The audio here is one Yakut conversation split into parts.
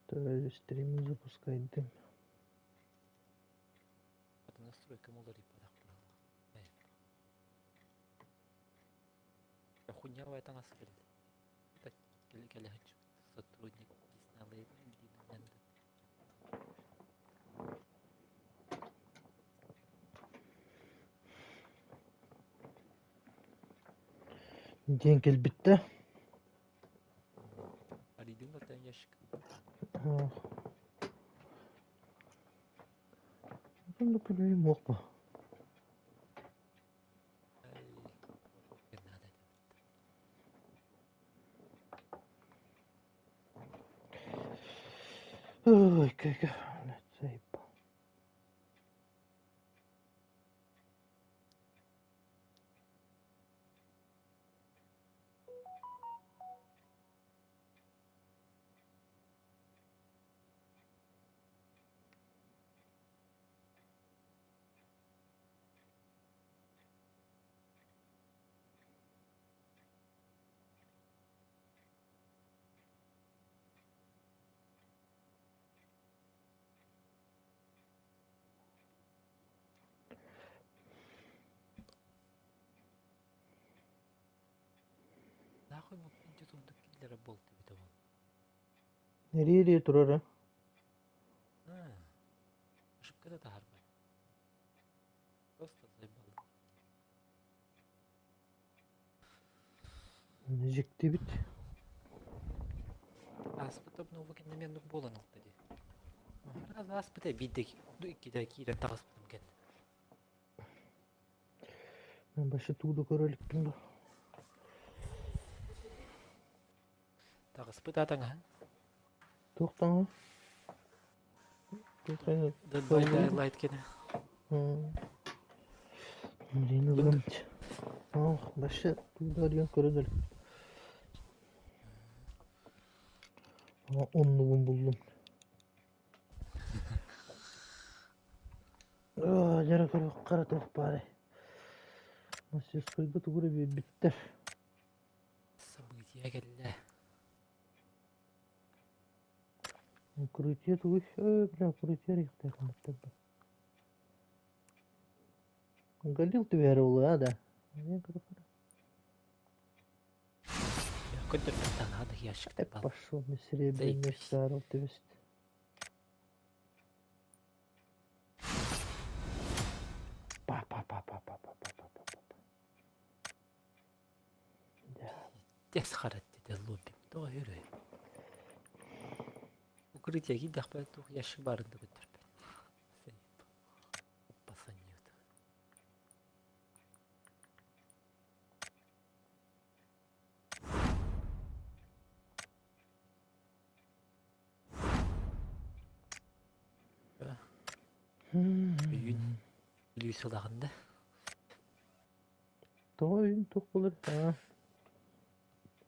Стримы запускайдым. Это настройка уларыйбатах быһыылаах. Хуйнявая таҥас кэллэ. Кэлэ сотрудник Диснейленда. Диэн кэлбиттэ. Арыйдыҥ да ящик. Онно күлүүм уох ба. Наада Ой, как заебал. Нахуй муккунча сундук киллэрэ буолта эбитэ буолла. Эрии-эрии турара. Ошибка да таһаарбат. Просто заебал. Дьиктибит. Ааспыт обнова кэннэ мен буолан ылта дии. Раз ааспыта биирдэ иккитэ киирэн таҕыспытым кэннэ. Мен башы тууду көрө иликпин да. Таҕыспыт аатаҥаһын. Туох таҥаһа? Туох хайа Dead by Daylight кэнэ. Блин, ылым. Ох, башы тууду арыйан көрө да иликпин. Оннубун буллум. Дьара көрүөххэ эрэ туох баарай. Мастерскойга тугу эрэ биэрбиттэр. Событие кэллэ. Укрытие тугуй? Бля, укрытие эрийиэхтээх да. Галил түбэһэр буолуо да? Көрдөрбөттөн аада ящик бал. Пошел на серебряный шар түбэст. Па-па-па-па-па-па-па-па-па. Да. Текс харат деді лобби. Тоға үрі. Укрытие кийдэхпэ туох ящик баарын да көрдөрбөт. Пасаньют. Үйүн Лүүс ылаҕын да? Тоҕо үйүн туох буолар? Аа.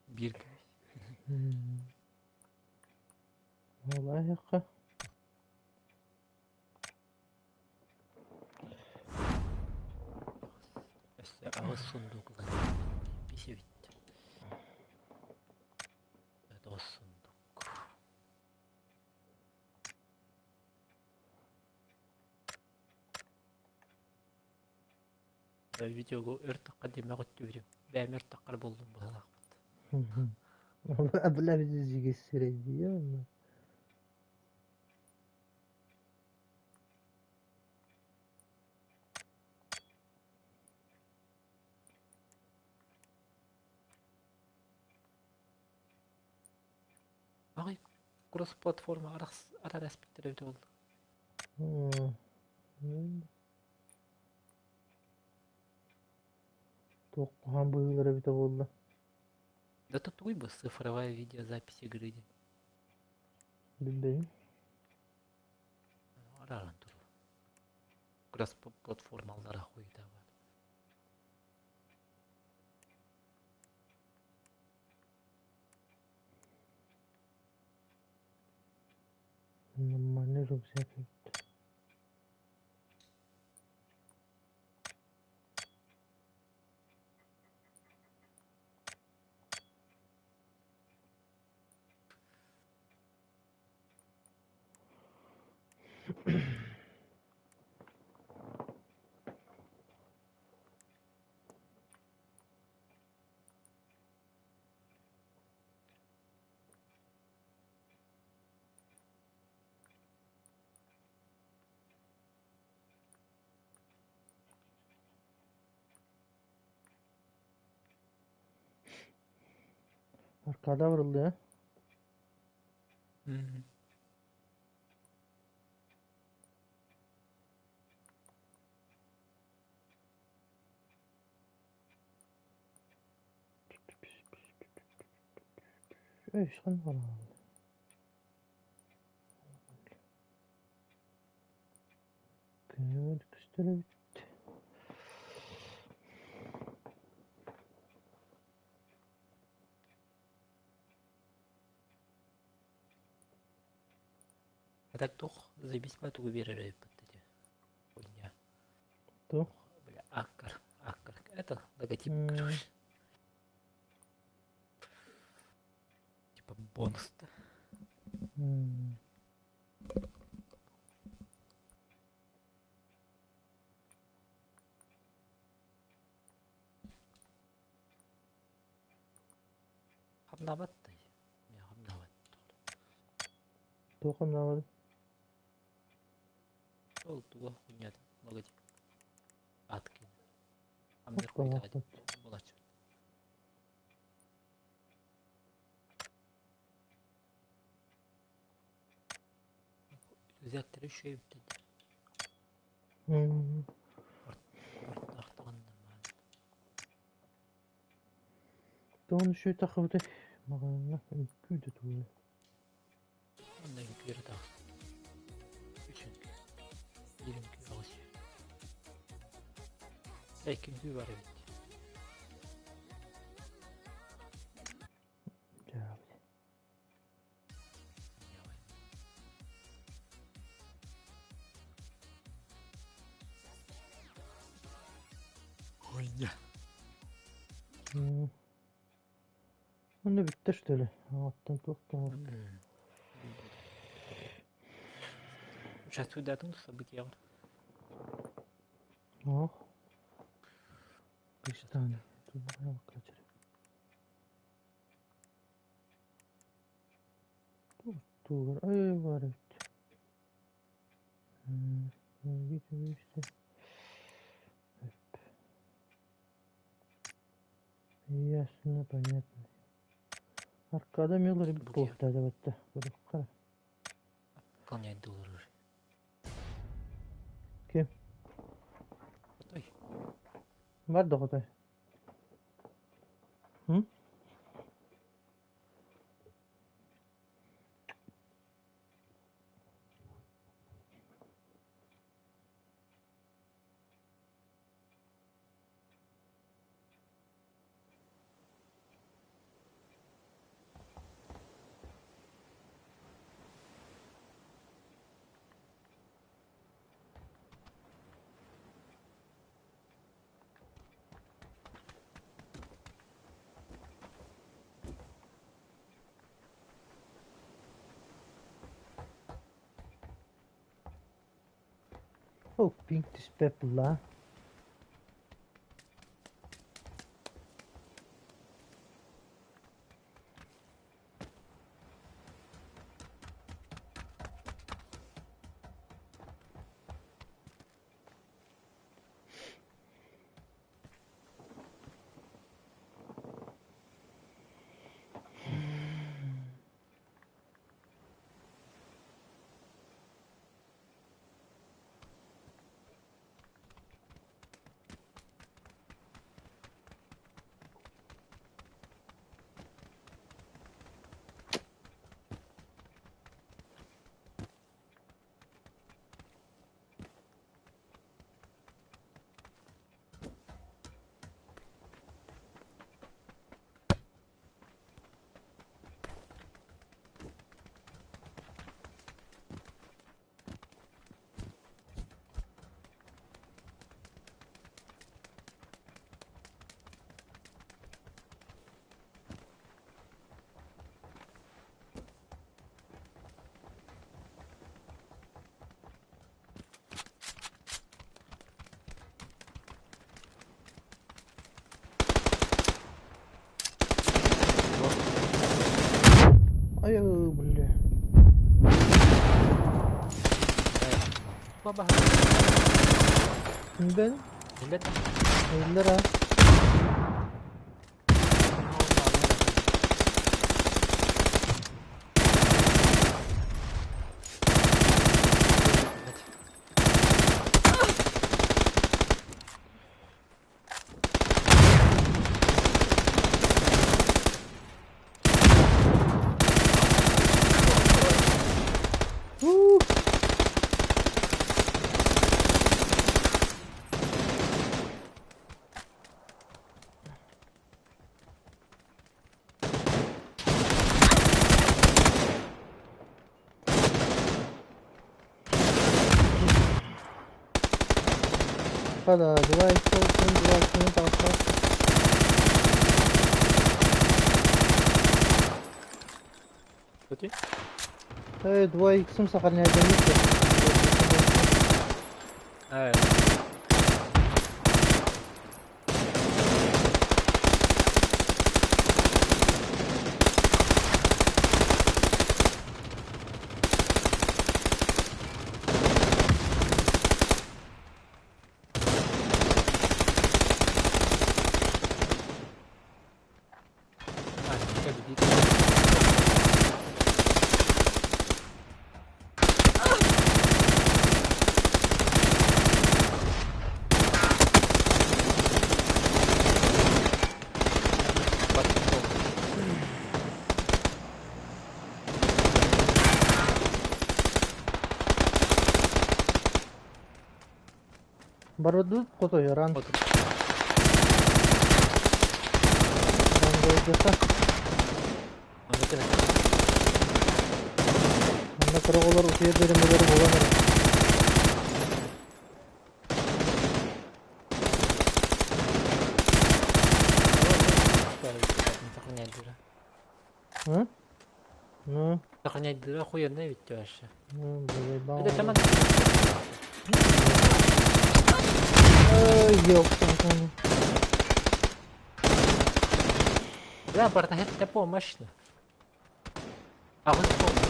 Биир көмүс. Олаайахха. Өссө аҕыс сундук ылар бисибит. Тоҕус сундук. Видеого өр тахха диэмэх өттүбүтүм. Бэйэм өр таххар буллум быһалаахпыт. Бля, сирэйдиэ Аҕай кросс платформа арараспыттар эбитэ буолла. Туох куһаҕан быһыылара эбитэ буолла? Да тугуй бу цифровая видеозапись игры диэн? Билбэйим. Арааран турар. Кросс платформалара хуйда бар. Нормальный рюкзак эбит. Аркада барыллыа. Өй, ханна бараҕын? Күнү көстөр эбит. А так туох зависимо тугу биэрэр эбиппит дии. Хуйня. Туох? Бля, аккар, аккар. Это логотип, короче. Типа бонус-то. Хамнаабат да. Хамнаабат. Туох хамнаабат? Ол туга хуйнята логотип. Аткин. Амир хуйта булачы. Үзәктері үшеу бітті. Тоҕон үчүгэй таххыбытай, маҕаһыыҥҥа үҥкүү да тугуй. Онно үҥкүү эрэ таҕыста. Үс үҥкүү. Биир үҥкүү аҕыс үһү. Икки үҥкүү бар эбит. Дьаабы. Хуйня. Онно бүттэ что ли? Оттон туох да Участвуйдатын событиеҕар. Ох. Кристан. Тугар ай бар эбит. Ясно, понятно. Аркада мелор буолта да. Выполнять доллары. Ким? Хотой. Бар да хотой. М? Oh, pink түспэт буолла. Баха. Ben Millet. Eller ha. Хада, 2 2 2 тахса. Kuti? 2 иксым сохраняет. Evet. Барбадут кото яран. Анда короголор утуя беремелер болан эре. Hı? Ну, Сохраняйдыра охуенно ведь вообще. ну, заебал. Это сама. Ой, ёпта. Да, барта это помощь. А вот помощь.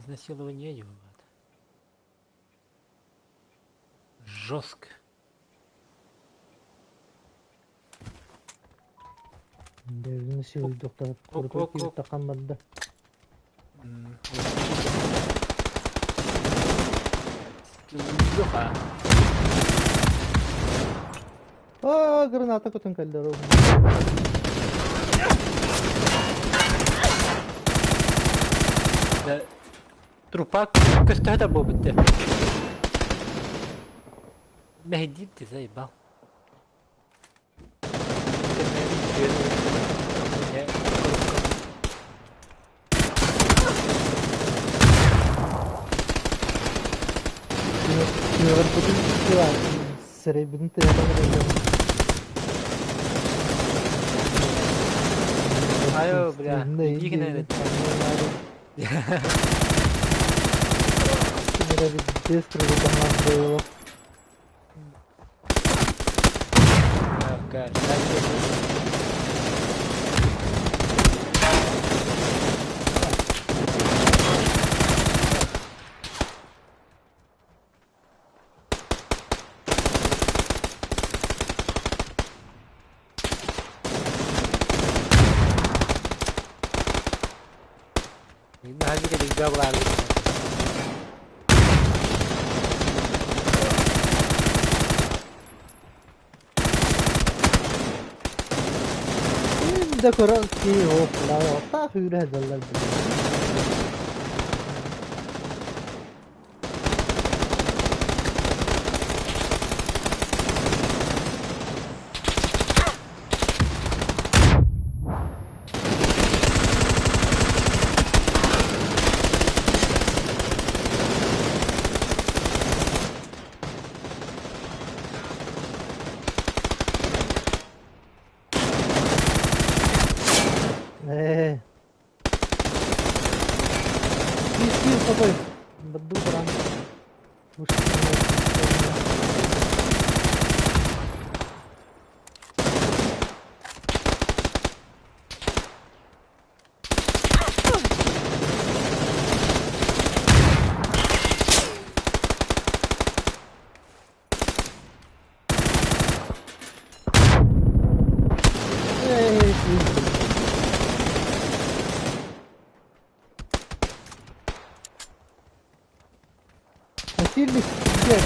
Изнасилование его. Жестко. Насилуй доктор. Ок, ок, ок. Такамадда. Леха. А, граната көтөн кэллэр. Да. Трупак көстөһө да буолбут. Мэһидиир заебал. Сэребин тыйатан. Айо, бля, иди гына. Быстро было. Наһаа Да көрөн ки оп ла та хүрэ даллар. Киир, киир, хотой. Бадду баран. Эй, Насильник, где?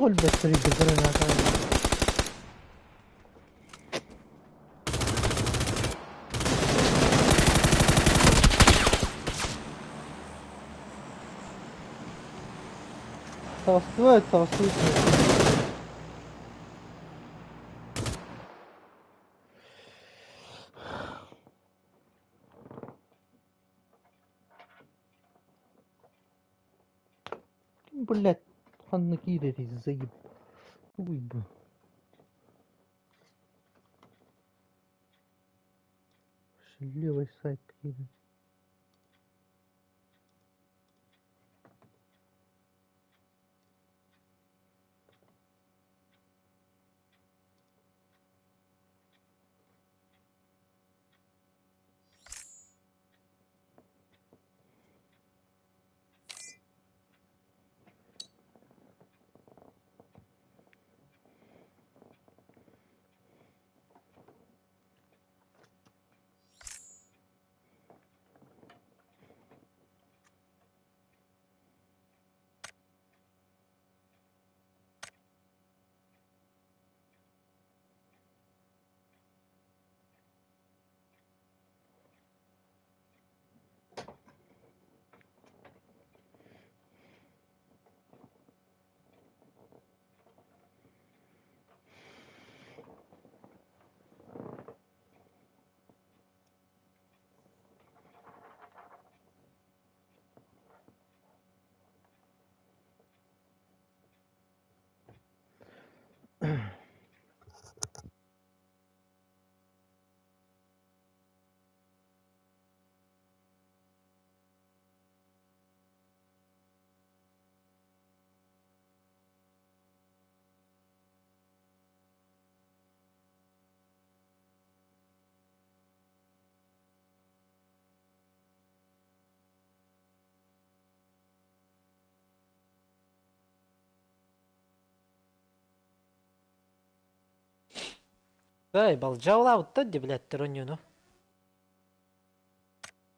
Бля, как только граната. Толстует, толстует. Блять, ханна киирэрий заеб. Ой, б. Левый сайт киирэр. Эй, балдьаалаабыттар дии, блядь, оонньууну.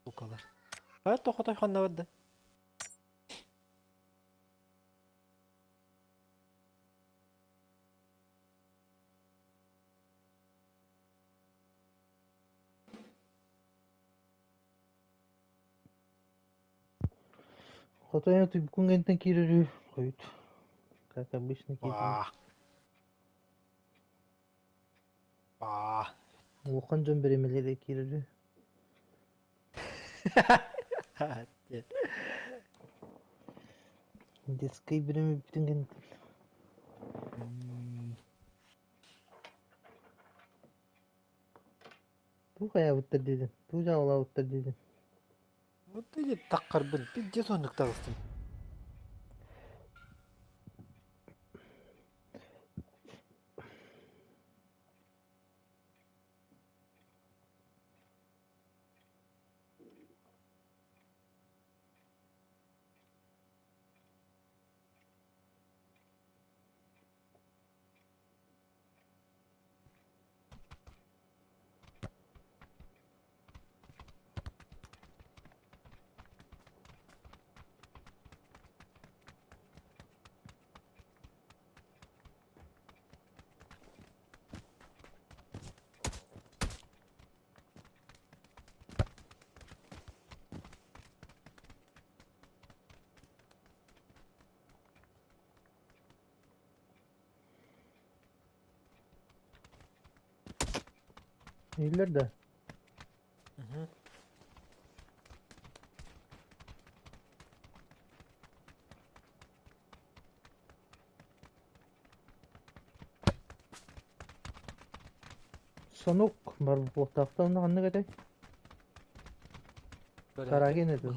Сукалар. Хайа тохотой ханна барда? Хотойно түбүкүн киирэр хойут. Как обычно киирэр. Ваа. Ваа. Улахан дьон бириэмэлэрэ киирэр. Детскай бириэмэ бүтүн кэнниттэн. Туу хайаабыттар диэтин, туу дьаалаабыттар диэтин. Вот или таххарбын, пиздец оннук таҕыстым. Иһиллэр да? Угу. Сонук бар буолуохтаахтар онно ханнык этэй? Караген этэ.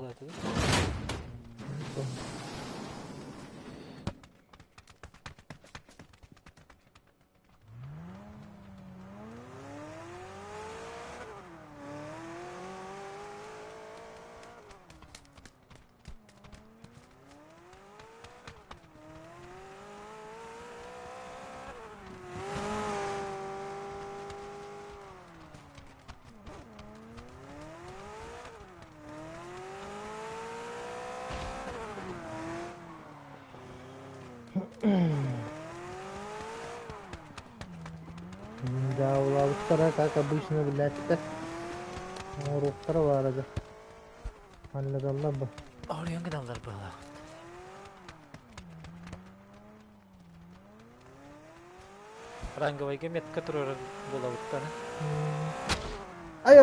Дьаабылаабыттара, как обычно, билээттэр. Оҥоруохтара баара да. Аллараллар бу. Оройон гыналлар быһалаах. Ранговайга метка турар буолабыттар. Ай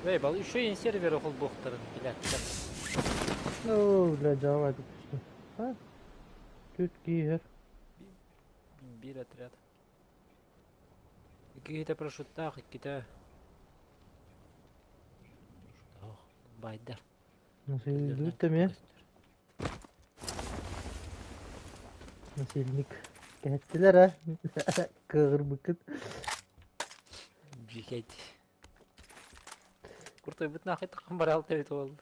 Вей, бал еще сервер холбуохтарын билээттэр. Оо, бля, дьаабай түстэ. А? Түт кииһэр. Биир отряд. Иккитэ парашюттаах, иккитэ парашюттаах байдар. Насильник эмиэ. Насильник. Кэһэттилэр а? Кыаҕырбыккыт. Бикет. Куртуйбут нахуй такан барал эбит буолла.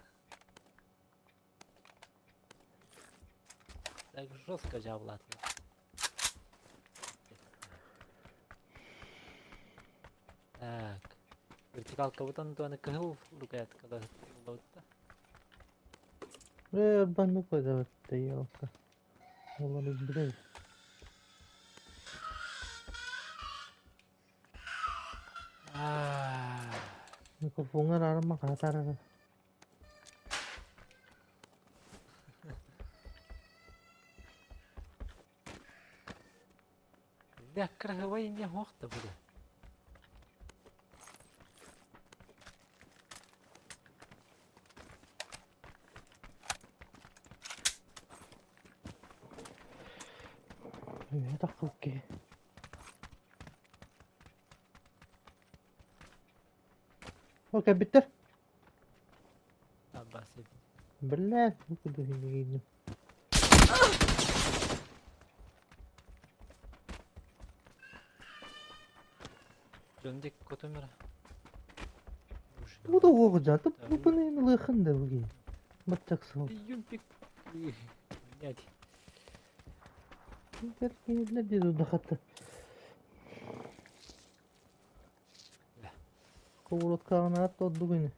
Так жестко дьаабылаатылар. Так. Вертикалкабытын туаны кыһыл рукояткада булабытта. Э, арбан койдабытта елка. Олар билебит. Микрофоҥҥар арма хаатар. Бля, кыраһыбай не суох да буде. Үөһэ тахсыбыт киһи. Ол кэлбиттэр. Аббас Блядь, ну куда я не видно. Дьон диэки көтөмөр. Бу да уоҕдьа, бу лыхын да буги. Баччак сыл. Юмпик. Блядь. Кэллэр диэн удахатта. Коворотка ордук ини.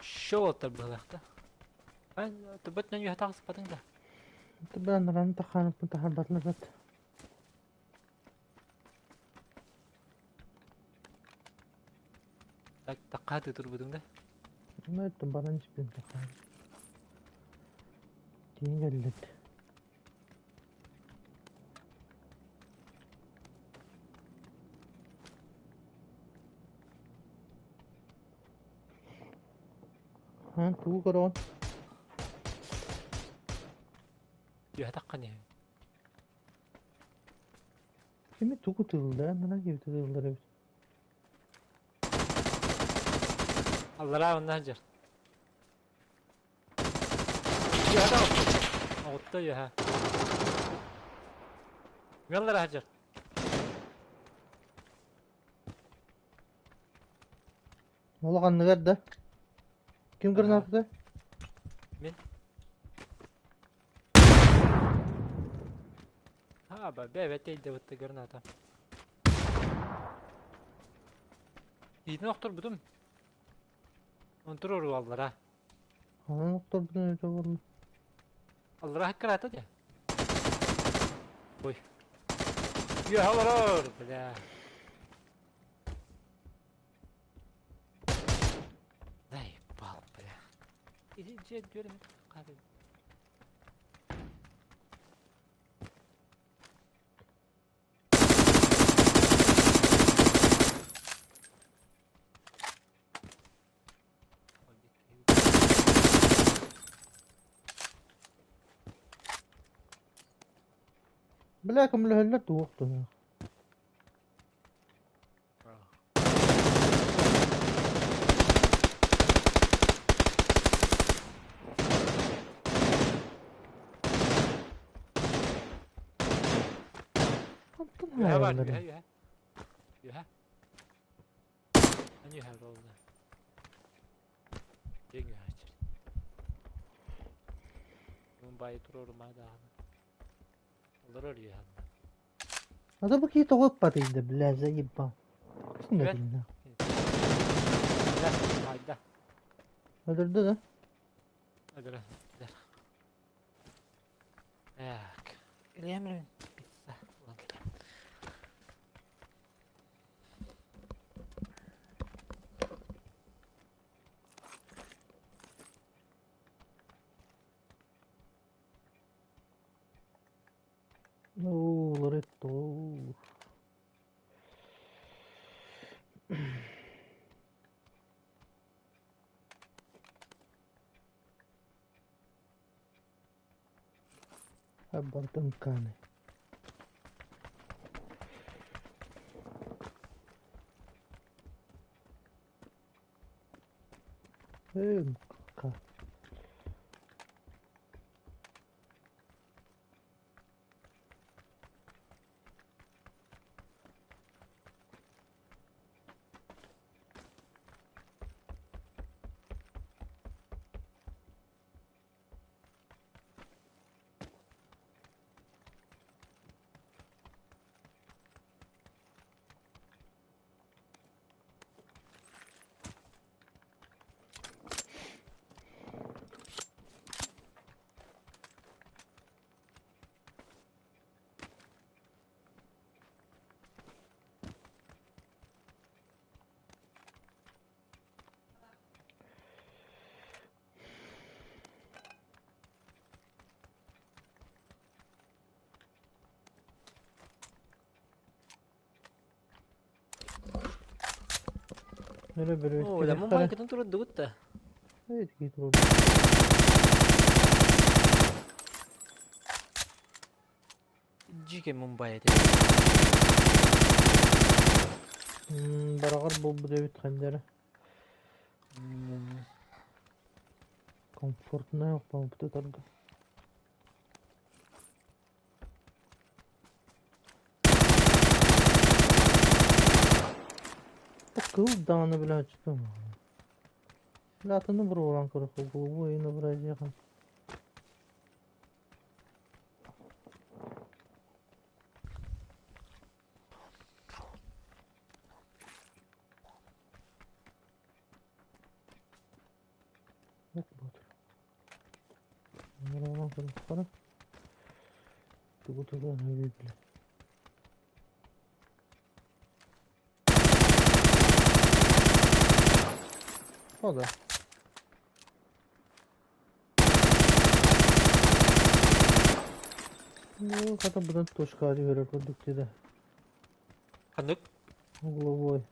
Шоу быһылаахта. Түбэт нөҥүө таҕыспатыҥ да. Бан ран таханып тахарбатлабат. Так таккааты турбутуҥ да. Ну, баран испин тахан. Тиин кэллит. Эн тугу көрөҕүн? Түһэ таххан иһэбин. Кими тугу тыыллар, манан кими тыыллар эбит. Аллараа онно сылдьар. Үөһэ таҕыста. Оҕутта үөһэ. Ыаллара сылдьар. Улаханныгар да. Ким гранатата? Мин. Аба, бэбэ тейде граната. Иитин охторбутум. Онтур оруаллара. Анан охторбутун өтө буолла. Аллара хаккараата дьэ. Ой. Үөһэ олорор, бля. Заебал, бля. Иди дьиэ дүөрүм хабы. Бля, көмөлөһөллөр туох туһа. Хантан Үөһэ бар, хаайаллар? үөһэ, үөһэ. Үөһэ. Эн үөһэ буолла. Дьиҥ үөһэ чэр. Мумбай туруорума даҕаны. Олорор үөһэ. А то бу киһи тоҕо ыппатый да, бля, заебал. Түбэт. Хайда. Өлөрдө да? Өлөрө. Так. Илиэмрин пицца. Оо, Лоретто. Барытын ыккааны. Ка. Нөрө Оо, да бөрөстөр. Мумбай турдугут да. Эти турду. Дьике Мумбай эти. Бараҕар буолбут эбит ханнара. Комфортнай охтообутутарга. Кыл даҕаны билээччитим. Латыны буруолаан көрөххө голубой изобразиехан. Ок боотур. Буруолаан көрөххө тугу тугу билэ. О да. Ну, хата быдан точка түһэрэр курдук дии Ханнык? Угловой.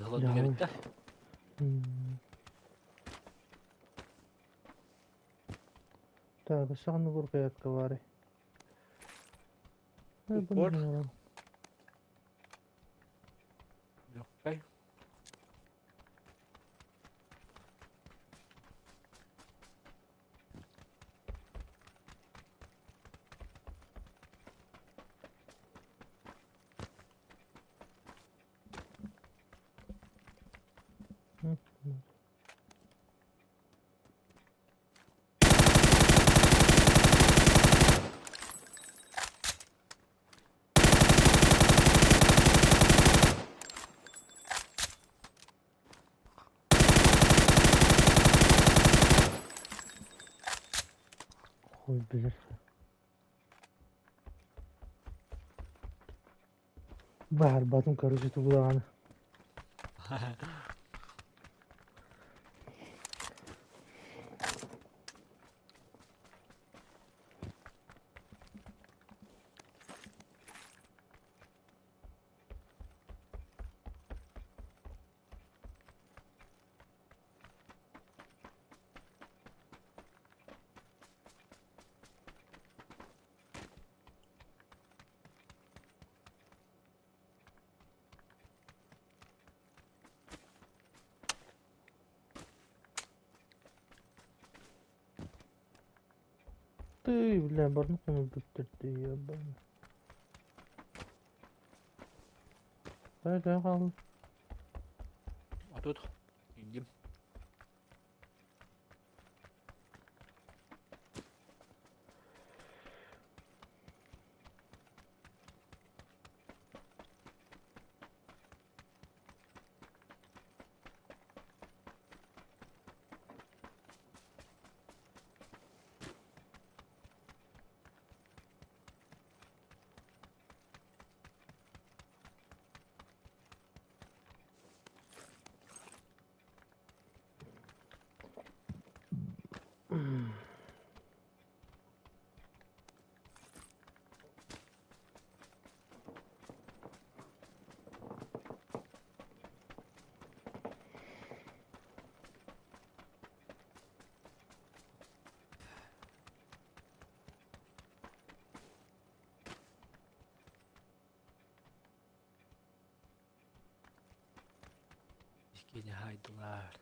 Ыһылан эбит да. Так, саҕаны буркаятка баарый? Упор. Легкай. Хуй билэр. Баһарбатын короче тугу Ты, бля, барны бүттүрдү, ебаный. Дай хаалын. А тут индим. Иккини хайдылар.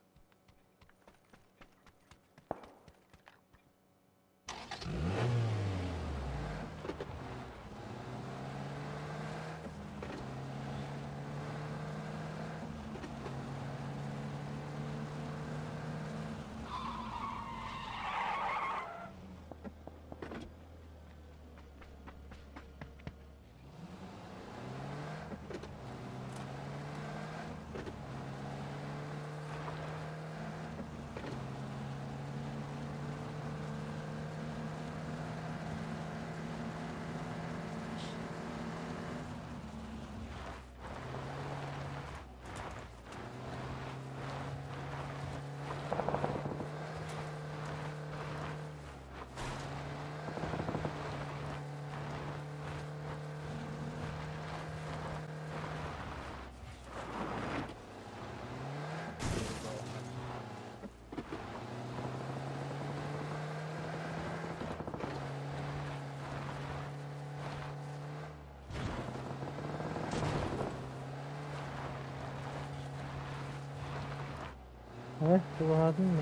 Э, чугаһаатын mı?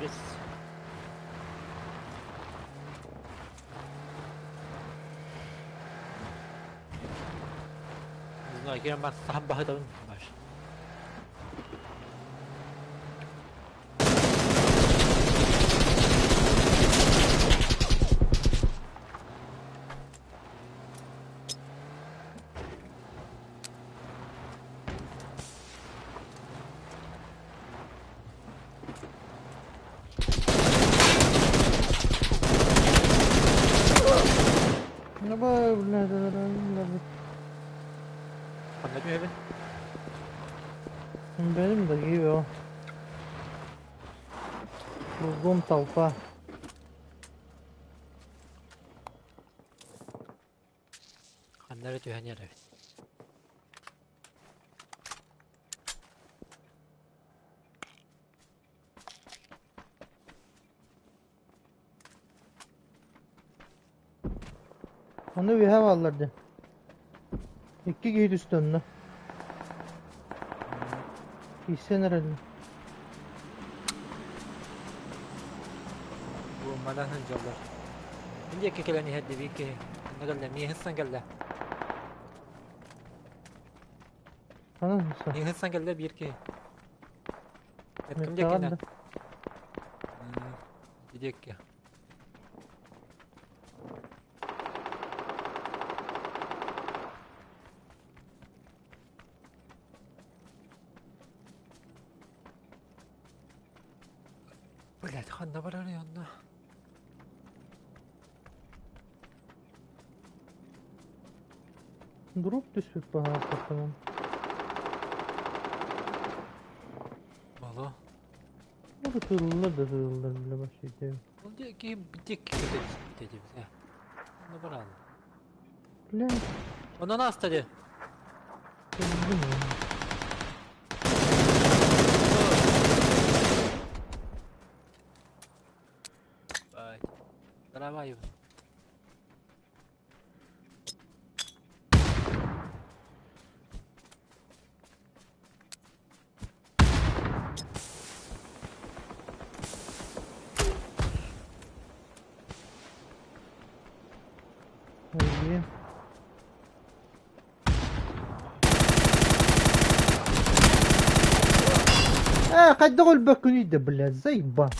Без. Не знаю, кем бас сам бахытабын баш. Давай, бля, да, да, да, да. Ханна түһэбин? Benim de gibi o. Кругом толпа. Ханна эрэ түһэн эрэбит. Ону үөһэ бааллар дии. Икки киһи түстэ онно. Киирсэн эрэллэр. Бу манан сылдьаллар. Мин диэки кэлэн иһэр дии киһи. Онно кэллэ, миэхин сан кэллэ. Ханан сылдьар? Миэхин сан кэллэ биир киһи. Этким Миэхэ диэкинэн. да. Диэки. Блять, ханна барарый онно? Дроп түспүт баһаартаххынан. Мало. Бу тыыллар да тыыллар бile başlayacağım. Ол диэки диэки көтө түспүтэ дии Онно бараан. Бля, Онон ааста дии. көрдүм ya. Бай. Давай. Haydi. Э, хайдах өлбөккүнүй да, блядь, заебал.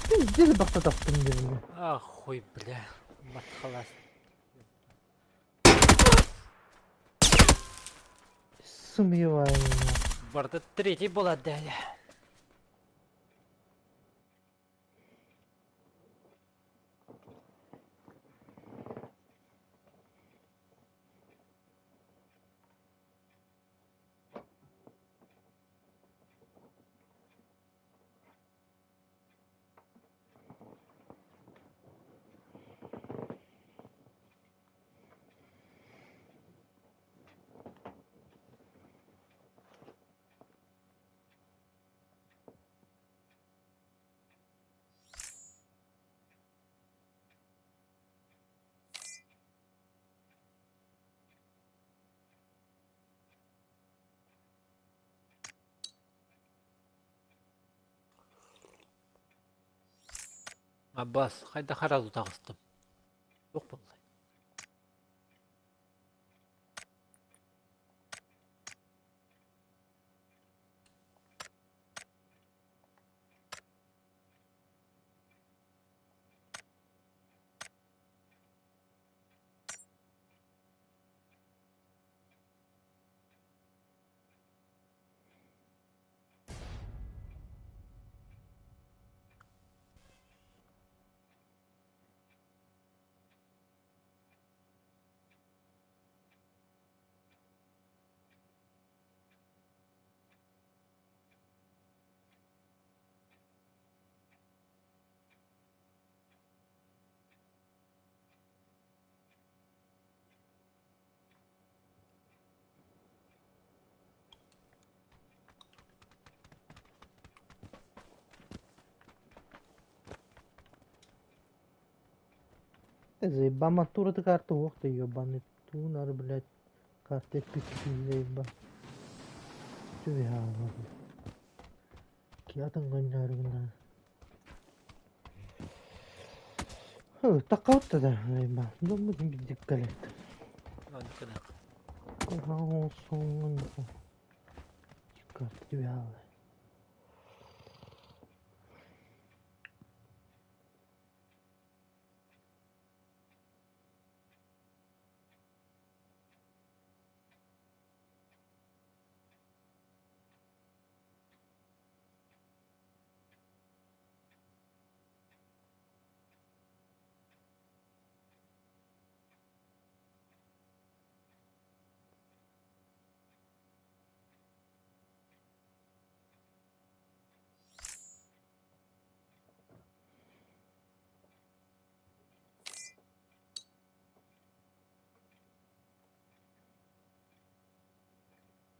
Пиздец бахтатахтым диэн. Ахуй, бля. Матхалас. Сымыйа Барда третий буолар дали. Аббас, хайда харазу таҕыстым. Туох буоллай? Заеба матура карта, ох ты ебаный тунар, блядь. Карта пики заеба. Түбэ Киатын гоннярыгына. Такаутта да заеба. Думаю, бидиккалет. Оннукунах. Кохаон Карта түбэ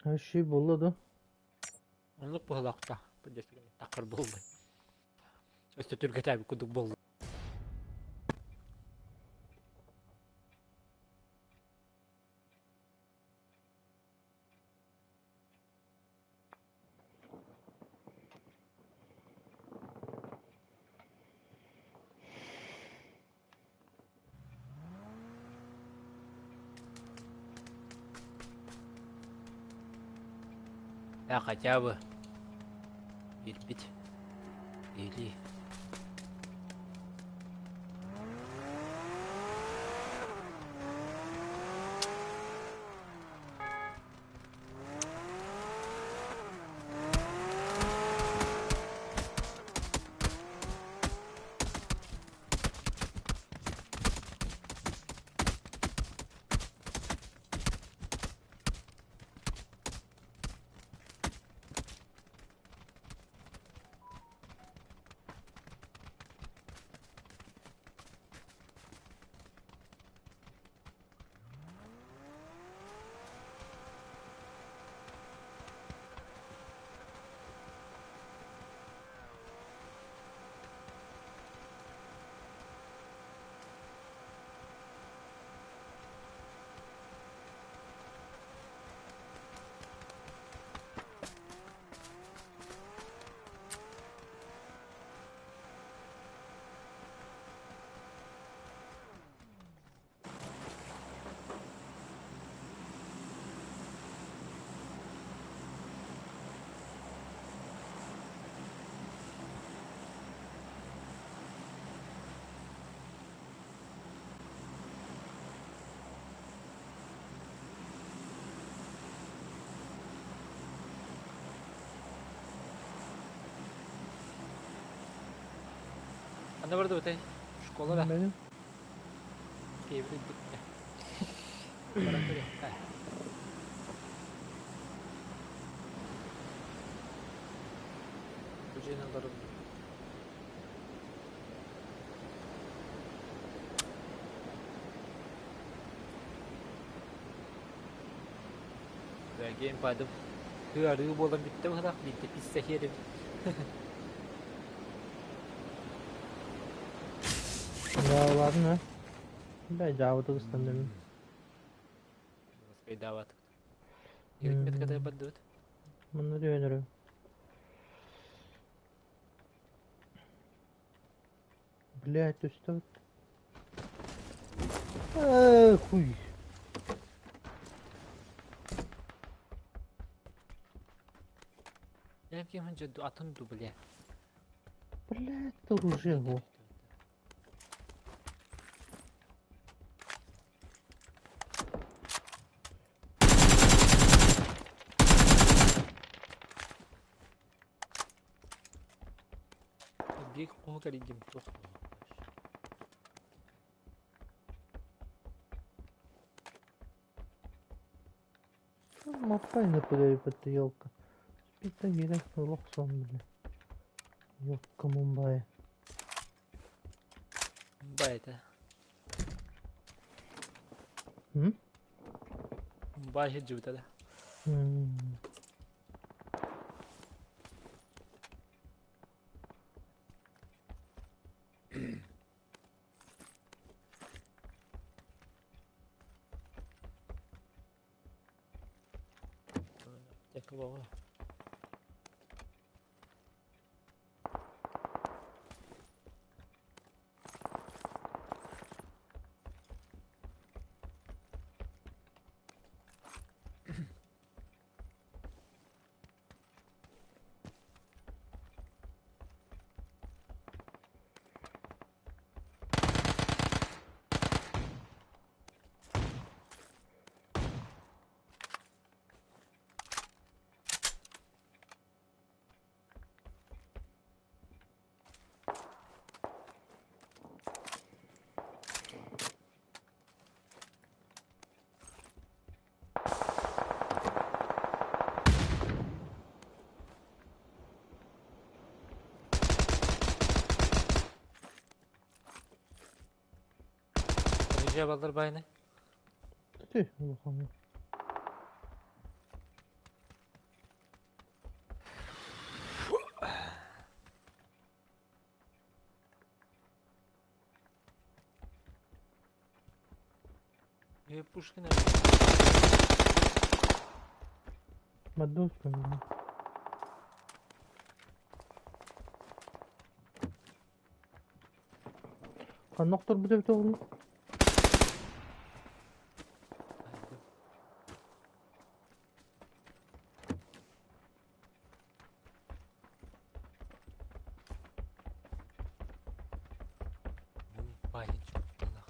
Her şey буолла да. Оннук быһылаахта. Такыр буолла. Өстө түргэтээбит курдук буолла. Да хотя бы билбит или Анда барды бытай. Школа да. Benim. Киеври битте. Баран көрүөххэ. Бу дьиэни олорон Геймпадым ыарыы буолан бүттэ быһылаах биирдэ пицца иһиэрим. Дьаабылаатын ээ. Бля, дьаабытык ыстанным. Москвайдаабатык. Ирикмет катай бардыбыт. Манна түһэн Блядь, түстэ Эх, хуй. Ким атын дубле. Блядь, оружие го. Биир куһу кэрийдим туох Маппай напыгай елка. Спита гире лохсон, бля. Ёлка Мумбай. Мумбай это. М? Мумбай хиджибита да. Аптека Балдар байны. Ты, улахан. Пушкина. Мадуска. Ханна охтор бүтэ оҕуну? Баайын чупталах.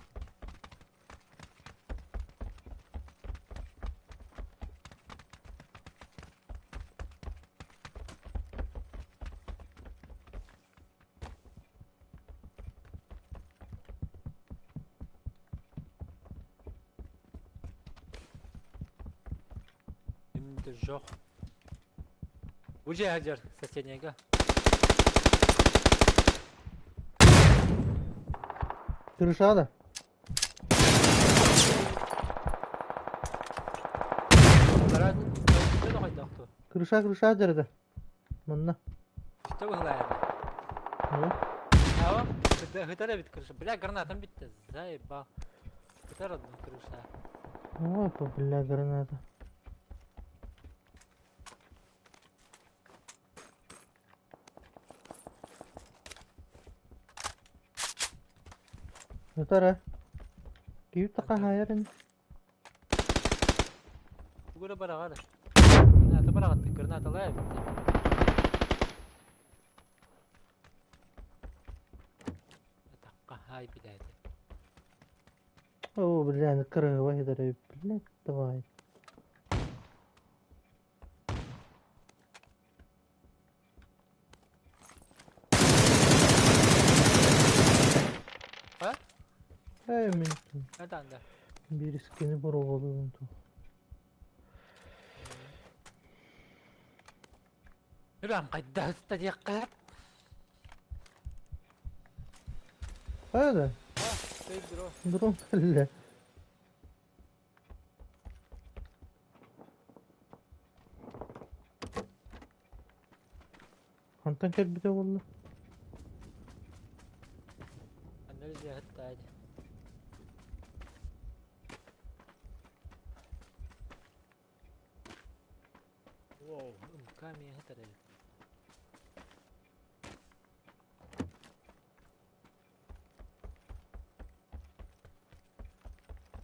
Şimdi жоқ. Бу дьиэ сылдьар соседнейга. Крышада. Крыша крыша дьарыда. Манна. Что быһылаайда? Ну. Ава, хытар эбит крыша. Бля, гранатам бүттэ. Заебал. Хытар одна крыша. Опа, бля, граната. Ытара. Киһи тахаһайарын. Тугу эрэ быраҕар. Граната быраҕаттык, гранаталаа эбит. Атахха хаай билээти. О, бля, кырыһыба сытар эбит. Блядь, давай. А? Эй, мин Атанда. биирискини боруобалыыбын туу. Үрам хайда сыта диэххэ. Хайа да, Дрон. дрон кэллэ. Хантан кэлбитэ буолла? Аннары дьиэһит Воу, камень это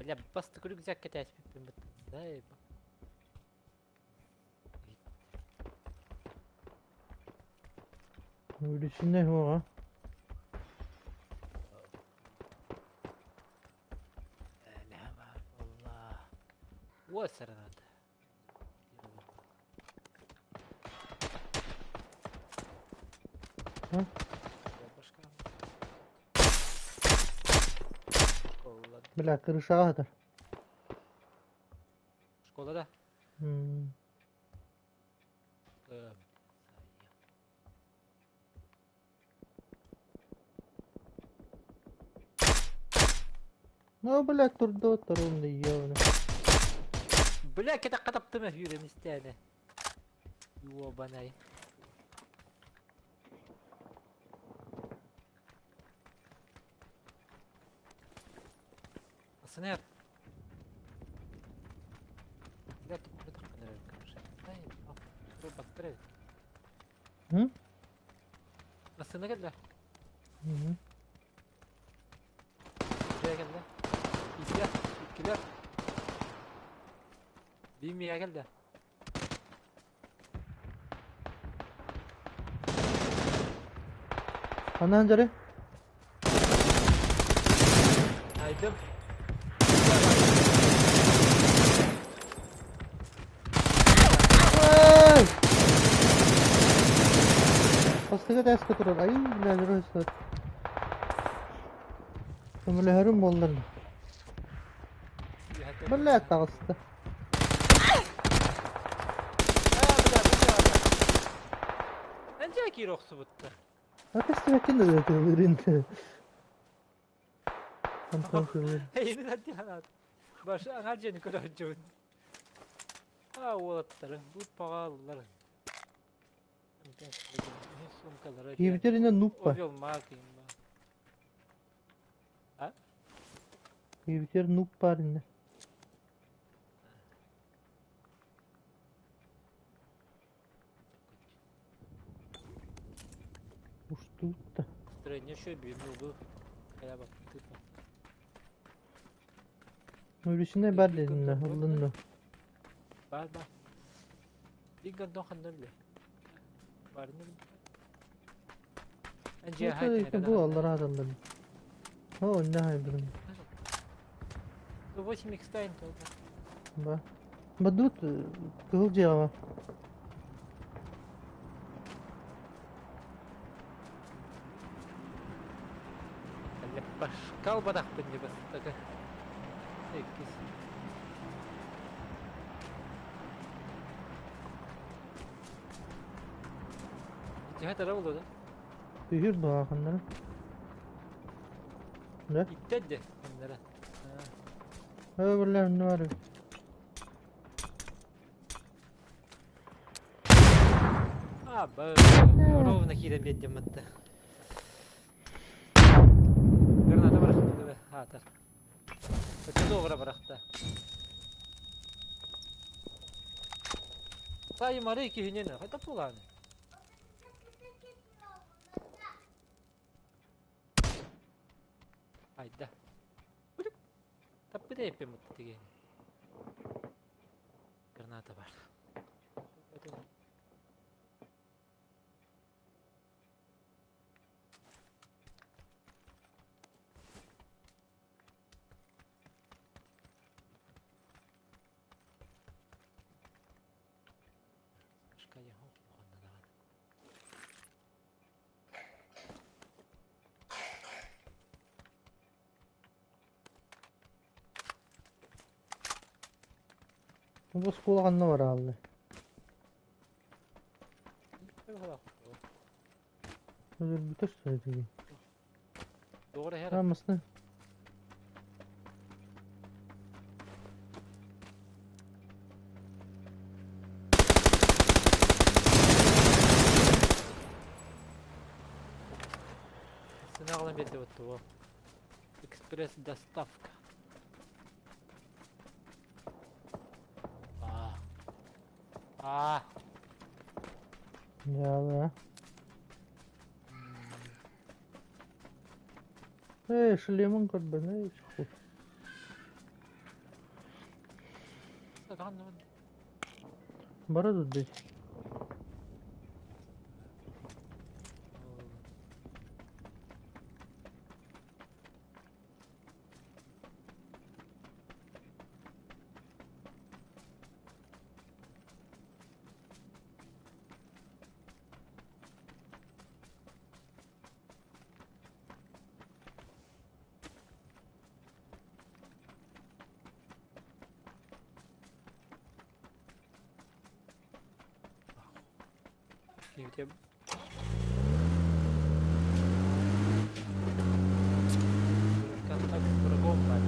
Бля, бастакы рюкзак кэтээспиппин бытта. Үлүсүнэ суоҕа. Уот сараната. А? Бля, крышаҕа сытар. Школа да? М. Ну, блядь, турда турун ёбана. Бля, кэтэххэ таптым эфирин истээнэ. Ёбанай. Снэп. Бля, тут короче. М? Массыына кэллэ. Мгм. Дьэ кэллэ. Иккилэр, иккилэр. Биир миэхэ кэллэ. Ханан дьары? Айдым. Эй! Бастакы тааска турар. Ай, бля, дьоро Көмөлөһөрүм буоллар. Бля, таҕыста. Анча киир охсубутта. Атастыбаккын да тылырын. Антон тылыр. Эйин аттианат. Башы аңар жени көрөчүбүн. А уолаттары, бут пагаллар. Сумкалары. Киһибитеринэ нуппа. Овел мак имба. А? Киһибитер нуп баар иннэ. Устуутта. Настроение еще бир Хайа баттыпа. Үлүсүнэ бар дединнэ, ыллынна. Бар бар. Бир гондон ханна биле. Барны. Бу аллара адаллар. О, онно хайбырым. 8 икстайн тоже. Ба. Бадут кыһыл дьиэҕэ. Башкал бадахпын не бастакы. Иккис. Итиһэ тара болду да? Үһүр баахыннара. Да? Иттедде ханнара. Öbürler ne var? А, ба, ровно киирэн биэрдим матта. Граната бырахтылар, хаатар. Өтө доҕура бырахта. Сайымары киһинен, хайда тулааны? Айда. Таппыта эппин мытты тигени. Граната бар. Бу оскуола ханна барааллы? Өлбүтэр сөтүгү. Doğru her. Тамысны. Сынаҕалан биэрдэ бутту Экспресс доставка. А. А. Дьаалы. Эй, шлемын көрбөн, эй, хуй. Бара тут десь. Киһи контакт с врагом баар.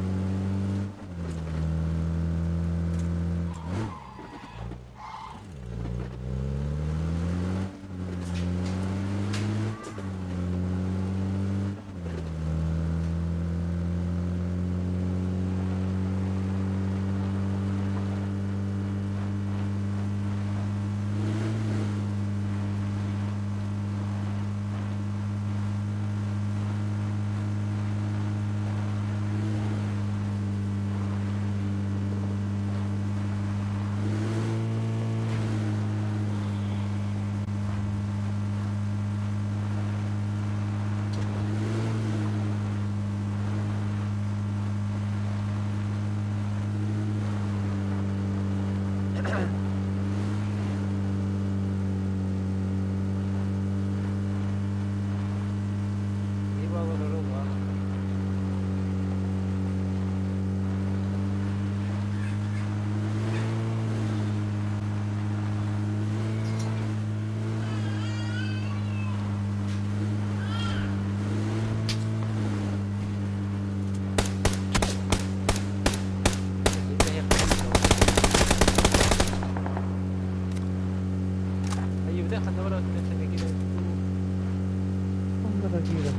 Онно киирэн.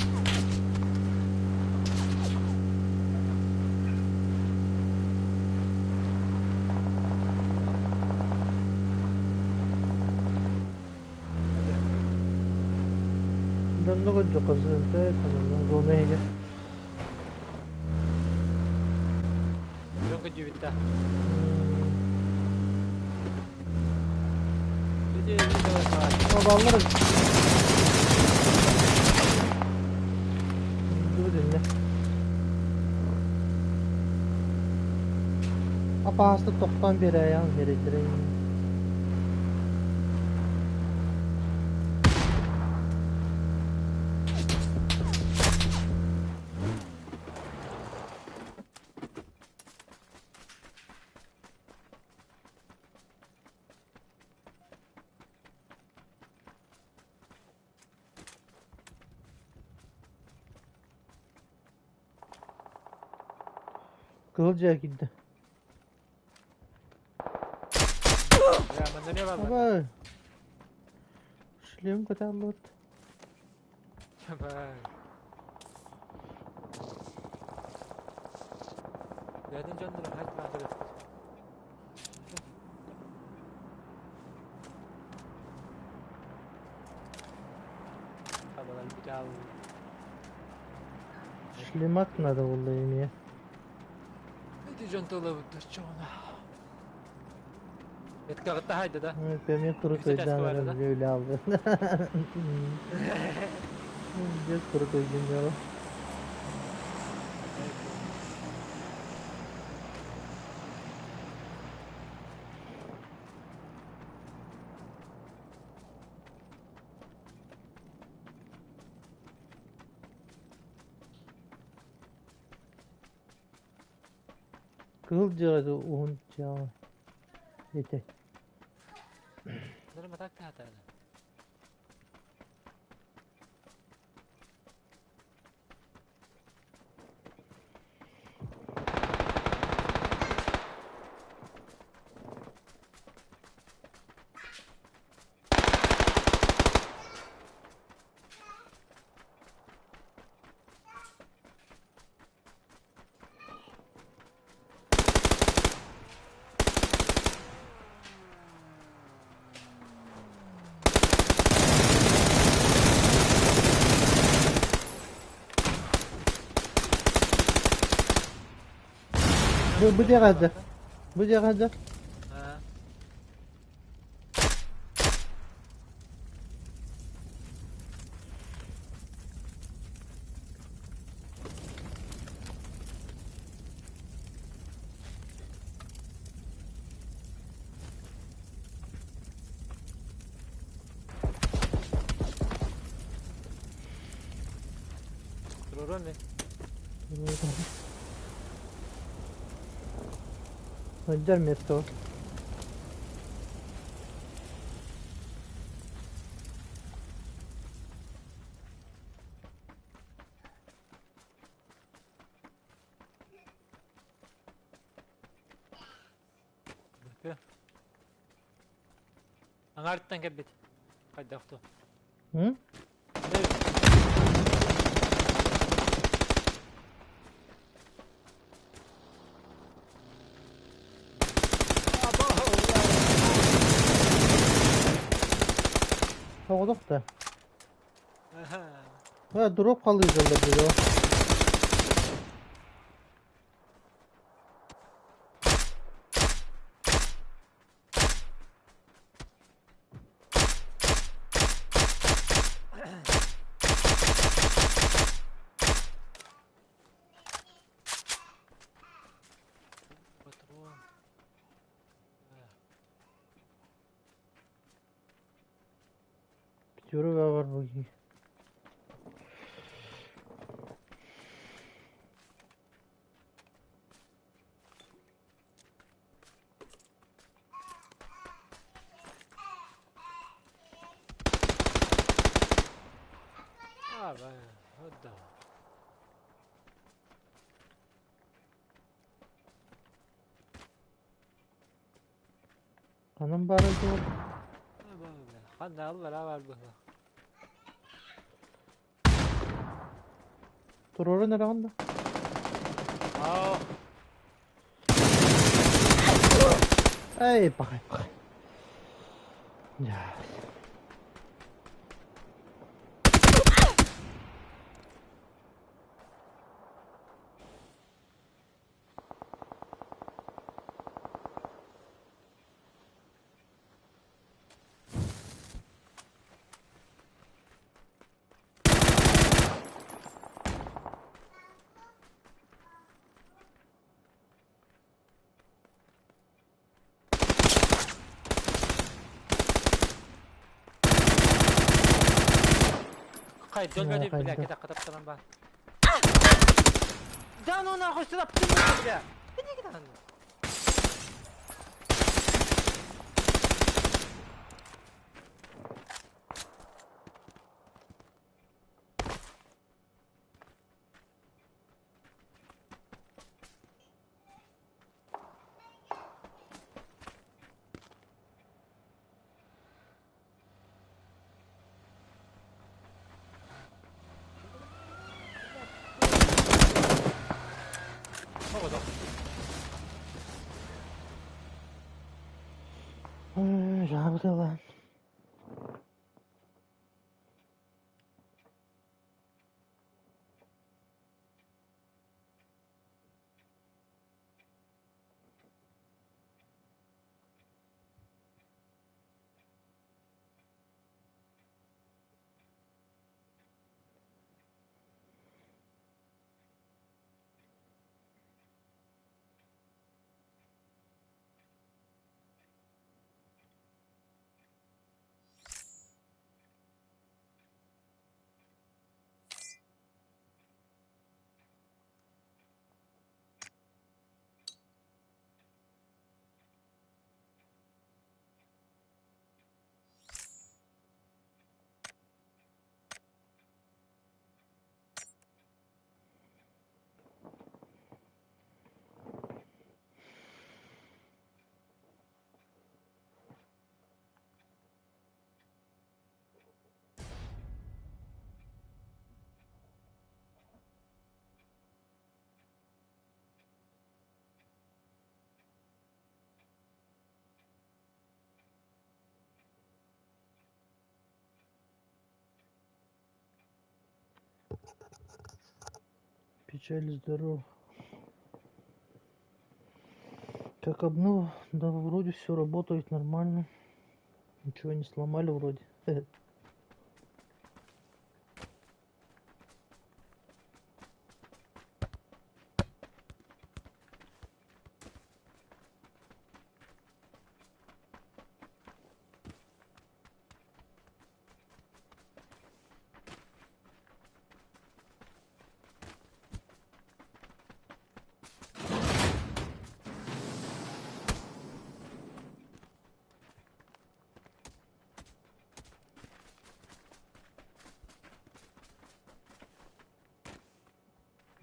Донно көрдөххө зона иһигэр. Дьон көрдүүбүттэ. Баллар. Ду дэннэ. Опасты тохтон бераян бередирин. Кыһыл дьиэ киирдэ. Я манна эмиэ бааллар. Абай. Шлем көтөллүбүт. Абай. Бэйэтин дьоннорун хайдах көрө. Хабалар бүтаал. Шлемак надо было эмиэ. Ити дьон тылыбыттар чоҕуна. Эткаҕытта хайда да? Эмиэ куру Үһүс этээскэ көйдөөн барда эрэн да? үлэ алды. Дьэ куру көйдүн дьоро. Кыһыл дьиэҕэ уһун дьиэҕэ ити. Норматак таһатаана. Бу дьиэҕэ сылдьар. Бу дьиэҕэ сылдьар. Аа. Туруоруом мин. Сылдьар место. Бөпө. Аҥаарыттан кэлбит. Хайдах ту? М? Соҕотох да. Ха, дроп халыйдылар дии. Патрон. Пятерка бар бу. А, вот да. Ханан баар буол? Ханна аллара бар быһа. Туруоран эрэҕин да? Аа. Эй, пахай, пахай. Дьэ. Хайдал бля, Хайдах. кэтэххэ таптаран баар. Да ну нахуй сюда, бля! Иди гынан. Тоҕо Жабдала. Печаль здоров. Как обнова? Да вроде все работает нормально. Ничего не сломали вроде.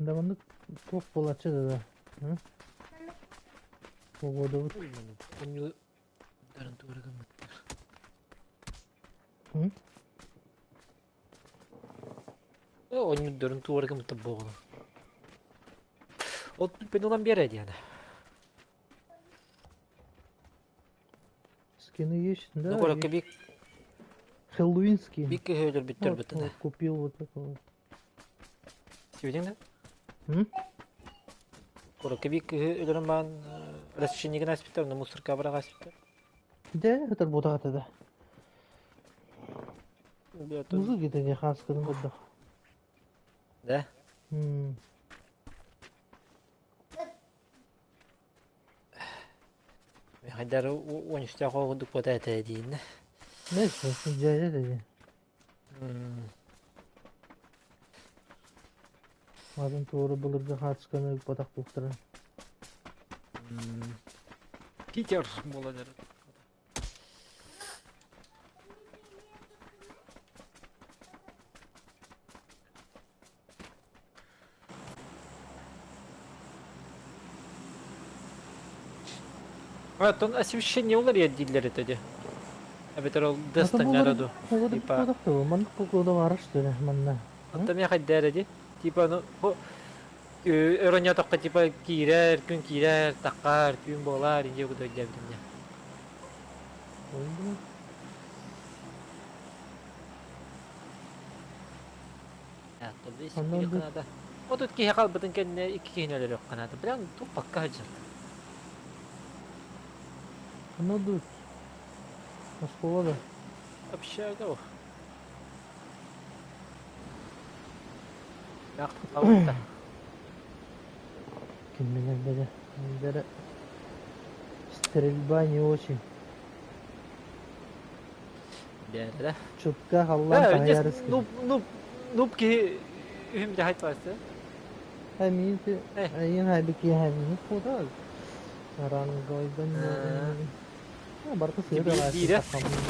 Да маннык туох буолааччы да да. Погода Дарын туора гыммыттар. М? Онньуурдарын туора гыммыттар буолан. Ол пен ылан биэрэ диэн. Скины есть, Ну да, куракка есть. бик Хэллоуинские. бик киһи өлөрбүттэр Вот, бытына. вот, купил вот такого. Сибитиҥ да? М? Куракка бик киһи өлөрөн баан расчиннигин аспыттар, но мусорка быраҕа аспыттар. Да, это работает да. Музыки это не ханскатын курдук. Да? М. Хайдар уон үстээх оҕо курдук этэ диин. Знаешь, дядя это Атын туора былыргы хаатысканы ыппатах буолтара. Питер буолан эрэр. Оттон освещение уларыйар дииллэр этэ дии. Эбэтэр ол Ата дэс буолар таҥара дуу. олор Типа буолах дуо? Маннык погода баар что ли манна? М? оттон миэхэ хайдаар дии. Типа ну бу өрөнньотоххо типа киирэр, күн киирэр, таххар, түүн буолар, инде кудой диэбитим дии. Ой, блин. Онно Киириэххэ наада. Отут киһи хаалбытын кэннэ икки киһини өлөрүөххэ наада. Прям туппакка сылдьар. Оно дует. Москва да. Общага. Яхталта. Ким билэр бэрэ. Стрельба не очень. Бээрэ. Чутка халлаан Да, таһыйарыс ну, ну, Нуб киһи үһүм дьаһайт баасы. Мин эйин хайбики хэмини куда ранговый барыта сыыр Биирэ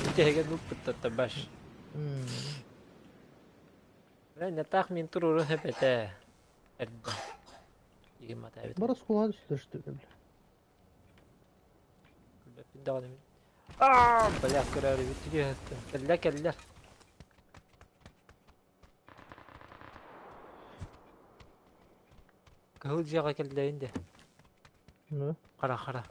бүтэһигэр нуппуттар баш. Нэтаах мин туруору хэпэтэ. Эрдэ. Игим атаабыт. Бары скулады сүтөштү бля. Күлбэппин даҕаны мин. Аа, бля, көрөөрүбүт түгүһэттэн. Кэллэ, кэллэ. Кыһыл дьиэҕэ кэллэйин де. Ну? Хара, хара.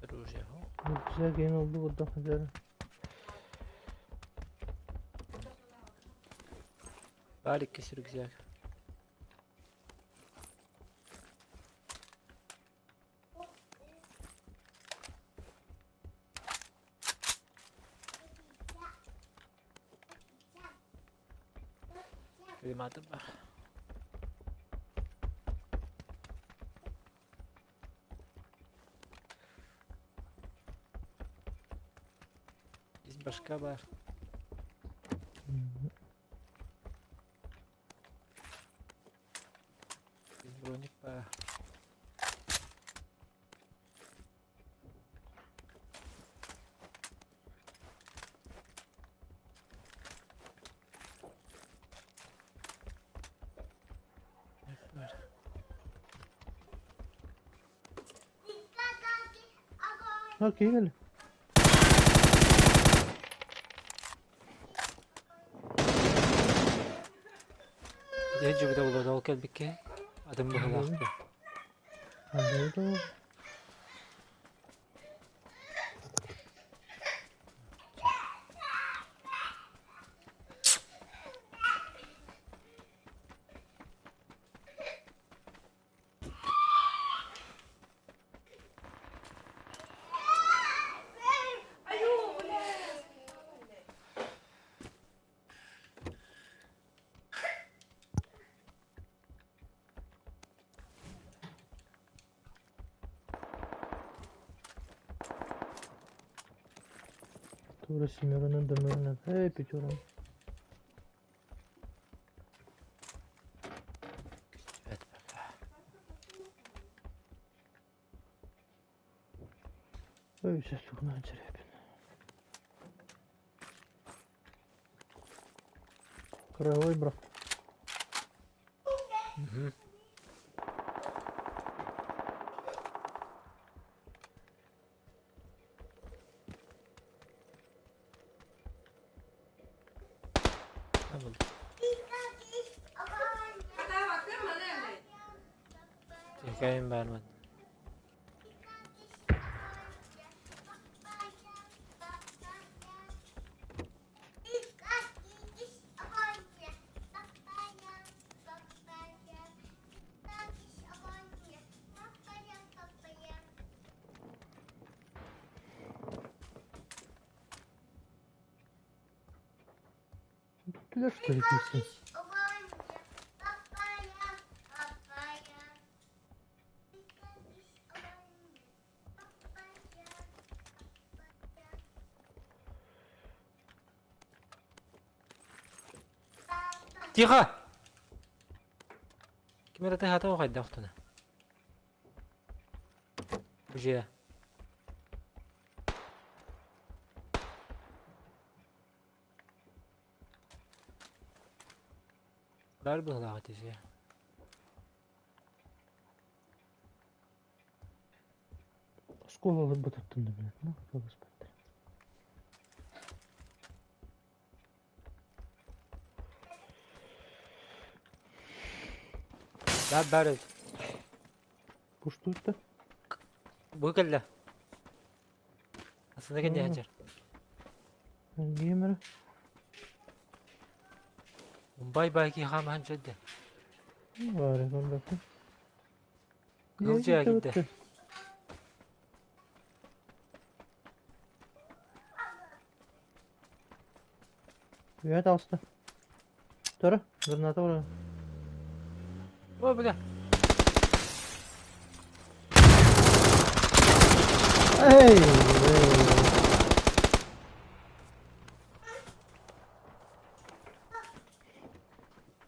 Оружие. Güzel yayın oldu burada. Güzel. Баар иккис рюкзак. Климаты бар. Из башка бар. Из броник бар. Okey gel. Дьэ буолла ол кэлбиккэ атын быһыылаах Oldu. Тура семерынан дымырынан. Эй, пятеран. Ой, сейчас тугнан черепин. Каравай, бро. Угу. Кайын бармын. Туда что ли писать? Тихо! Ким эрэ тыһаата хайдах охтуна? Бу Баар быһылаах этэ Школа бутаттын да блядь. Ну, господи. Баар баар эбит. Бу что это? Бу кэллэ. Астына кэннэ сылдьар. Геймер. Бай бай ки хаамаһан дьэ. Бар, көрбөппүн. Кыһыл дьиэҕэ киирдэ. Үөт алста. Тура, граната бар. О, бля. Эй! Эй!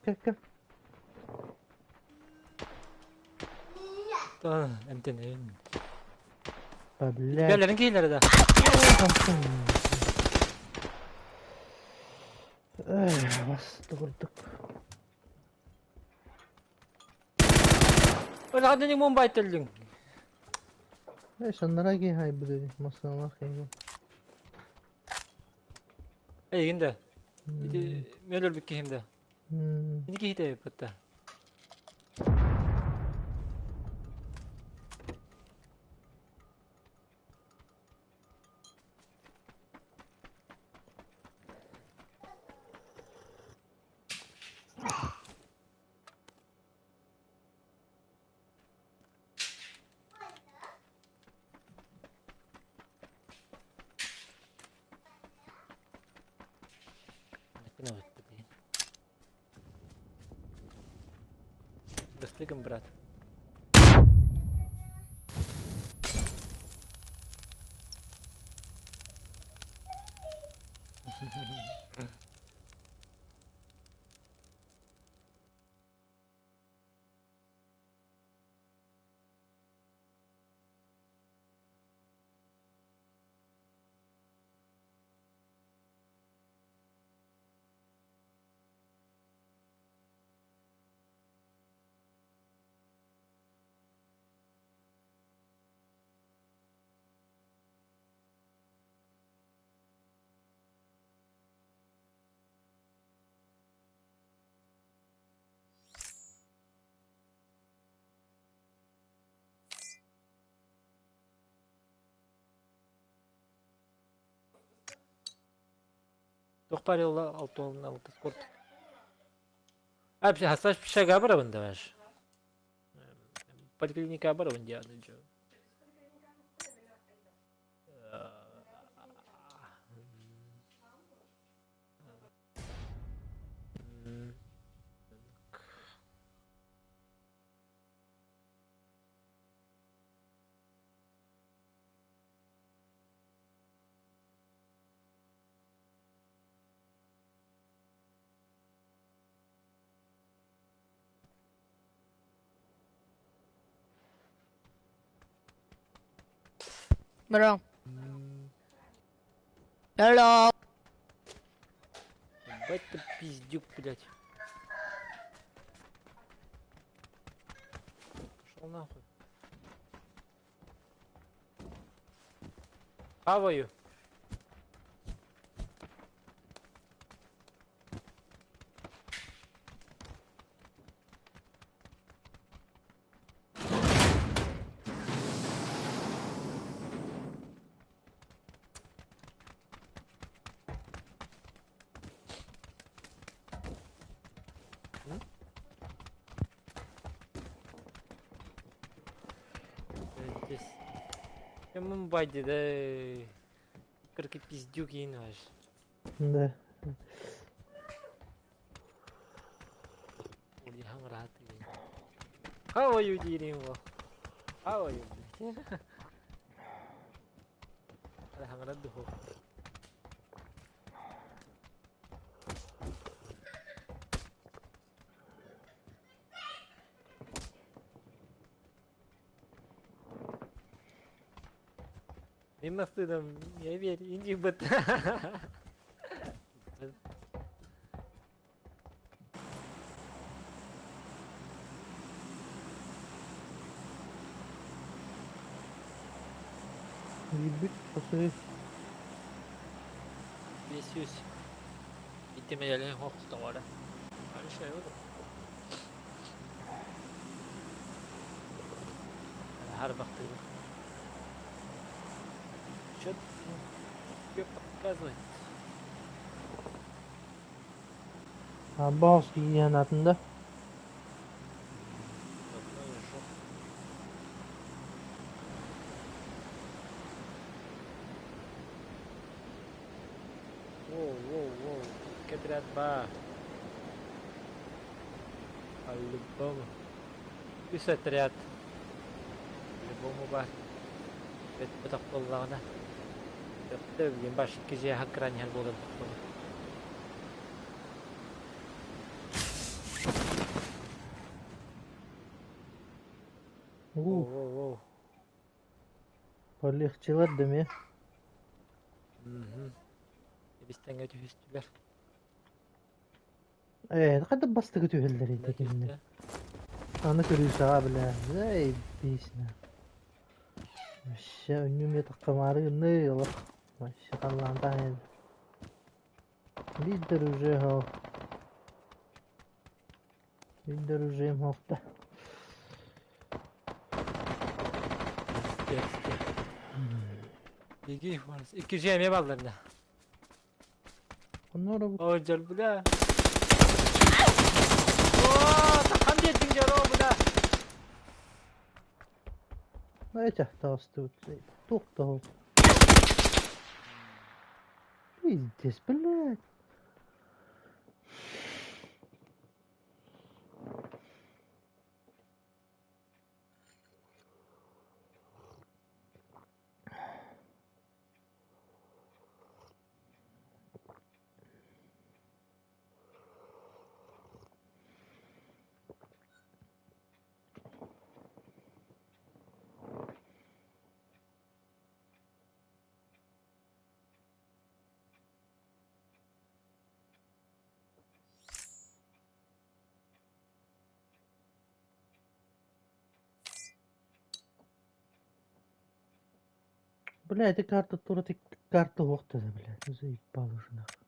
Кел, кел. Та, эмтэнэйин. Да, блядь. Бэлэрин киһилэрэ да. Эх, басты курдук. Өлөҕө Мумбай төллүҥ. Эй, саннара киһи хайбыт масалах эйгэ. Эйигин да. Ити мөлөрбүт киһим да. Ини киһи бытта. Достигом, брат. Тохпарилла алтуонна алта спорт. А, хасаш пшага барабын даваш. Поликлиника барабын дианы жо. Bro. Hello. Ебать ты пиздюк, блядь. Пошел нахуй. Хаваю. Здесь. Я Мумбайди, да. Кырки пиздюк ейнаш. Да. How are you, дерьмо? How are you, блядь? Хаҥарат духу. Мин мастыдам, я верь, инди быт. Ебать, пацаны. Бесюс. Итимелен хоқтоғара. Ары шай oldu. Har бақтығы. Что тебе показывает? А баус киген атында. Давно жопа. Воу, воу, воу. Икки отряд баар. По-любому. Үс отряд. По-любому баар. Бөтөх буоллаҕына. Өттө билигин баш икки дьиэ хаккыраан иһэр буолар буолар. Ух, Воу-воу-воу. полегчилар да ме. Мгм. Ибистэҥҥэ түһүстүлэр. Ээ, хайда бастакы түһэллэр ити кинилэр. Аны көрүүсэҕэ бля, эй, песня. Вообще, үннүм етахтамаары гынны, олох. Вообще, халлаантан Лидер уже хо. Лидер уже мохта. Беги, Икки же эмиэ балларна. Онно О, дьол бля. О, тахан диэтиҥ дьоро бля. Эчэ таҕыстыбыт. Туох да Пиздец, блядь. Бля, эти карта тура ты карта уохта да, блядь. Ну заебал уже нахуй.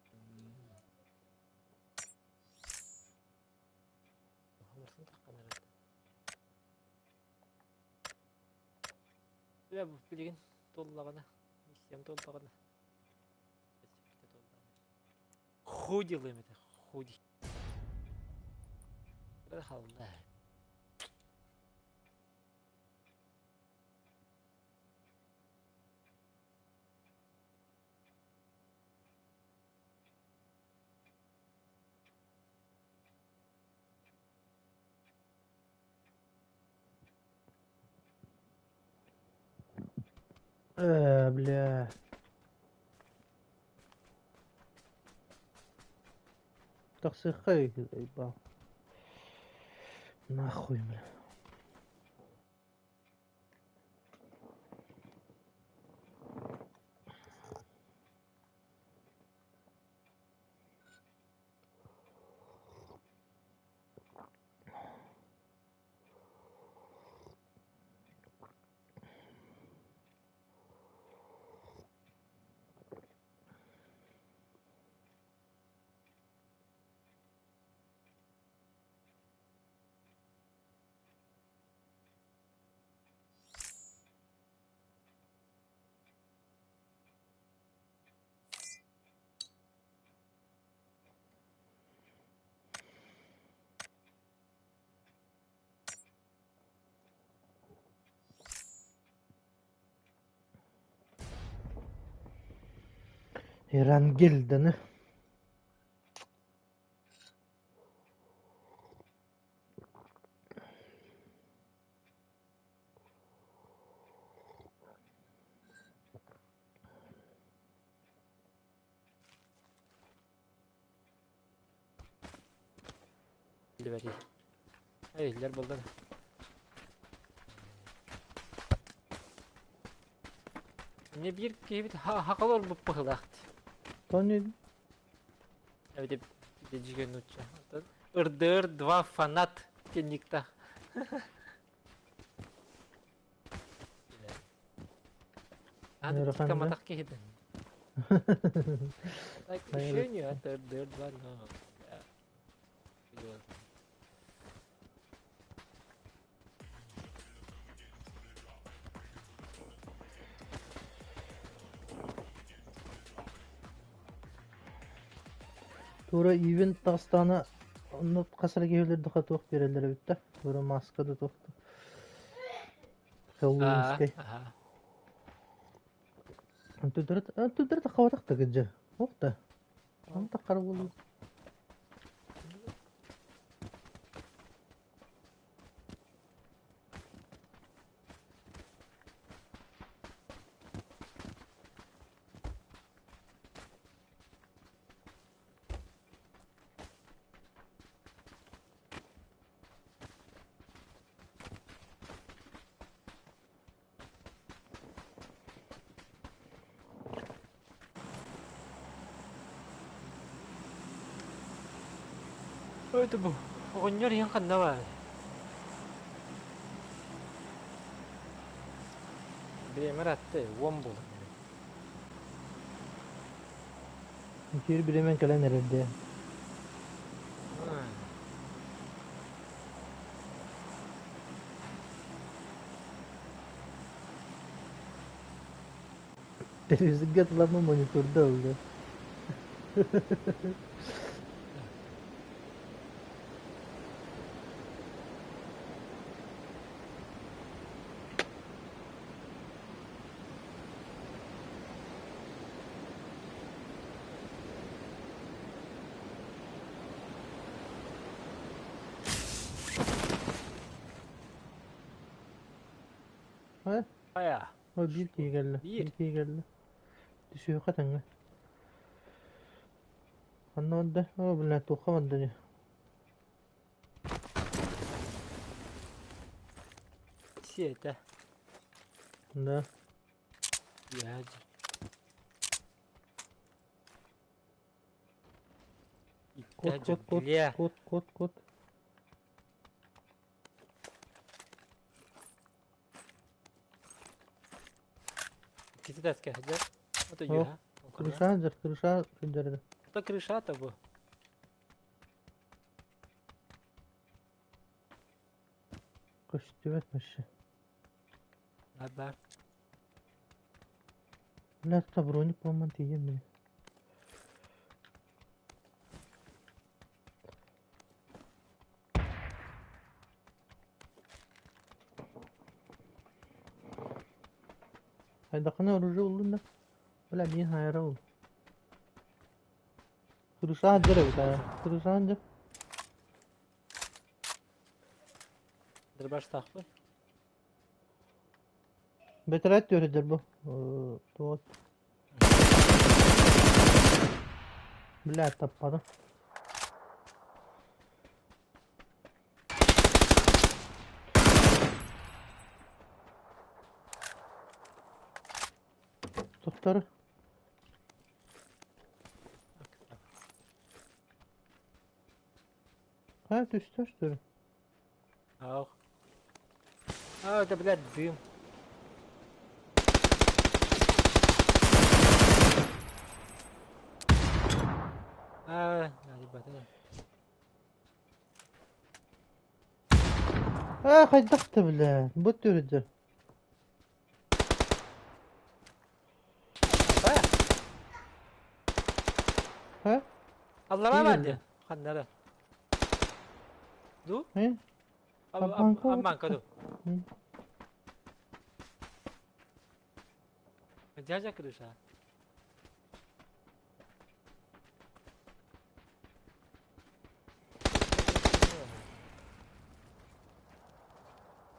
Бля, билигин туоллаҕына, миссиям туоллаҕына. Худи ылыам этэ, худи. Халла. Бля. Тахсыххай заебал. Нахуй, бля. Ирангель даны. Биллибэтий. Эй, иһиллэр буолла да. Эмиэ биир киһибит хахал олорбут быһыылаах дии. Тони Эбэтэр дьигэ нуучча. РДР 2 фанат кенникта. Ыарахан да? Каматах киһитин. Так, еще не, это РДР 2, но... Тура ивент таҕыстаҕына онно хас эрэ киһи өлөрдөххө туох биэрэллэрэ эбит да тура маска да туох да Хэллоуинскай Антыдара таххабатах да кыдьа. Ох да. Аны таххара буолуо. Это бу. Оҕонньор иһин ханна баар? Бириэмэр атты, уон буолан. Үтүөр бириэмэн кэлэн эрэр дээ. Телевизорга тылама мониторда ылла. Ха? Хайа. О, биир киһи кэллэ. Биир. Биир киһи кэллэ. Түсүөххэ тэҥҥэ. Ханна барда? О, бля, туохха барда дии. Сиэтэ. Да. Ядь. Кот, кот, кот, Бля. кот, кот, кот. Кити таска сылдьар. Ото О, юха. Крыша сылдьар, крыша сылдьар эрэ. Это крыша-то бу. Көстүбэт вообще. Бар. Бля, это броник по-моему тиийэн били. Хайдаххына оружие буллун да? Бля, мин хайара ол. Крыша сылдьар эбит аа. Крыша сылдьар. Дырбаштаахпын. Бэтэрээт түөрүйдэр бу. Туох Бля, таппатым. Туттары. Ха, түстэ что ли? Ах. А, это, блядь, дым. А, ребята. А, хайдах-то, бля. Бу түөрүйдэр. А, Ха? Аллара бар дии. Ханнара. Ду? Э? Амманка ду. Дядя крыша.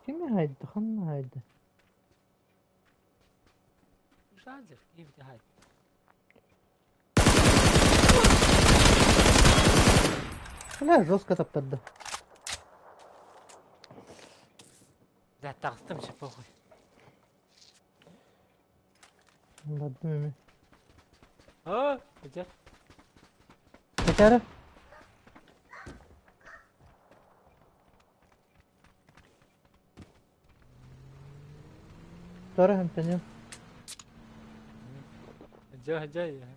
Кими хайда, ханна хайда? Крыша ким хайда. Бля, жестко таптарды. Да, таҕыстым же похуй. Ладно, эми. А, где? Кэтээрэ. Тора хэмтэниэн. Где, где?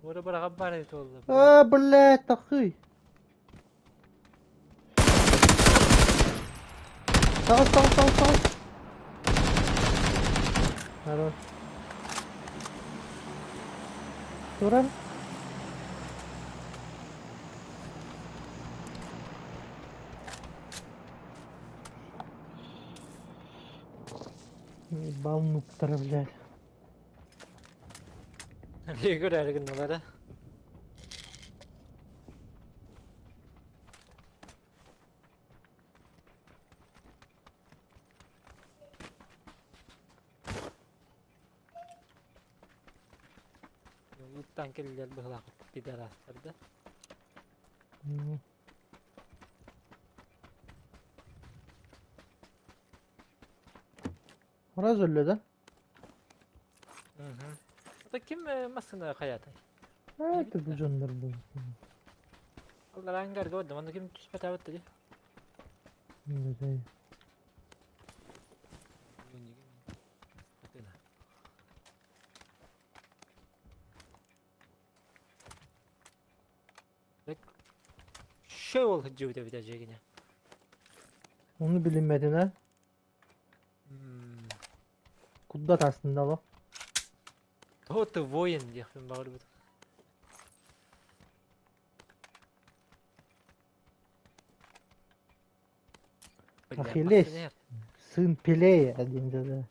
Ура бараҕа баар туолла. А, блядь, тахый. Таҕыс, таҕыс, таҕыс, таҕыс. Хорош. Турар. Ебал нуктара, блядь. Көрөөрү гынналара. Уттан кэллэр быһылаах пидорастар да. Раз өллө да? Это ким массыына хайатай? А, это бу дьоннор бу. Аллараан гарга бардым, онно ким түспэтээбит дии. Шөй ол сылдьыбыт эбит эдьиэгинэ. Ону билиммэтин а? Куддат астында олох. Кто ты воин диэхпин баҕарбыт. Ахиллес, сын Пелея один да.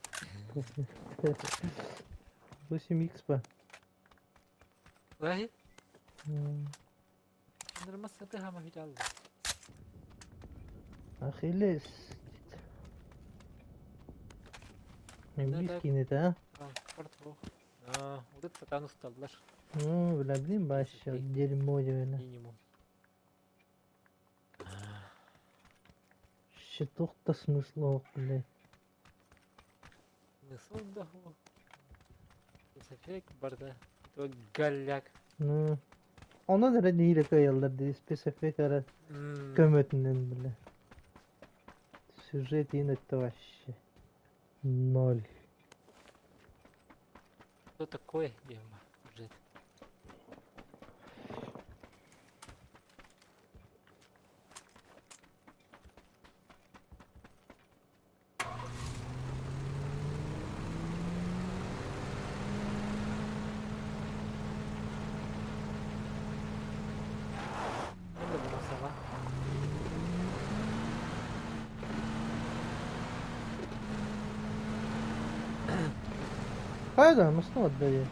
8 икс по. Лахи? Ахиллес. Мен это, а? А, вот сатан усталлар. Ну, бля, блин, вообще дерьмо дерьмо. Минимум. Щиток-то смысла, блядь. Смысл да Спецэффект барда. Голяк. Ну, онон эрэ нэһиилэ кыайаллар дии, спецэффект эрэ көмөтүнэн бile. Сюжет иин это вообще ноль. Что такое, Дима, сюжет? Это была сова. Хайда, мы снова отдали.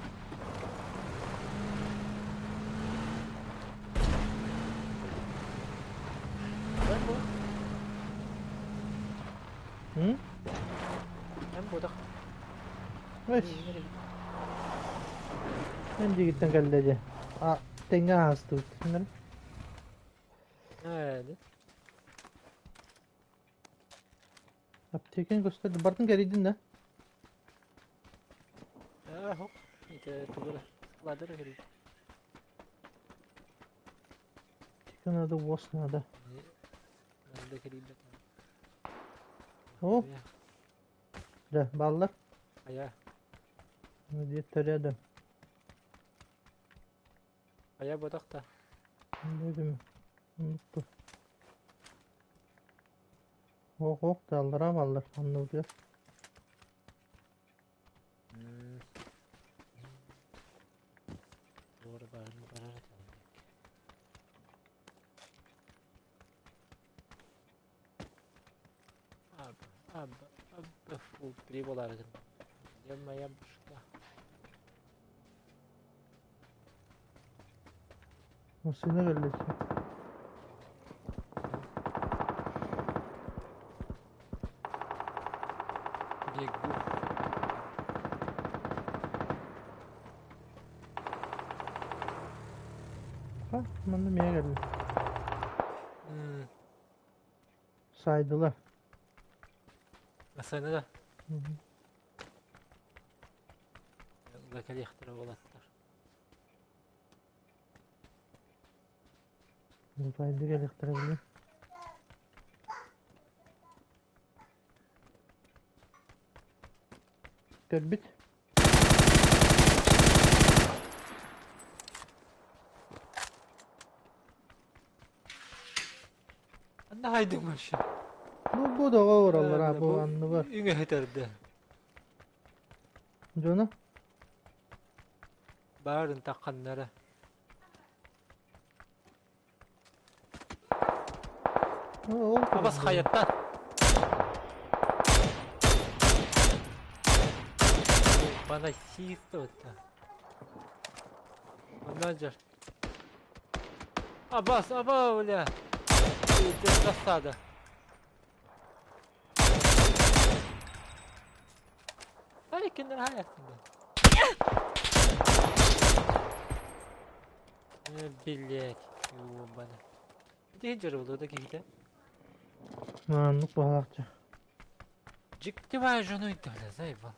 М? Өс. Эн диэкиттэн кэллэ дьэ. А, тэҥҥэ аастыбыт. Аптеканы көстөрдө. Бартын кэрийдин да? Хоп. Это тугура. Ладер кэрийдин. Аптека надо, ВОЗ надо. Надо кэрийбэт. О! Да, баллар. Ая. Где-то рядом. Ая ботахта. Дедим. Unuttu. Ох, ох, даллара баллар. Анны Doğru barın barar Аб, аб, аб, фу, приболар. Где моя башка? Masina кэллэччи. Бегу. Ха, манна миэ кэллэ. Сайдылар. Масана да. Лакалехтара болаттар. Байды кэлэхтэрэ били. Көрбүт. Анна хайдың вообще. Бу бу доҕор аллара бу анныбар. Үҥэ хетерде. Дьоно? Барын таққаннара. Абас хаяттан. Бана сиисті өтті. Ана жар. Абас, аба, бля. Засада. Ай, киндер хаяттың. Блять, ёбана. Ити жырылды да кихите. Маннык баһалаахча. Дьиктибай дьону бля, заебал.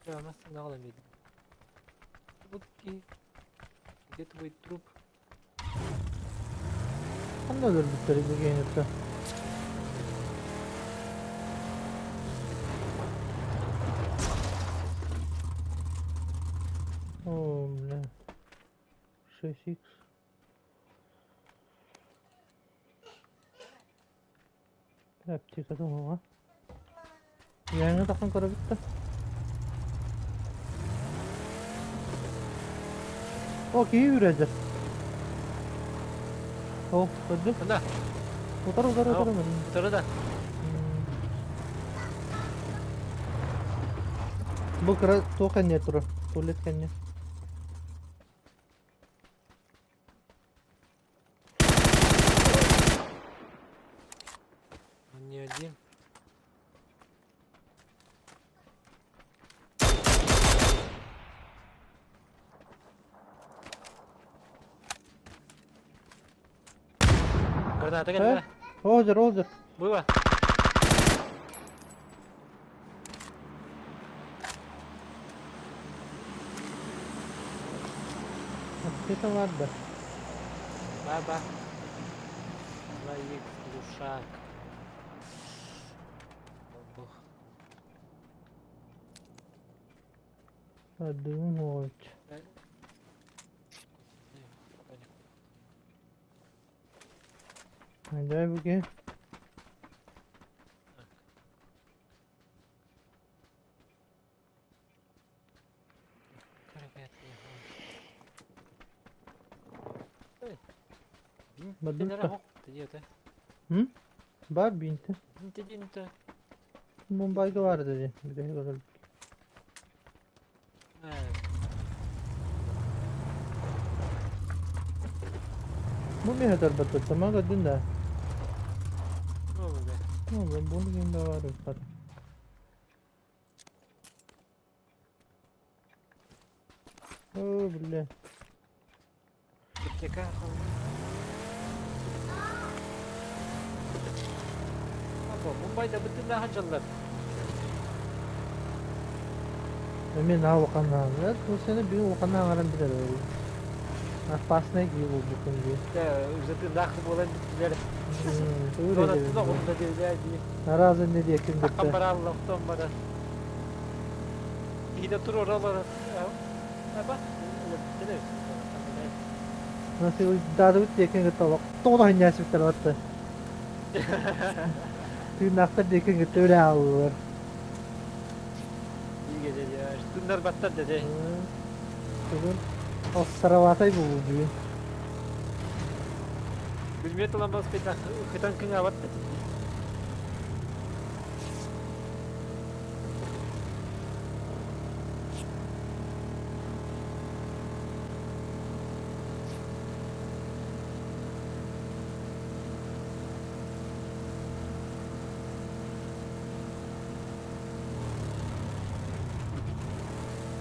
Массыынаҕа ылан биэрдим. Где твой труп? Ханна өлөрбүттэр ити О, бля. 6х. Аптека тоҥоҕо. Үөһэҥҥэ тахсан көрөбүт да. О, киһи үүрэллэр. О, көрдүм. Ханна? Утары, утары, утары. Утары да. Бу кыра туох кэннэ турар? Туалет кэннэ. Он не один. Граната кэллэ. Озер, озер. Было. Аптека бар да. Баба. Твоих глушак. Бог. Подумать. Дай буге. Бадutta. Бар бинти. Мумбайга бар dedi. Bir de kadar. Бу миэхэ тарбаттаттам көрдүн да. Бу ким да бар ыппат. О, бля. Мумбайда бүтүн ханжаллар. Мен аа улаханнаан. Бу сени бир улаханнаан аҥаран билэр Опасный киһи буолбуккун дии. Уже тыыннаах буолан бүттүлэр. Аразы не диэкин Таккан кытта. баралла, оттон барар. Киһитэ туруоралар. Аба, Nasıl дадыбыт диэкин кытта олох тоҕо ханньаасыбыттар батта. Тыыннаахтар диэкин кытта үлэ ааллылар. Тыннар баттар дede. Бүгүн оссараватай булуу бүгүн. Билмет olan баспайда хытан кыңа батта.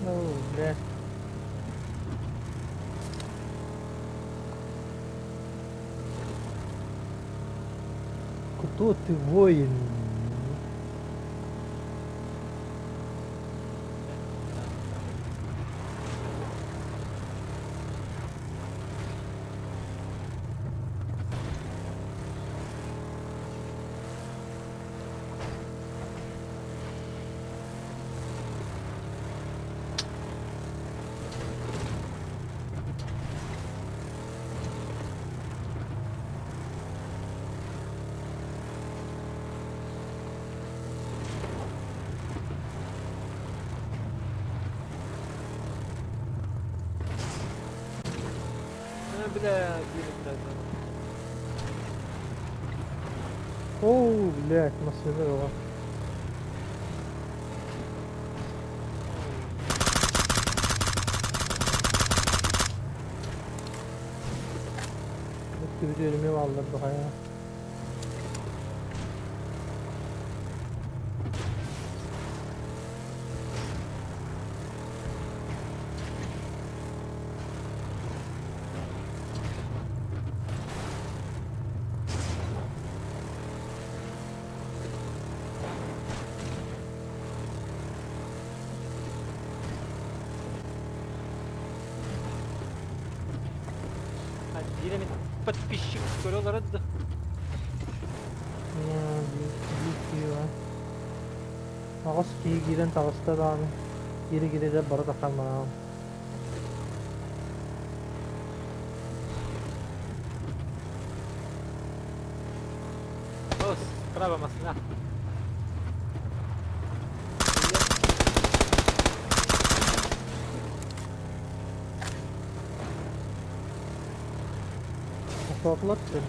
Ну, бля. Кто ты, воин? Бля, киирэн О, блядь, машина была. Бүтүрүмү аллар ya. подписчик көрө олорор да. Биир киһи бар. Аҕыс киһи киирэн таҕыста даҕаны, киирэ-киирэ бары тахсан бараҕын. О, справа массыына. Тохтоотулар син.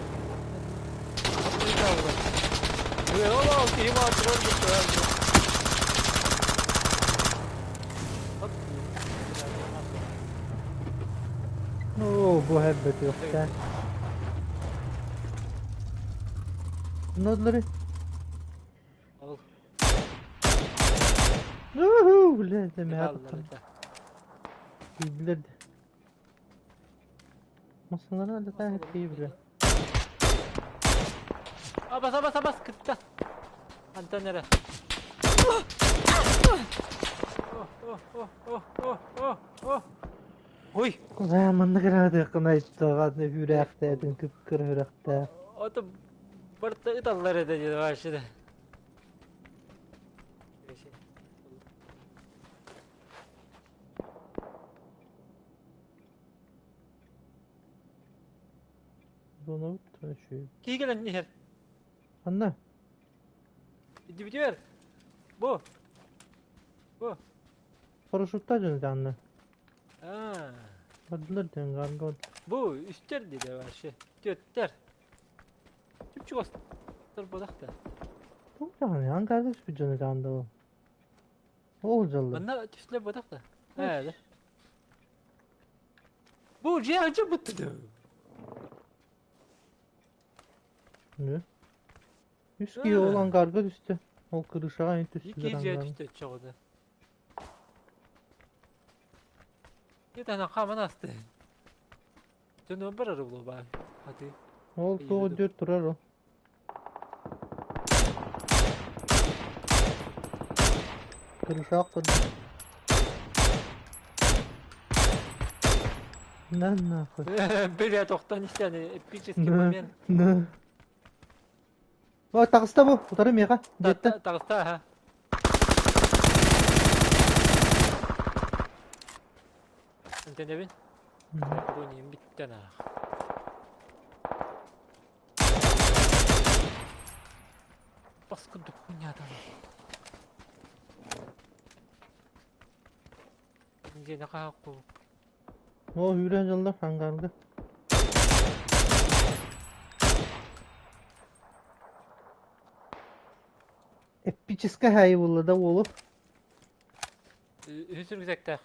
Оо, бу хэббэтиэхтээх. Надлары. Ол. Уху, блядь, эмэһэ Киирдилэр да. Массыыналары алдьатаан киһи бile. Абас, абас, абас, кытта. Антон эрэ. О, о, о, о, о, о, о. Ой! Куда маннык ыраатыаххын айттаҕа үүрээхтээтин кып-кыра үрэхтээх. Ото барта ыталлар этэ диэн вообще. Киһи кэлэн иһэр. Ханна? Дибитигэр. Бу. Бу. Парашютта дьон анна. Аа. Бардылар диэн гаргон. Бу үстэр диде вообще. Түөттэр. Чүпчүк остор бодахта. Туох даҕаны ангарга түспүт дьон анда ол. Ол дьаллар. Манна түслэ бодахта. Ээ. Бу дьиэ ача бутты. Не? Үс киһи ол ангарга түстэ. Ол крышаҕа ин түстүлэр Икки дьиэ ангарга. түстэ чоҕуда. Итана хаман асты. Дьону барар улуба. Хаты. Ол туох дүр турар ол. Крышаҕа курдук. На нахуй. Бля, тохтон истэн эпический момент. На. О, таҕыста бу, утары миэхэ, диэттэ. Таҕыста, аха. Интенебин? Бу биттен аах. Бас курдук хуйнятан. Дьиэни хаһаакку. О, үүрэн дьаллар ангарга. Эпическая хаайы буолла да уолу. Үһүс рюкзактаах.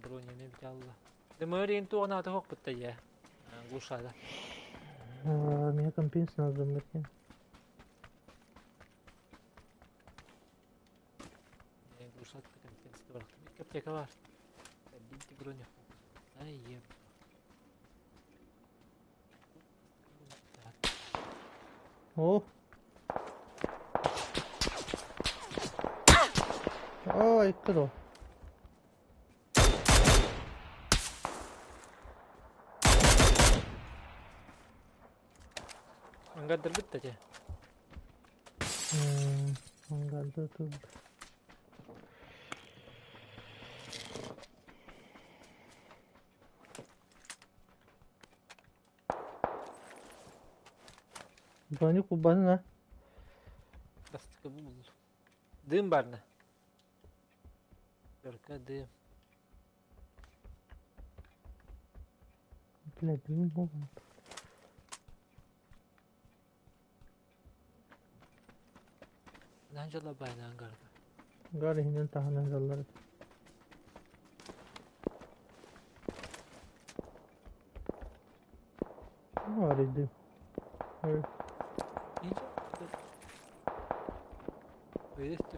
Броняны биталла. Дымыр туох наата хокпутта я. Глушада. Меня компенс надо мыркен. Глушат компенс барахтым. Икки аптека бар. Бинти броня. Ай, еб. О. Ой, икки Ангардар битта те. Ангарда тут. Броня кубанына. Бастыкы бул. Дым барна. Только дым. Бля, дым болған. Нанжала байна ангарда. Гар иһинэн таһынан дьаллар. Бар дым.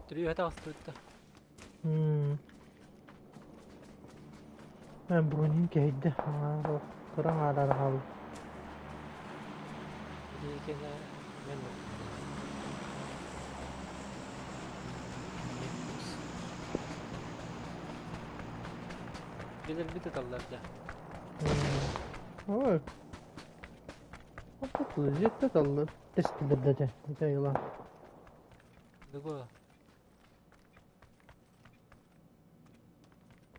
Түрүү тағыстыбытта. Бронин кэһэйдэ. Кыра аҥаарар хаалбыт. Мен Билер бит аталлар да. Ой. Дьиэттэ таллы тестилер да дьэ ити айылаах. Дугу.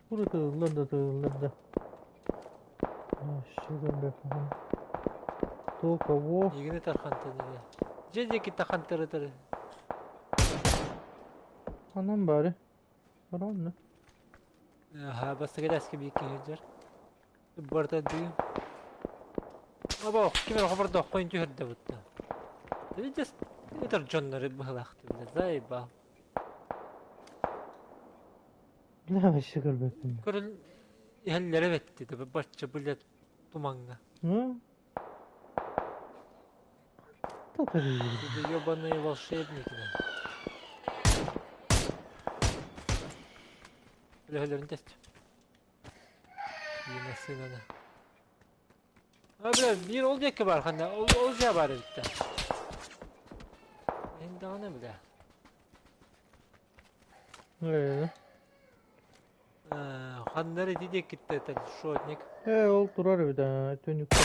Куру тыыллар да тыыллар да. Вообще То кого? Игини тархантан эрэ. Дьэ диэки тахантары тары. Анан бары. Баранна. Аха, бастакы этэскэ биир киһи сылдьар. Барыта дыы. Аба, ким эрэ хобордооххойун түһэрдэ бутта. Видишь, это дьоннору быһылаахты бile, заебал. Бля, вообще көрбөппүн. Көрөн иһэллэрэ бэтти да бачча блядь тумаҥҥа. Ну? Кто Это ебаные волшебники, да. Үлэһэлэрин тест. Биир массыынаны. А, бля, биир ол диэки бар ханна, ол, ол дьиэ бар эбит да. Эн даҕаны, бля. Э, Ханна эрэ ити диэкиттэ этэр шотник. Э, ол турар эбит аа, түннүккэ.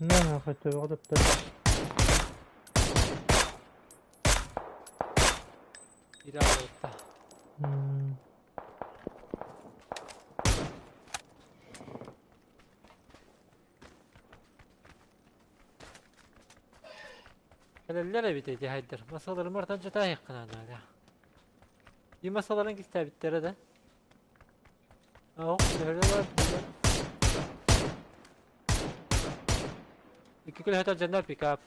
На, хотя бы таптар. Ире аллыбытта. Кэлэллэр эбит эти хайдар. Масаларын бартан чатаайыккына да. И масаларын кистээбиттэрэ да. Оох, күлэһэрэ бар. Икки күлэһэтэ дьоннор пикап.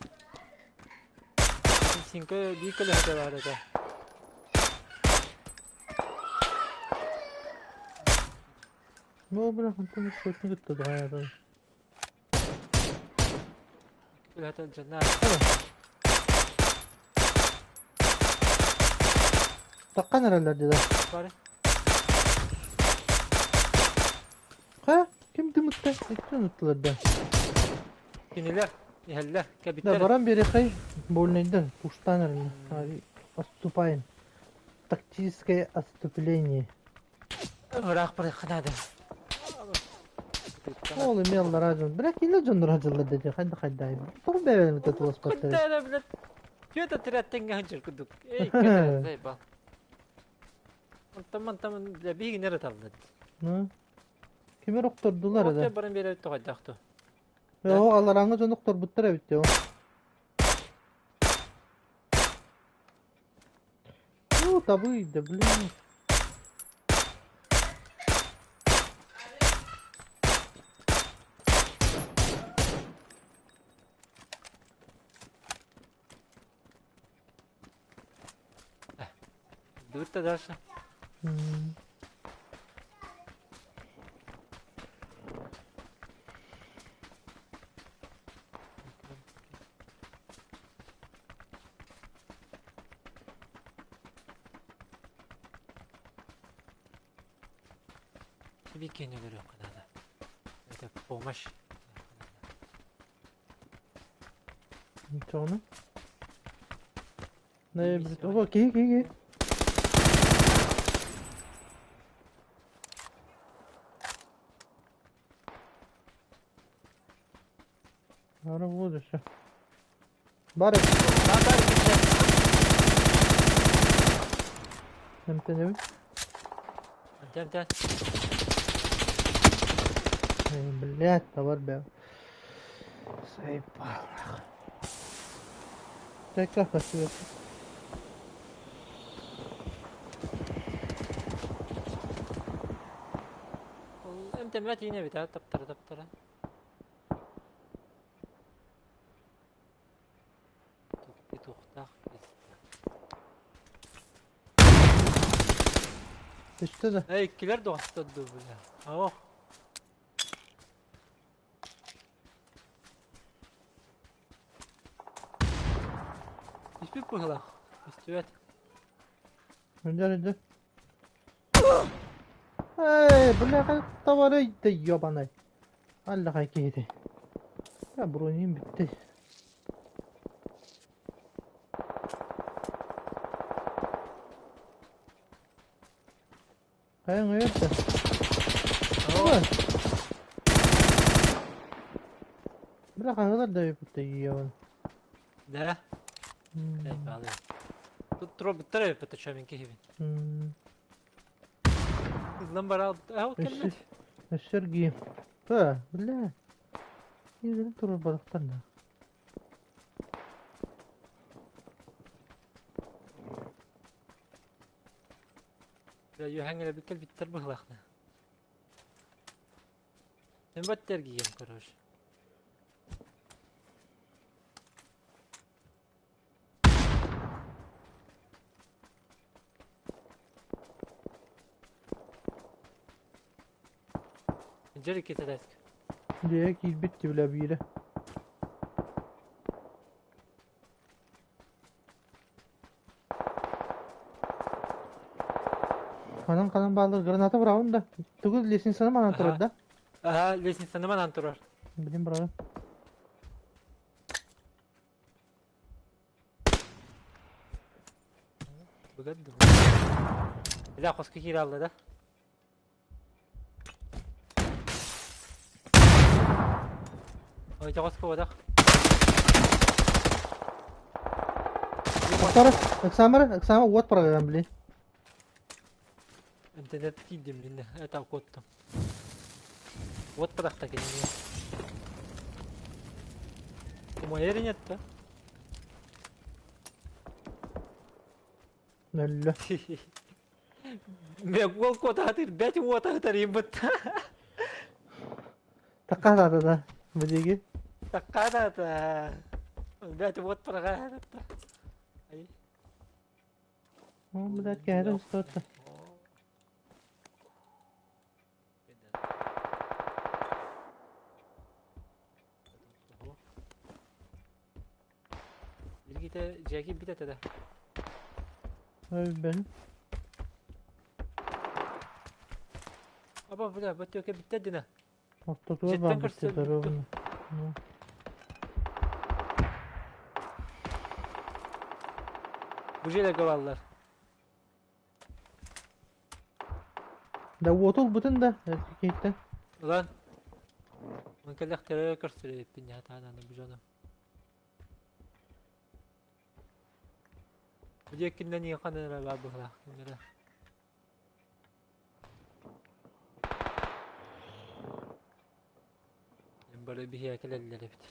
Синка биир күлэһэтэ бар этэ. Ну, бля, онтон сотни кытта даҕайатын. Икки күлэһэтэ дьоннор. Таххан эрэллэр дии Бары. Ха? Ким дымытта? Икки ыттылар да. Кинилэр иһэллэр, Да, кэбиттэр. баран берехай больнайдан пуштан эрэллэр. Отступаем. Тактическое отступление. Ыраах барыахха наада. Ол эмиэ аллараа дьон. Бля, килэ дьоннор сылдьаллар дии. Хайда хайдаай. Тоҕо бэйэбин туласпаттар. Куттара, блядь. Түөт отрядтан сылдьар курдук. Эй, кэтэр, заебал. Онтон мантан бля биһигинер ыталлар. Ну. Кимер охтордулар Ол да. баран биэрэр тоҕойдоохту. Оо, алларааҥҥы дьон охторбуттар эбит дии. Ну, табый да, блин. Дурта дальше. Бикини көрүөххэ наада. Это помощь. Ничего. Не, блядь. Ого, киһи, киһи, киһи. Ара вот еще. Бар Бар Эмтэнэбин. Тэн тэн. Блядь, товар бя. Заебал. Так как отсюда? Эмтэммэт иинэ эбит аа таптара таптара. Петухтаах Түстэ да. Эй, иккилэр доҕостор дуу бля. Ох. Түспүт быһыылаах. Түстүбэт. Önder önder. Эй, бля, товарый да ебаный. Аллаха киһити. Я броним бүттэ. Хайаң өйөрдө. Ой! Бля, хаһыалар да эбиппит ийэбин. Да? Эй, Тут туруорбуттар эбиппит чё мин киһибин. Ыллан бараалбыт. Аа, ол кэлбит. Өссө эргийим. Та, бля. Ийэлэрин туруорбатахтар да. Бля, үөһэҥ эрэ кэлбиттэр быһылаахна. Мен бат эргийем, короче. Дьэр икки этээск. Дьиэ киирбит бля биирэ. Ханан ханан бааллар граната быраҕын да. Тугу лестницаны манан турар да? Аха, лестницаны манан турар. Билин быраҕын. Быгат да. Бля, хоско киирэ алла да. Ой, хоско бодах. Повтор, Оксамара, Оксама, вот программ, блин. Интернет киирдим блин, это куоттум. Вот бырахта кинини. Умайар нет да? Өллө. Мен уол куотаатыр, бэт уотаатар имбыт. Такка да, бу диги. Таккаата. Бэт уот быраҕаатар. Ай. О, блядь, кэһэтин устуотта. Билгите дьиэки бит этэ да. Ой, бен. Аба, бля, бу төкө биттэ дина. Ортотугар Дьиэттэн баар көрсө бит ровно. Бу дьиэлэргэ бааллар. Да уоту ылбытын да, киһиттэн. Улан. Мын кэллэхтэрэ көрсөр эппин яхатаананы бу дьону. Бу диэккиннэн иэхэн эрэ баар быһылаах кинилэрэ. Бары биһиэхэ кэлэллэр эбит.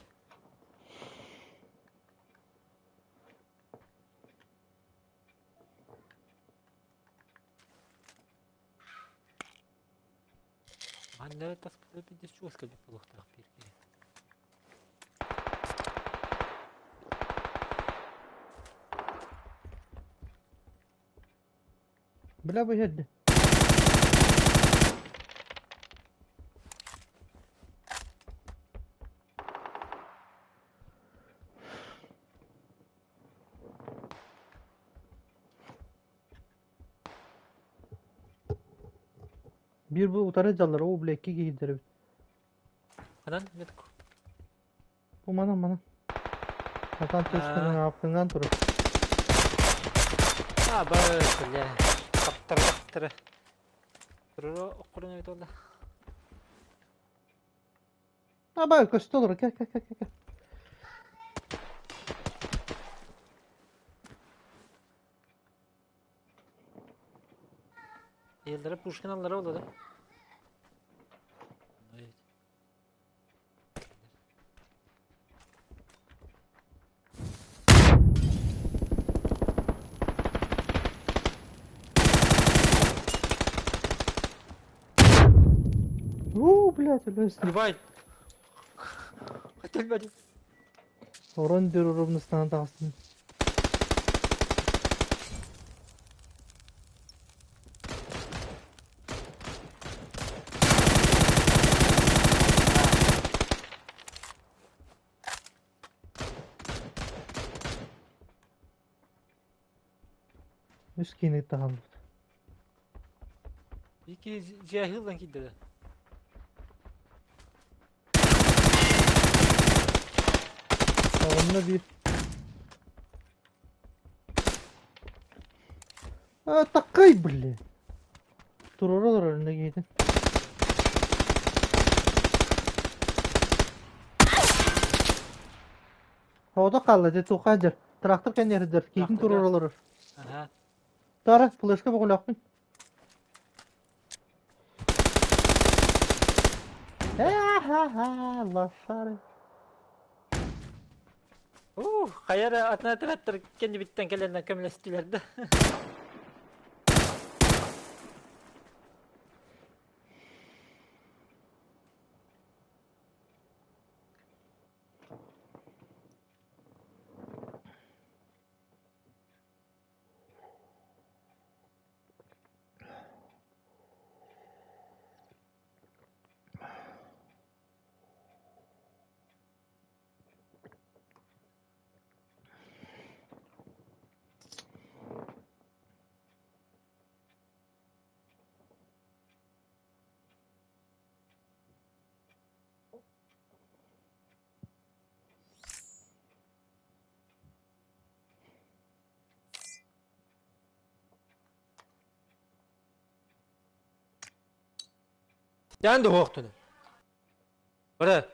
Манна таспыта биирдэ чугас кэлбит буолуохтаах биир киһи. Бля, бу иһэрдэ. Биир бу утары дьаллар, оо, бля, икки киһи эбит. Ханан метку. Бу манан, манан. Хатан төскүнэн ааппыҥан турар. А, бля. Таптара таптара. Туру оккурун эбит олла. Аба, көстө олорор, кэл, кэл, кэл, кэл. Yıllara Пушкин аллара олоду. Evet. Уу, блядь, өлөстүм. Ебать. Хотел Орон дүр урумнустан таҕыстым. Үс киини таһалбыт. İki cahil кидде. Онно биир. А, такай, блин. Турора олорор önüne киһитин. Оҕото хаалла дьэ туохха сылдьар? Трактор кэннигэр сылдьар, киитин Тракторга. туруора олорор. Аһа. Тара, флешка бөҕөлөөхпүн. Ха-ха-ха, лошары. Ух, хайа эрэ атын оператор кэннибиттэн кэлэннэр көмөлөстүлэр да. Дьаан да уһуохтуну. Бары.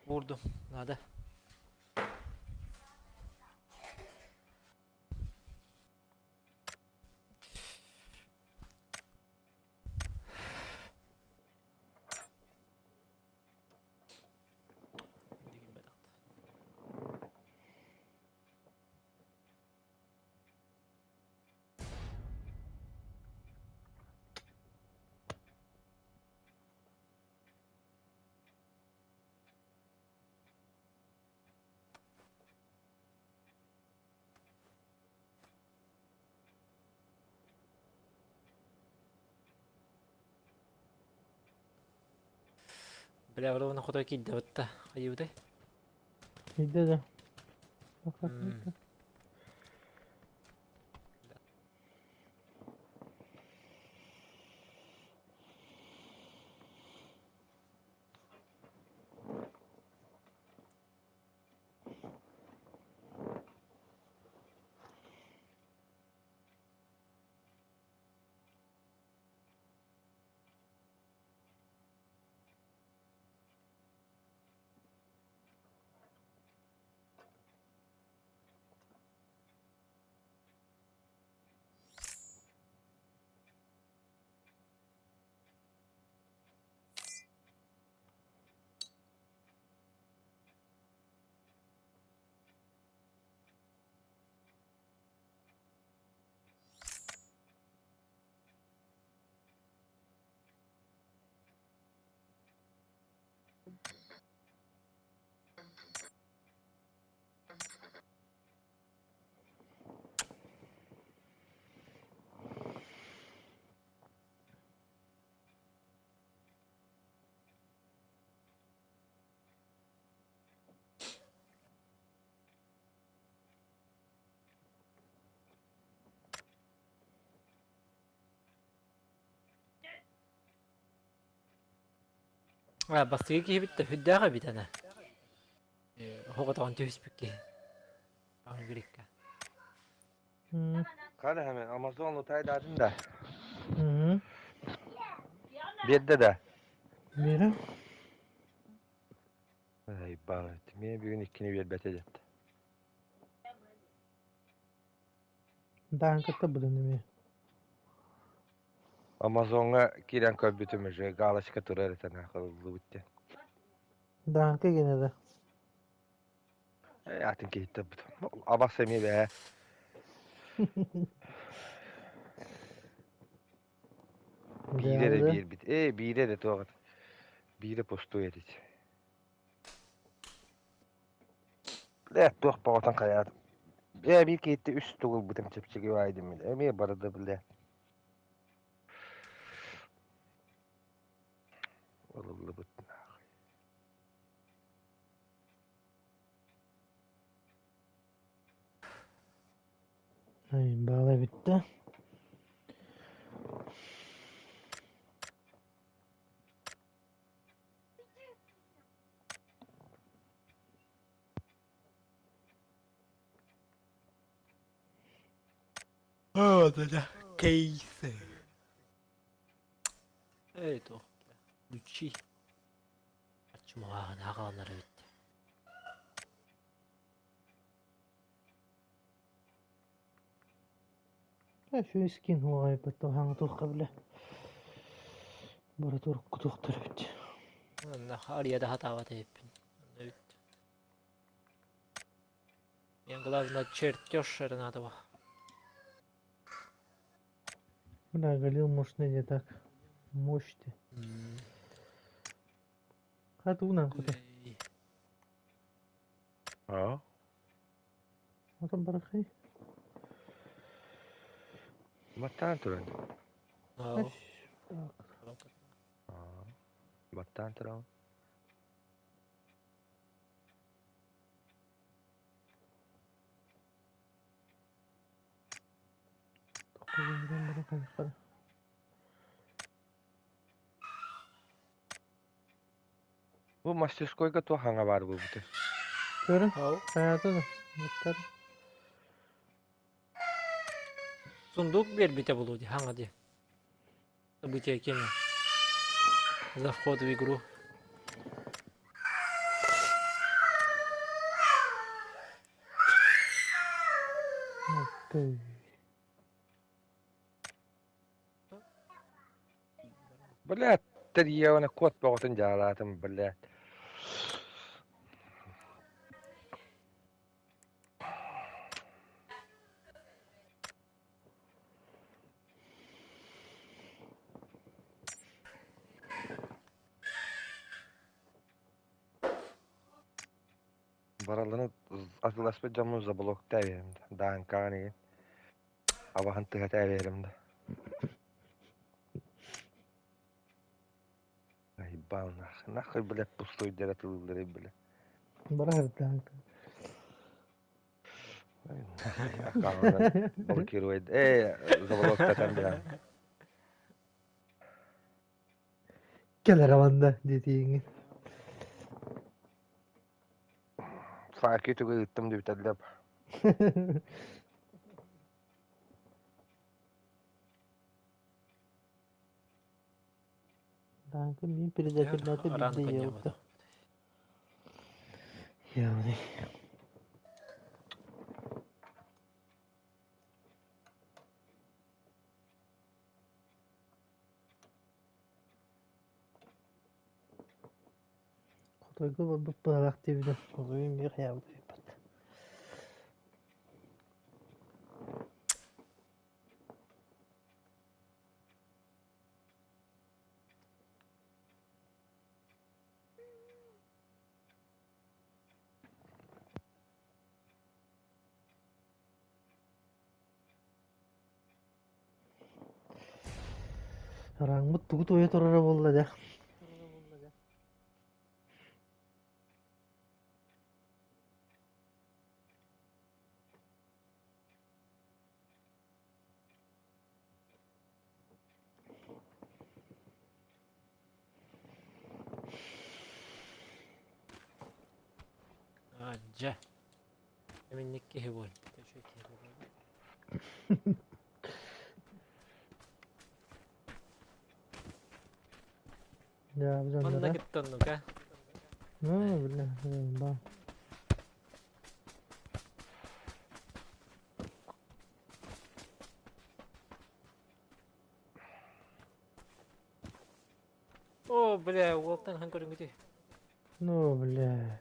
Буурдум. Наада. Бля, ровно хотой киирдэ бытта. Хайыбытай? Киирдэ да. А, бастакы киһибит да сүрдээх эбит ана. Оҕотоҕун түһүспүт киһи. Ангрикка. Хана hemen Amazon лутайдаатын да. Биэрдэ да. Биэрэ. Ай, баҕа, мен бүгүн иккини биэрбэтэ дьэт. Даан кытта будун эмиэ. Амазоҥҥа киирэн көрбүтүм уже галочка турар этэн аахыллыбыт диэн. Даанка гинэ да. Атын киһиттэн абас эмиэ бээ. Биирэ эрэ биэрбит. Ээ, биирэ эрэ туох биирэ пустой этич. Бля, туох баҕатан хайаат. Ээ, биир киһиттэ үс тугулбутум чэпчэки баайдым мин. Эмиэ барыда бля. Ылыллыбыт. Ай, баала бүттэ. Оо, да. Кейсы. Эй, туох Ключи. Аччымаҕаһын аҕаланар эбит. Şu скин хуҕайбыт хаҥа туохха билэ. Бара турукку туохтар эбит. Онно арыйа да хатаабат эбиппин. Эбит. Мен главное чертеж надо. Бля, Галил мощный не так. Мощный. Хатуна куда? А? Отон барахай. Баттаан туран. Аа. Баттаан туран. Бу мастерскойга туох хаҥа баар буолбута? Көрө. Хайата да. Буттар. Сундук биэрбитэ булуу дии, хаҥа дии. Событие кеми. За вход в игру. Окей. Блядь, тэрийэҕинэ куот бөҕөтүн дьаалаатым, блядь. Бараларын атыыласпыт дьоммун заблокта эбиэм да, дааҥкаҕын игин. Абаһын тыһата эбиэрим да. Айбал нах, нахуй, блядь, пустой дера тыллары, блядь. Бара сыртаан. Аккаунтан блокирует. Эй, заблоктатан билэн. Кэлэр аманда диэтииҥин. Факи тугу ыыттым диэбитэллэп. Данка мин предательнаты Ран билде коньяк. еута. Явный. Хотойго барбыт быһалаах диэбитим. Хотойум биир хайаабыт ыйыппат. Хараҥмыт тугу туойа турара буолла дэ. А, дьэ. Эминник киһи буол. Үчүгэй киһи буол. Дьэ, Манна дьонноро. кытта оннука. Ну, бля, ба. О, бля, уолтан хан көрүҥүтүй. Ну, бля.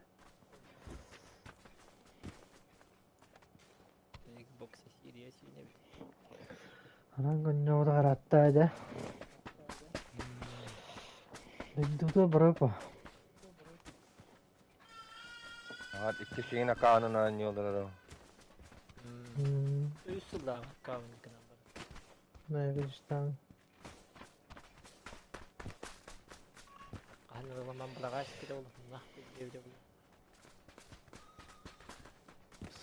Xbox Series эбит. Анан гонньоҕу харатта дэ. Дойдута барапа. Аат икки сиин акаанын оонньуулар. Үс сыллаах аккаунт гынан баран. Наверное, Хаһан ыламан балаҕаас кире олохуннах диэбитэ буолуо.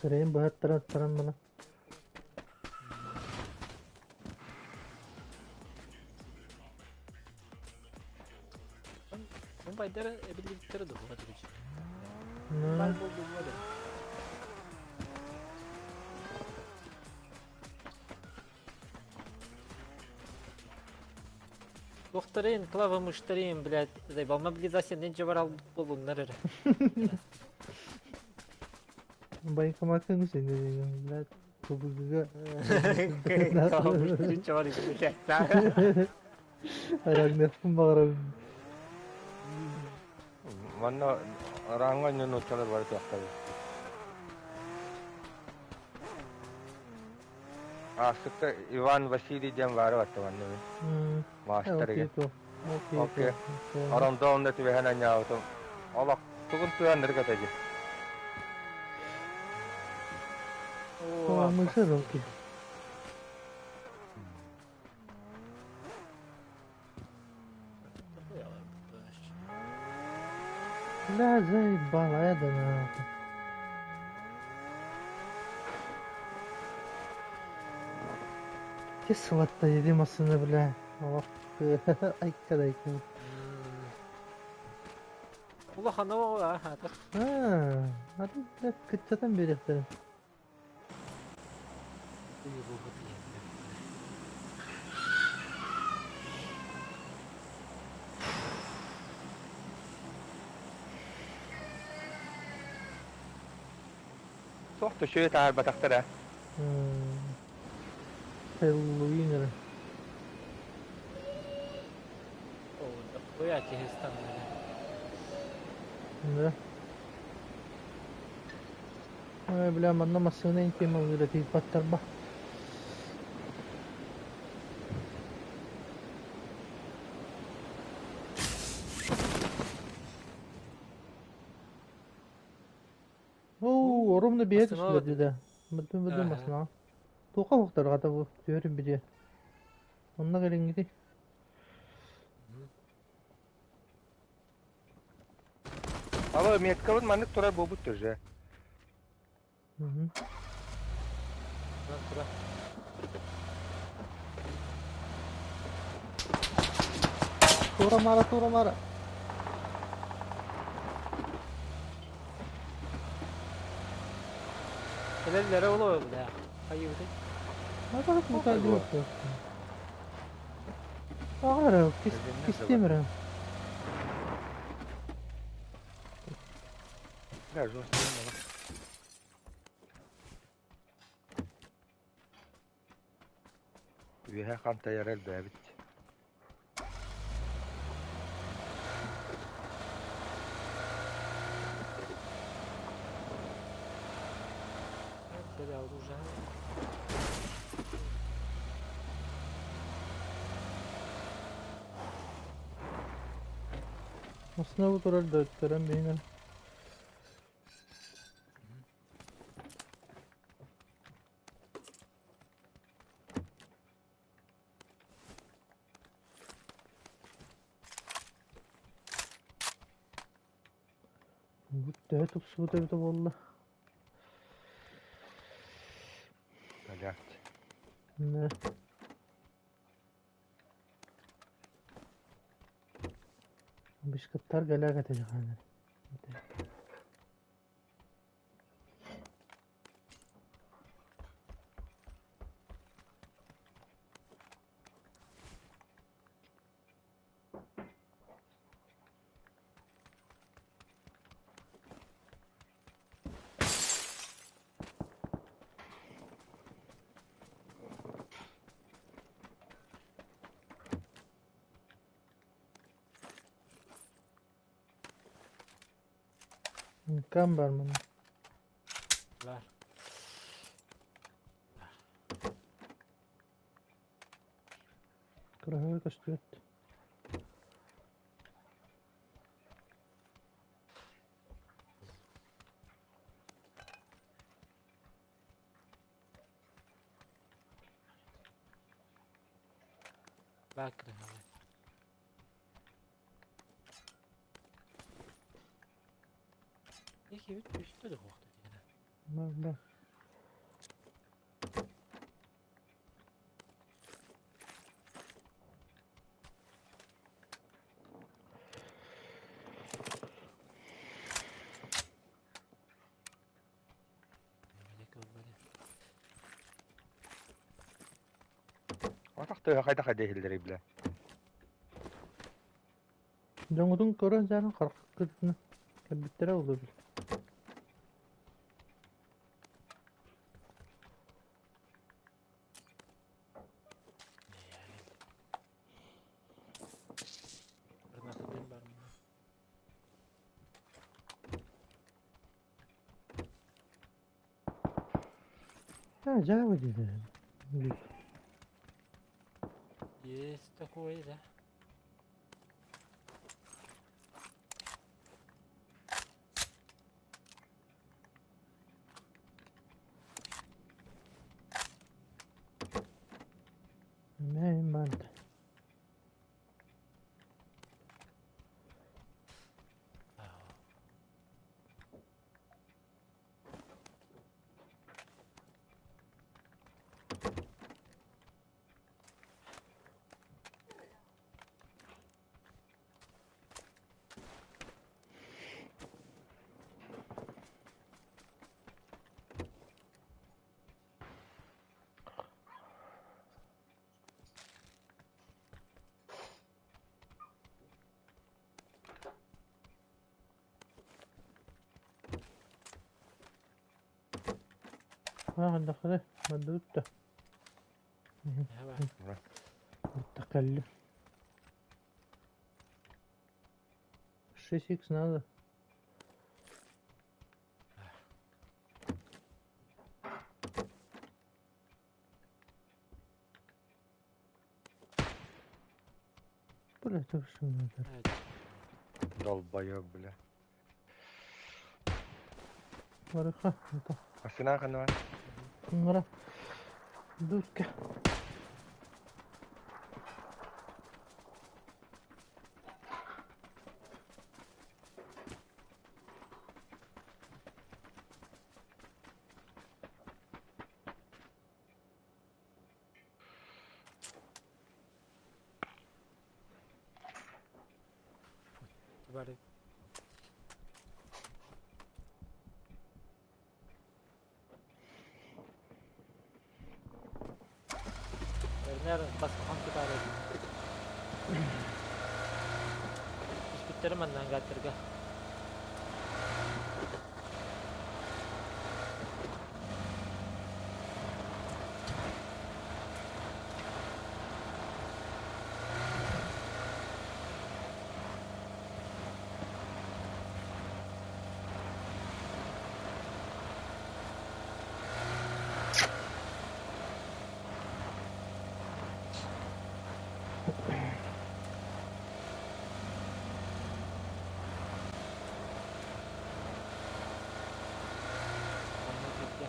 Сырайын быһаттаран таран мана. Бу байдара эбиллибиттэрэ дуһуга түгүч. Ну, Бар буолдулла да. Туохтарын, клава мыштарын, блядь, заебал мобилизация нинче бар албыт буолуннар эрэ. Военкоматка сен блядь, КБГ. Клава мыштарын чабар блядь. Рагнарпын баҕарабын. Манна араҥҥа нууччалар бары туохтар. Аасыкта Иван Василий диэн баара батта манна мин. Маастар Окей, Окей. Орондо онно түбэһэн анньаабытым. Олох тугун туйаннырык этэ дии. Мыша руки. Бля, заебала, это нахуй. Кислота, иди машина, бля. Ох, айка айка. Улахан оҕо аата. Аа, аты бля, кыччатан биэриэхтэрин. Суох төшөйө таһаарбатахтара. Хэллоуин эрэ. Ой, киһи станна. Да. Ой, бля, манна массыына интималыыра тиийбаттарба. Оо, оромно биэ түстүлэр дии Быдым быдым массыына. Туохха уохтарҕата бу түһэрин билиэ. Онно кэлиҥҥитий? Алло, меткабыт маннык турар буолбут тоже. Тура. Тура мара, тура мара. Кэлэллэрэ олоо бля. Хайыбыты. Атах мутаа Ағара, кистемірі. Да, жестко. Үөһэ хантайар элбээбит. Основа турар да өттөрөн бейнен. Бу төһө тупсубут эбитэ буолла? Блядь. Не. Бишкаттар галага этэ. Кам бар мана? Бар. Кыраһыга көстүбэт. Бар кыраһыга. Екі үт үстө да хуохта дигена. Бар, бар. Атах төһө хайда хайда иһиллэрий бля. Дьоҥҥутун көрөн саарын хараххытына кэлбиттэрэ буолуо били. Гранататын бар мына. Ha, дьаабы диэтэ. Есть такое, да. Мэй манта. Haa, бардыбыт да. Кэллим. 6х надо. Бля, это что надо? Долбоёб, бля. Барыха, это. Машина ханна. Мара. Дудка. Бары. Вернер басқан тутары. Түспүттері маннан гаттырга. Манна кирде.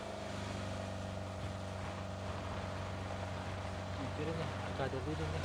Киирини, академирини.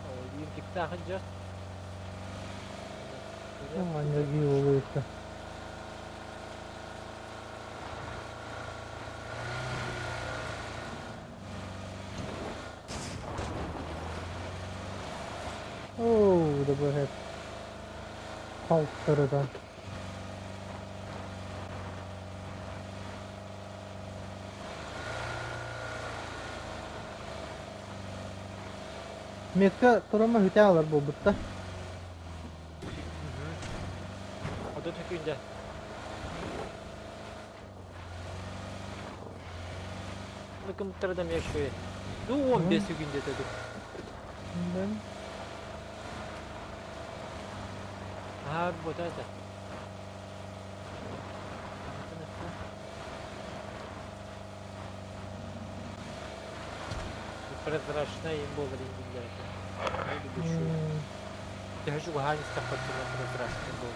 Ол киптаахын дьар. Аньяги болуйта. Оу, да бэхэт. Халттарыдан. Метка турама хүтэ алар буолбутта. Одон төкүндэ. Ныкымтырдам яшуе. Ну, 15 күндө төдү. Ben Аа, вот это. Прозрачная им было м, Я хочу ганить прозрачный был.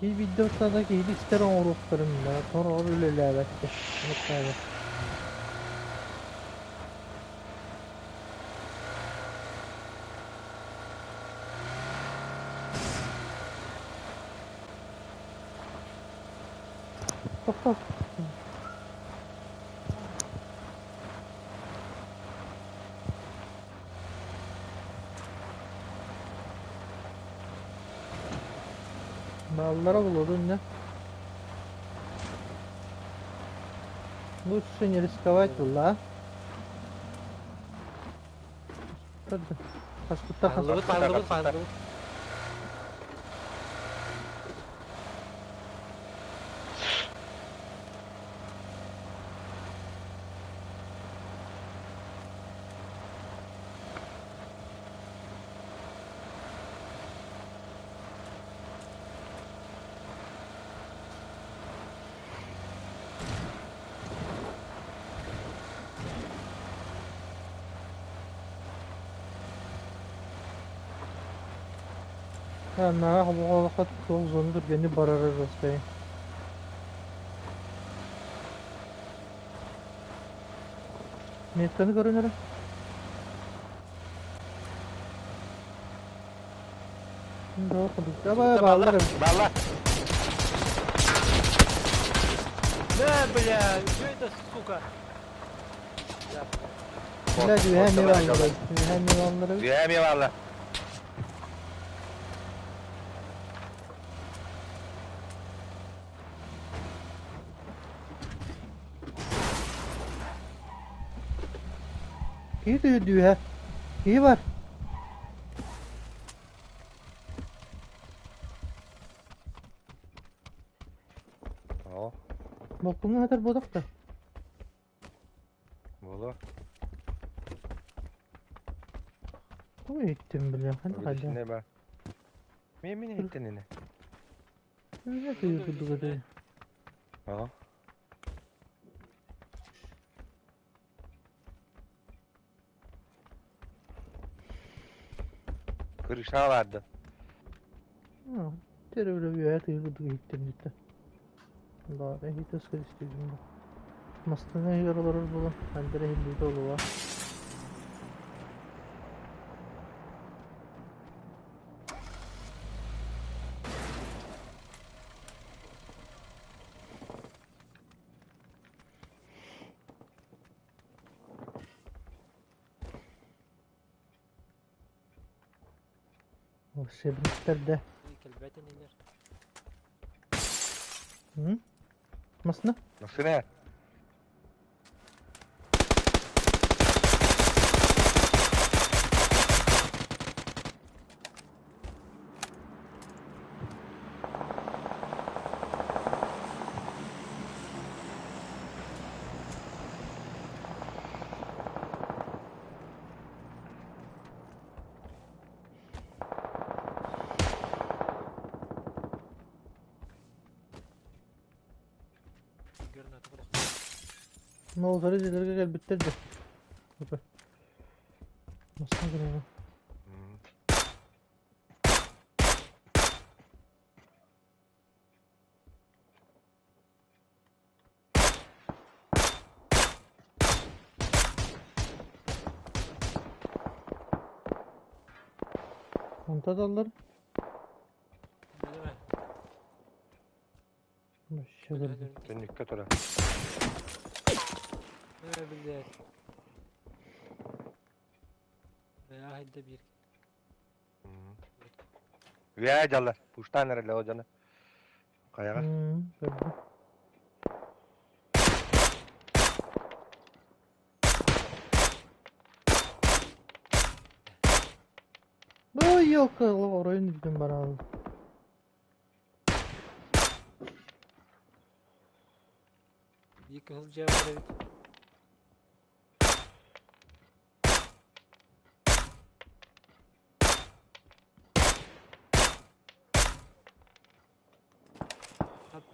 Ки видеоттан киһи истэр оҥоруохтарын да, тороҕор үлэлээбэттэр. Муттаабат. Тохтоо. Баллара булуду инне. Лучше не рисковать было. Хаспыттар Хаһыллыбыт, хаһыллыбыт, хаһыллыбыт. Наҕа хобоҕолоххо туох зону түргэнник барара ростай. Метканы көрөн эрэ. Давай бааллар. Бааллар. Да, бля, что это, сука? Бля, үһэ эмиэ бааллар. Үһэ эмиэ бааллар. Үһэ эмиэ бааллар. Киһи түһүрдүүһэ. Киһи бар. О. Болкуҥҥа сытар буолуох да. Буолуо. Тугу иһиттим бile? Ханна хайда? Ба. Мен мин иһиттин ини. Үһэ тыйы курдук этэ. О. Крыша барды. Теребиле үөһэ тыйы курдук иһиттим диттэ. Баар эһиитэ скристиибин бу. Мастына иһигэр олорор буолан, ханна эрэ иһиллибитэ буолуо. Волшебниктар да. Кэлбэт инилэр. Масына? Масына. Молотары дьиэлэргэ кэлбиттэр да. Масына гынaba. Онто даллар. Түннүккэ турар. Билэр. Бэйэ биир. Үө дьаллар. Пуштаан эрэлэ о дьоно. Хайаҕа? Ой, елка, оройун бүтүн бараалы. Биир кыһыл дьиэ бар эбит.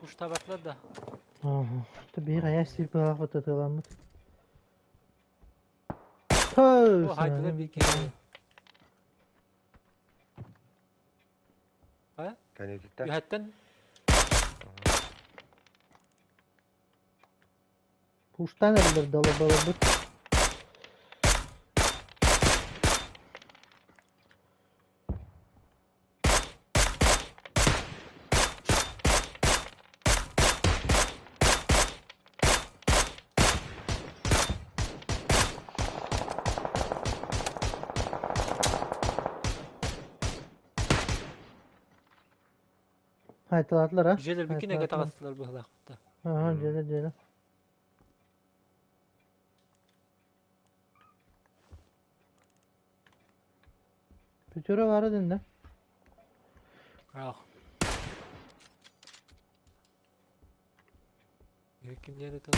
Пуштабатлар да. Биир айа сип баах татыламмыт. О, хайдылар биир киһи. А? Кэнититтэн. Үһэттэн. Пуштан эрэлэр далабалабыт. Хайталаатылар а? Дьиэлэр бүкүн эгэ Хайталаатылар. таҕыстылар быһылаахпыта. Аха, дьиэлэр, дьиэлэр. Пятеро баара дэннэ. Ах. Кимнэр это?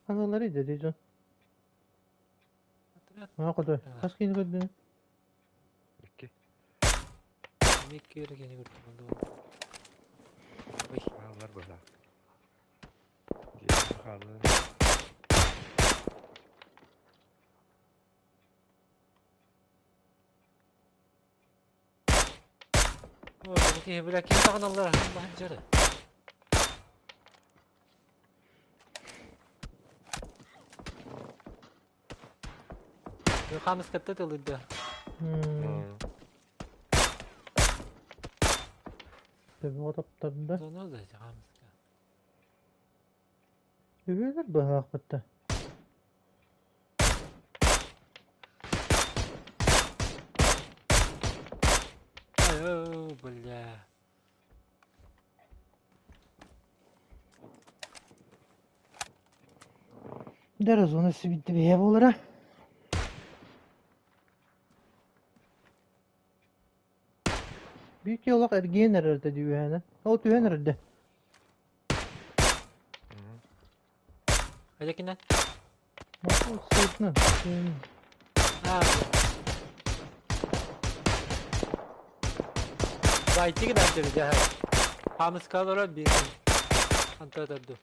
Аналары иде дьон. Maa хоту. Хас киһини көрдүн? Икки. Икки эрэ киһини көрдүм. Ой. Хааллар быһа. Дьиэ хаалла. Ой, бу киһи бля ким таҕыналлар баһын дьары. Хамыскатта тылыйда. Төбөҕө таптарда. Зона да хамыска. Үһүөлэр быһаахпытта. Ай, бля. Дэр зона сибитти бэйэ буолара. Биир киһи олох эргийэн эрэрдэ дии үһээнэ. Ол түһэн эрэрдэ. Элекинен. Сытна. А. Байтыгы да дьэ. Хамыскалара биир. Анта тарду.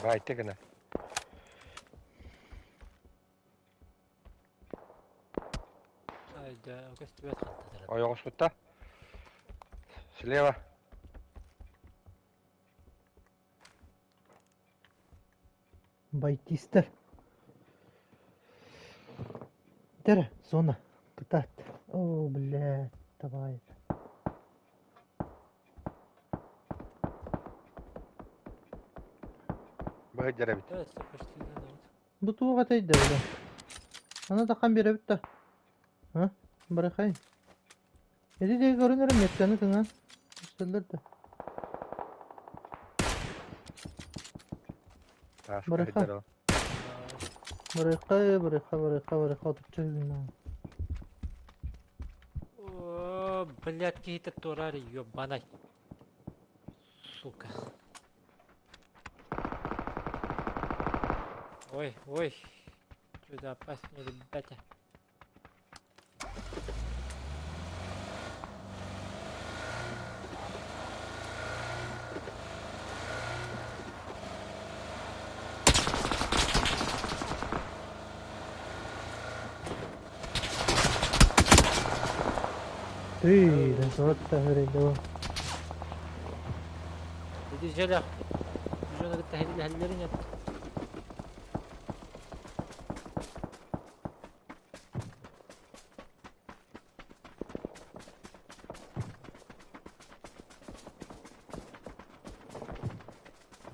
Байтыгына. Гына. Айда, көстүбэт хантатара. Ойоҕоспутта. Слева. Байтистер. Дэр, зона. Кытаат. О, блядь, давай. Быһыдьар эбит. Да, почти да, вот. Бу туох этэй да бile. Ана тахан биэрэбит да. А? Барахай. Эти диэки көрөн эрэ метканы тыҥаан. Көстөллөр да. Таас Барыха. быһыдьар ол. Барыха, барыха, барыха, барыха, отучча гына. О, блядь, какие-то турари, ёбаный. Сука. Ой, ой. Что-то опаснее, ребята. Ты, да вот так Иди желях. Жона кытта хеллерин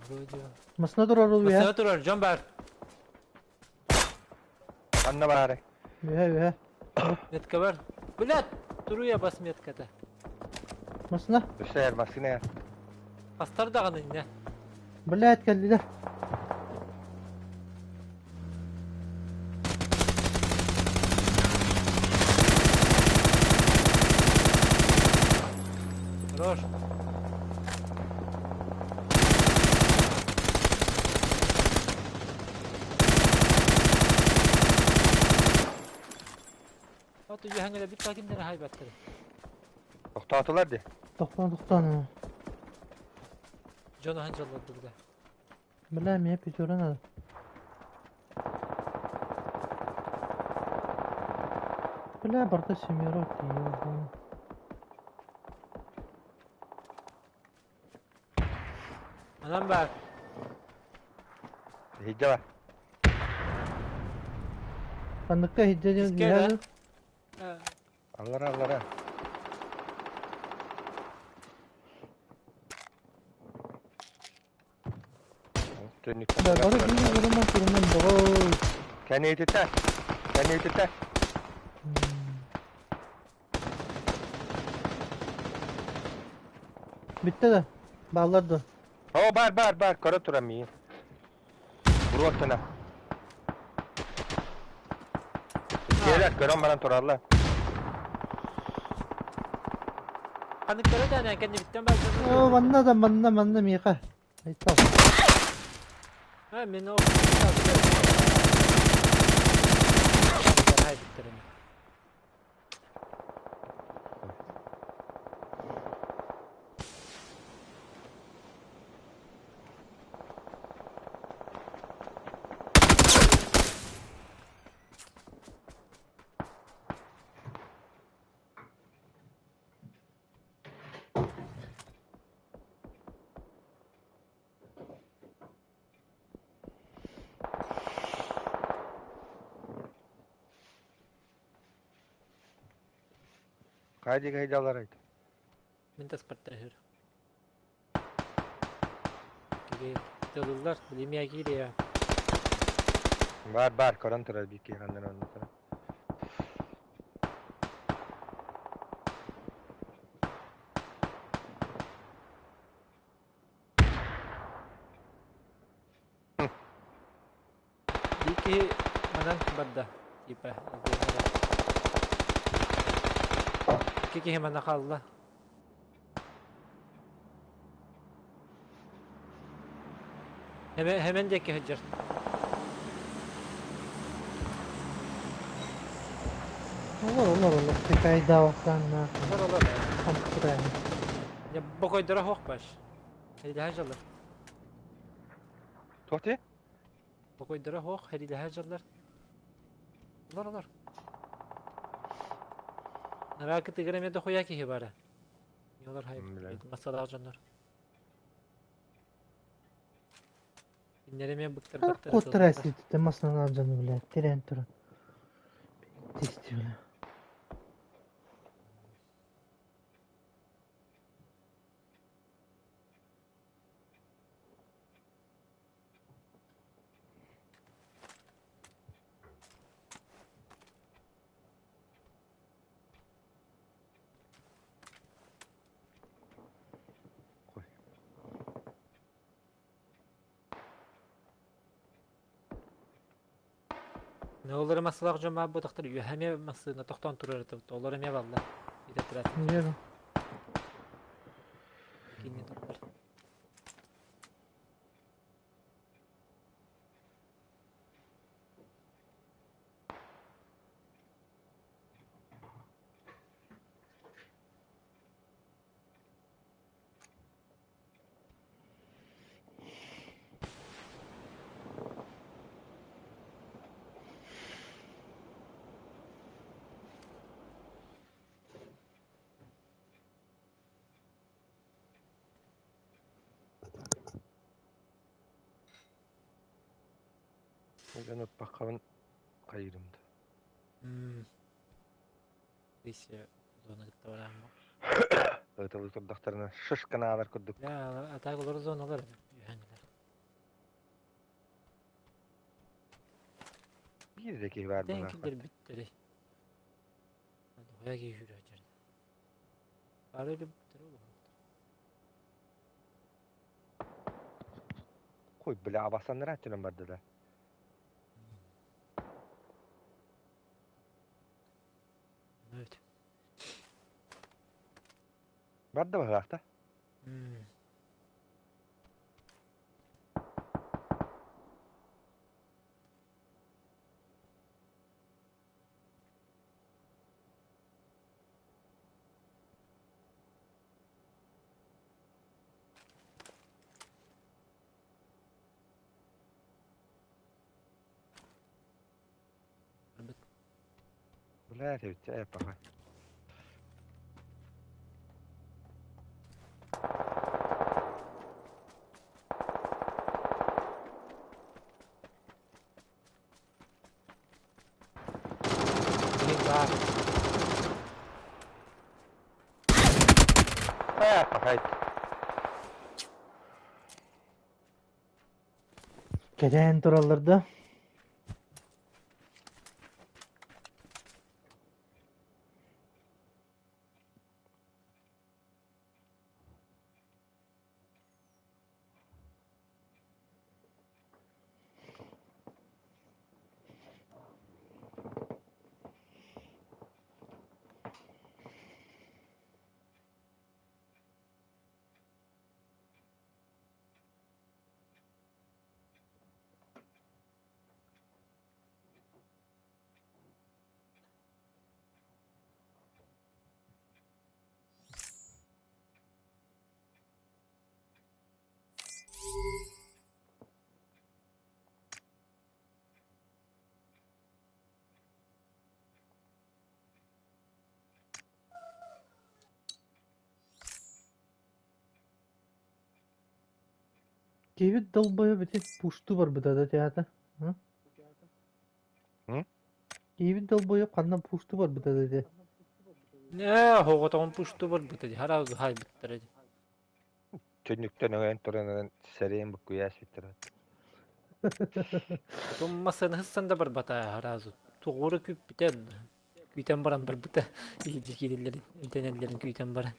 Вроде. Масына турар ол Масына үһэ. турар, дьон бар. Анна баары. Үһэ, үһэ. Метка бар. Блядь, туруя бас метката. Масына. Өссө массыына. Астар даҕаны иннэ. Блядь, кэллилэр. Хорош. Оту үһэҥҥэ бит такиннere хайбаттары. Тохтоотулар ди. Тохтон, тохтон. Дьон ахан дьоллорду бile. Бля, мне пятеро надо. Бля, барда семеро, ты ёбаный. Анан бар. Хиджа бар. Ханныкка хиджа диэн Иске үһэ да? Аллара аллара. Төннүктэн Да, бары биир көрүмэн көрүмэн доҕой. Кэнейтитэ. Кэннибититтэн. Бүттэ да? Бааллар дуо? Оо, баар, баар, баар, көрө туран миигин. Буруоттана. Иккиэлэр көрөн баран тураллар. Ханныктары да кэннибиттэн бардым. Оо, манна да, манна, манна миэхэ. Айтал. Ha, мен ол Хайа диэки сылдьаллар эбит. Мин таспарта үһүр. Кири тылыллар, билимиэ киириэ. Баар баар көрөн турар биир киһи ханна эрэ онно турар. Биир киһи манан барда, типа Икки киһи манна хаалла. Хэмэн диэки сылдьар. Олор, олор, олор. Текайдаабаттаанна. Олор, олор. Хампырайын. Я бокойдора хоох баш. Хэриилэһэ дьаллар. Туох дии? Бокойдора хоох хэриилэһэ дьаллар. Олор, олор. Нараа кытыгыр эмиэ дохуя киһи бара. Олор хай масалаах дьоннор. Кинилэр эмиэ быктарбаттар. Куоттара ситте масынан дьону блядь, тирээн туран. Тисти бля. Олор массалаах дьон баар буотахтар үөһэ эмиэ массыына тохтоон турар этэ олор эмиэ балла итэтирээт Билиэм. Кини турар. Дьон ыппаххабын хайыырым да. Рисия зона кытта бараамма. Ытылыы турдахтарына шишканаалар курдук. Да, атаак олор зоналар үһэҥилэр. Биир да киһи баар Тэн буолаахпат. киллэрбиттэрий. Дохуя киһи сүүрээччи. Бары өлүбүттэрэ улахан. Хуй, бля, абасаннара түнэн барда да. Evet. Барда баһаахта. Бля, эбит, паха. Баар. Паха. Кэтээн тураллар да? Киһибит долбойо бити пушту барбыта да театр. М? Киһибит долбойо ханна пушту барбыта да те. Ээ, хоҕотоҕун пушту барбыта дии, хараҕы хаайбыттара дии. Түннүктэн өҥөйөн туран сэрэйэн буккуйа испиттэрэ. Потом массыына сыссан да барбата сразу. Тугура күүппүтэ, күүтэн баран барбыта. Иһирдьэ киирэллэрин, эмтэнэллэрин күүтэн баран.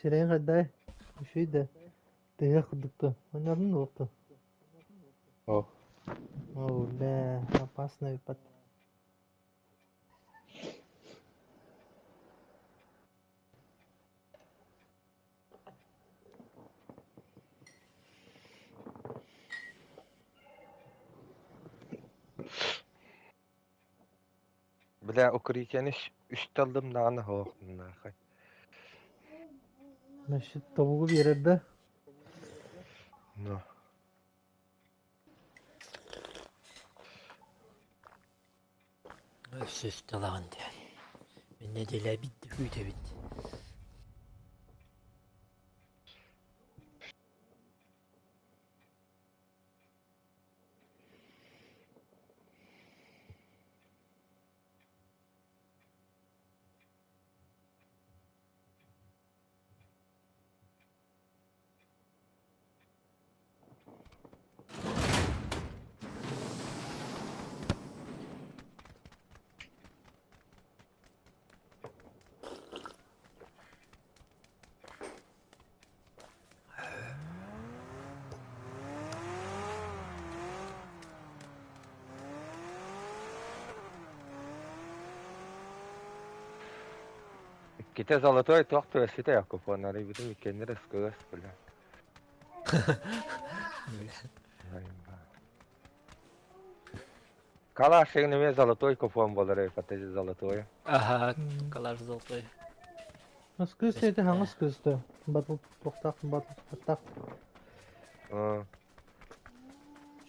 Сирэйин хайдай, үчүгэй да, тыһыах курдук дуо, онньоотун да буолтун. О. Оо, бля, опасный под. Бля, укрытиены үстэ ыллым даҕаны суох нахуй. Значит, тобугу биэрэр да? Ну. Өссө үстэлэҕин диэн. Мин нэдиэлэ биирдэ күүтэбин. Иккитэ золотой туох түбэспитэ Якупон арыйбытым иккиэннэрэ СКС бля. Калаш эмиэ золотой купон буолар эбит золотой. Аха, калаш золотой. Кыыс эти хаҥас кыыста. Батыл туохтаах батыл аттаах.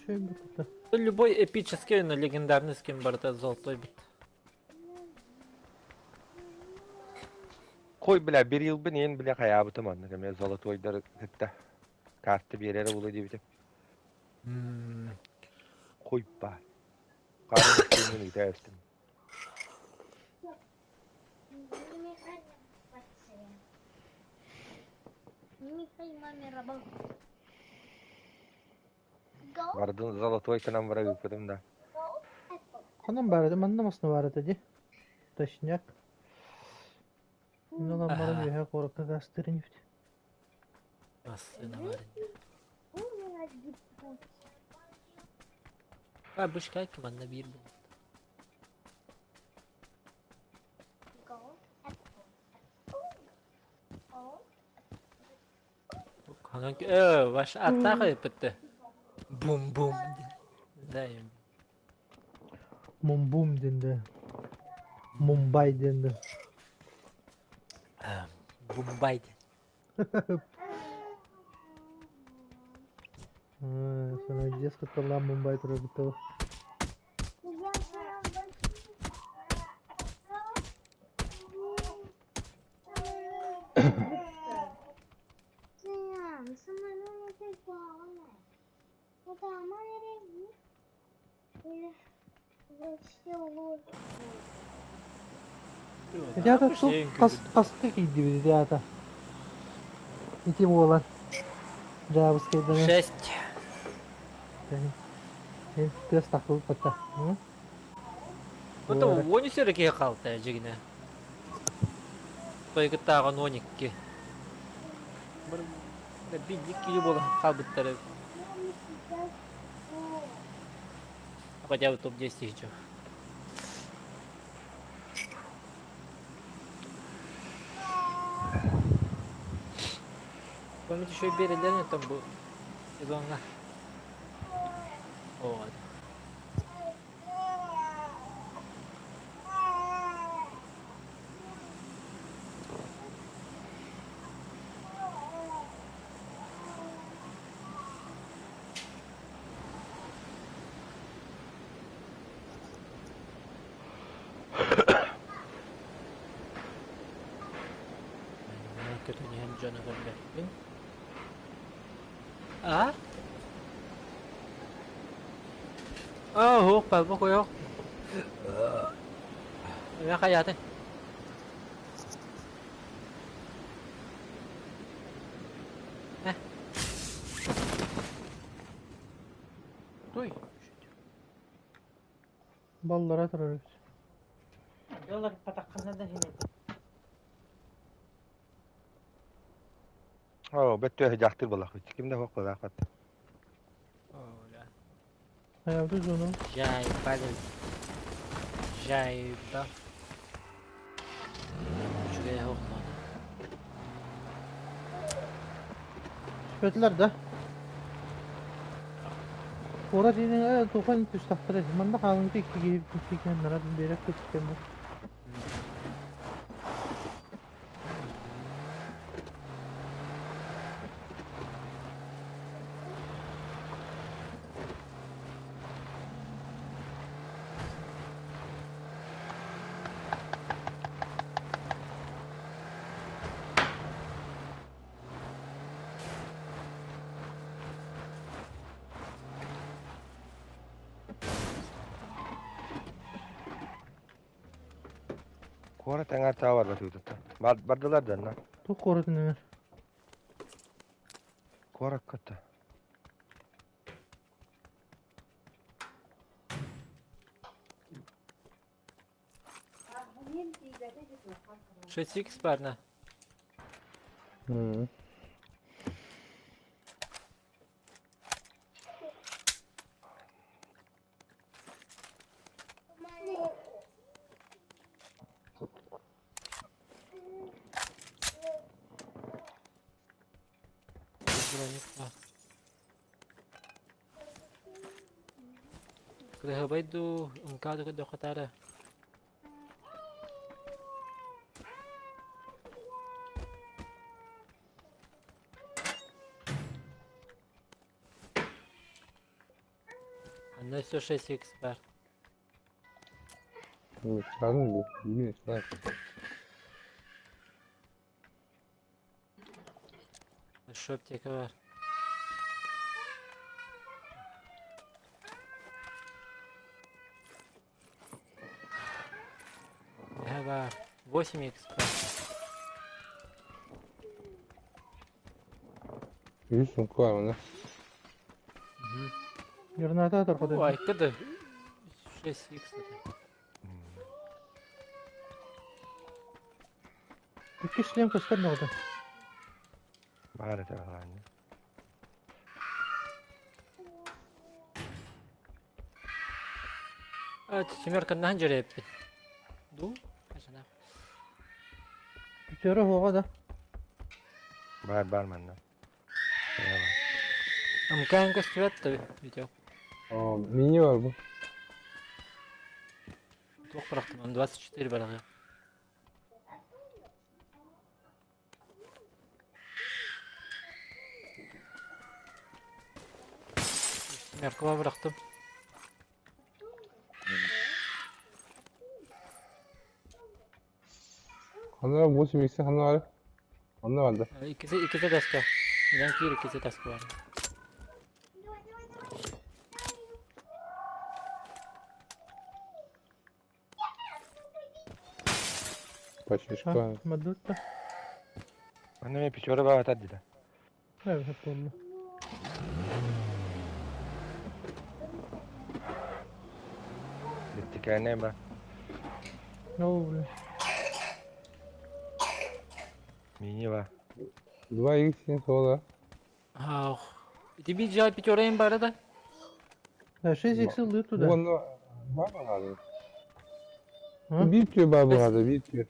Чөй бутта. Любой эпический, но легендарный скин барыта золотой бит. Кой бля бир йылбын иэн бля хайаабытым аннык эмиэ золотойдары кытта карта биэрэрэ буолуо диэбитим. Куйба. Харын күнүн үтээстим. Бардын золотой кынан бара ыыппытым да. Ханан баар этэ? Манна масна баар этэ дии. Точняк. Онон баран үөһэ куоракка гаастыыр инибит. Массыына баар А, бышкайка манна биир буолла. Ханан ваш аттаах ыппытты. Бум-бум. Да, Мумбум диэн да. Мумбай диэн да. Бумбай диэн. Санадьес кытталлаан Мумбай турабыт Ити аата туох хаска киирдибит ити аата? Ити буолан дьаабыскайданан 6. Тыас тахсыбыт Это 10 киһи хаалта дьигинэ. Тойгыттааҕын 12. Биир киһи буолан хаалбыттара. Хотя бы топ-10 еще. Помните, еще и берелер там был сезонга. Вот. Көтөн иһэн дьону көрбөппүн. А? А, уох, палба койох. Эмэ хайаатын? Туй. Баллара турар эбит. Дьоллор патаххана да хинэти. Оо, бөттүө дьахтыр балах. Ким да хоқ балах. Оля. Хайабыт зону. Жайба. Жайба. Үчүгэй оһохтон. Түспэтилэр да. Куорат иһинэн тухан түстэхтэрэ. Манна хаалыҥҥыта икки киһи икки нара биэрэр көстүкэн бу. Куорат эҥэр таа барбат ыытыттан. Бардылар да Туох куоратын эҥэр? Куоракка та. 6x барна. Броник. Кыһабай дуу, МК ду хатара. Анна все 6x бар. Правильно, не знаю. Еще аптека бар. Бар. 8x бар. Үс МК да? Граната торкоду. Ой, когда 6x это. Икки шлем көстөр ноғда. Бар это балааны. А, семерка на жереппин. Ду? Кажана. Бүтөрө хоға да. Бар бар манна. МК көстүбэт да видео. Мини бар бу. Туох бырахтым, 24 бараҕы. Семеркаба бырахтым. Ханара 8 x ханара бар. Онно бар да. Иккиси таска. Инан киир иккиси таска бар. Почешка. Мадутта. Анна мен печора бар атар дида. Evet oldu. Биттикээнэ ба. Ne oldu? Мини ба. Два икс sola. Ах. Ити биир дьиэҕэ пятерайым баара да? Да, 6x ыллыы туда. Уонна бар баҕары. А? Биир түө баар буолаата, биир түө.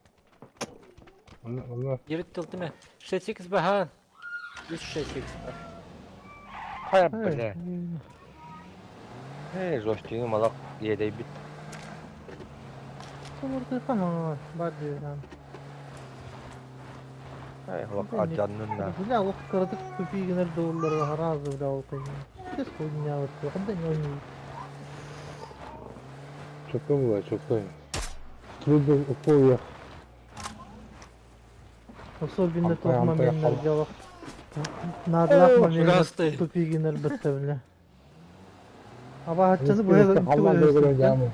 Онно, онно. Директ тылтыма. 6x баһаан. Үс 6x бар. Хайа Эй, бля. Эй, жостины малак иэдэйбит. Сумуртыха маҥа бар диэн. Эй, олох адьаннынна. Бля, олох кыратык тупи гынар долларга харазы бля ол кыйын. Кес хуйня вот, ханда не ойнуу. Чөкө була, чөкө. Трудно условиях. Особенно Антай, тох антай, моментларга олох наадалаах моменнар Пожалуйста. тупи гынар бытта бля. Абаһаччаны Халлаан дойдуга дьаамы.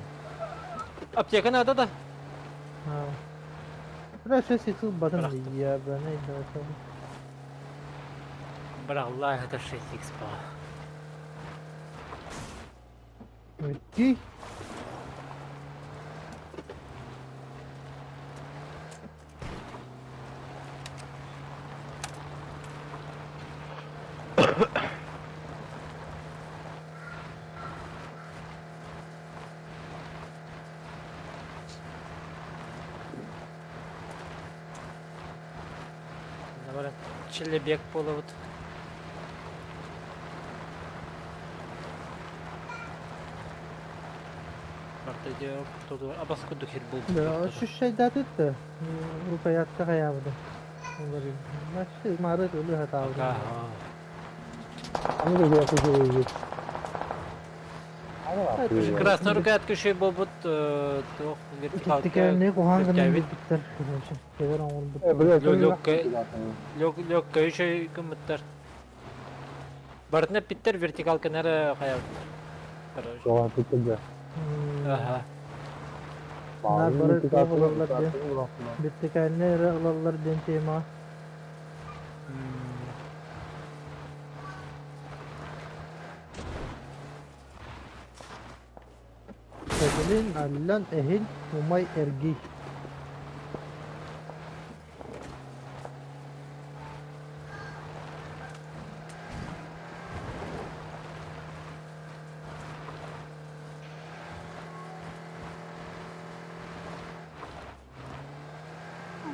Аптека надо да? Бля, 6x ылбатым Бырахтым. я бля, не да. Быраллаах это 6x ба. Окей. Наоборот, челебек буолабыт. Барта диэ тотугар абас курдук хир буолбут. Бля, ощущайдат да. Рукоятка хаябыда. Вообще, мары өлі хатабыда. Аны да жуа көжө. Красная рукоятка еще буолбут туох вертикалка. Тикерне кухан гынан Кэбит. биттер. Короче, кевер оңор бит. Бля, Лёг еще кымыттар. Бартына питтер вертикалка нары хаябыт. Короче. Жуа көжө. Ага. Нар бары туох ылаллар диэн. Биттикерне ылаллар диэн тема. Тегелин аллан эхил умай эрги.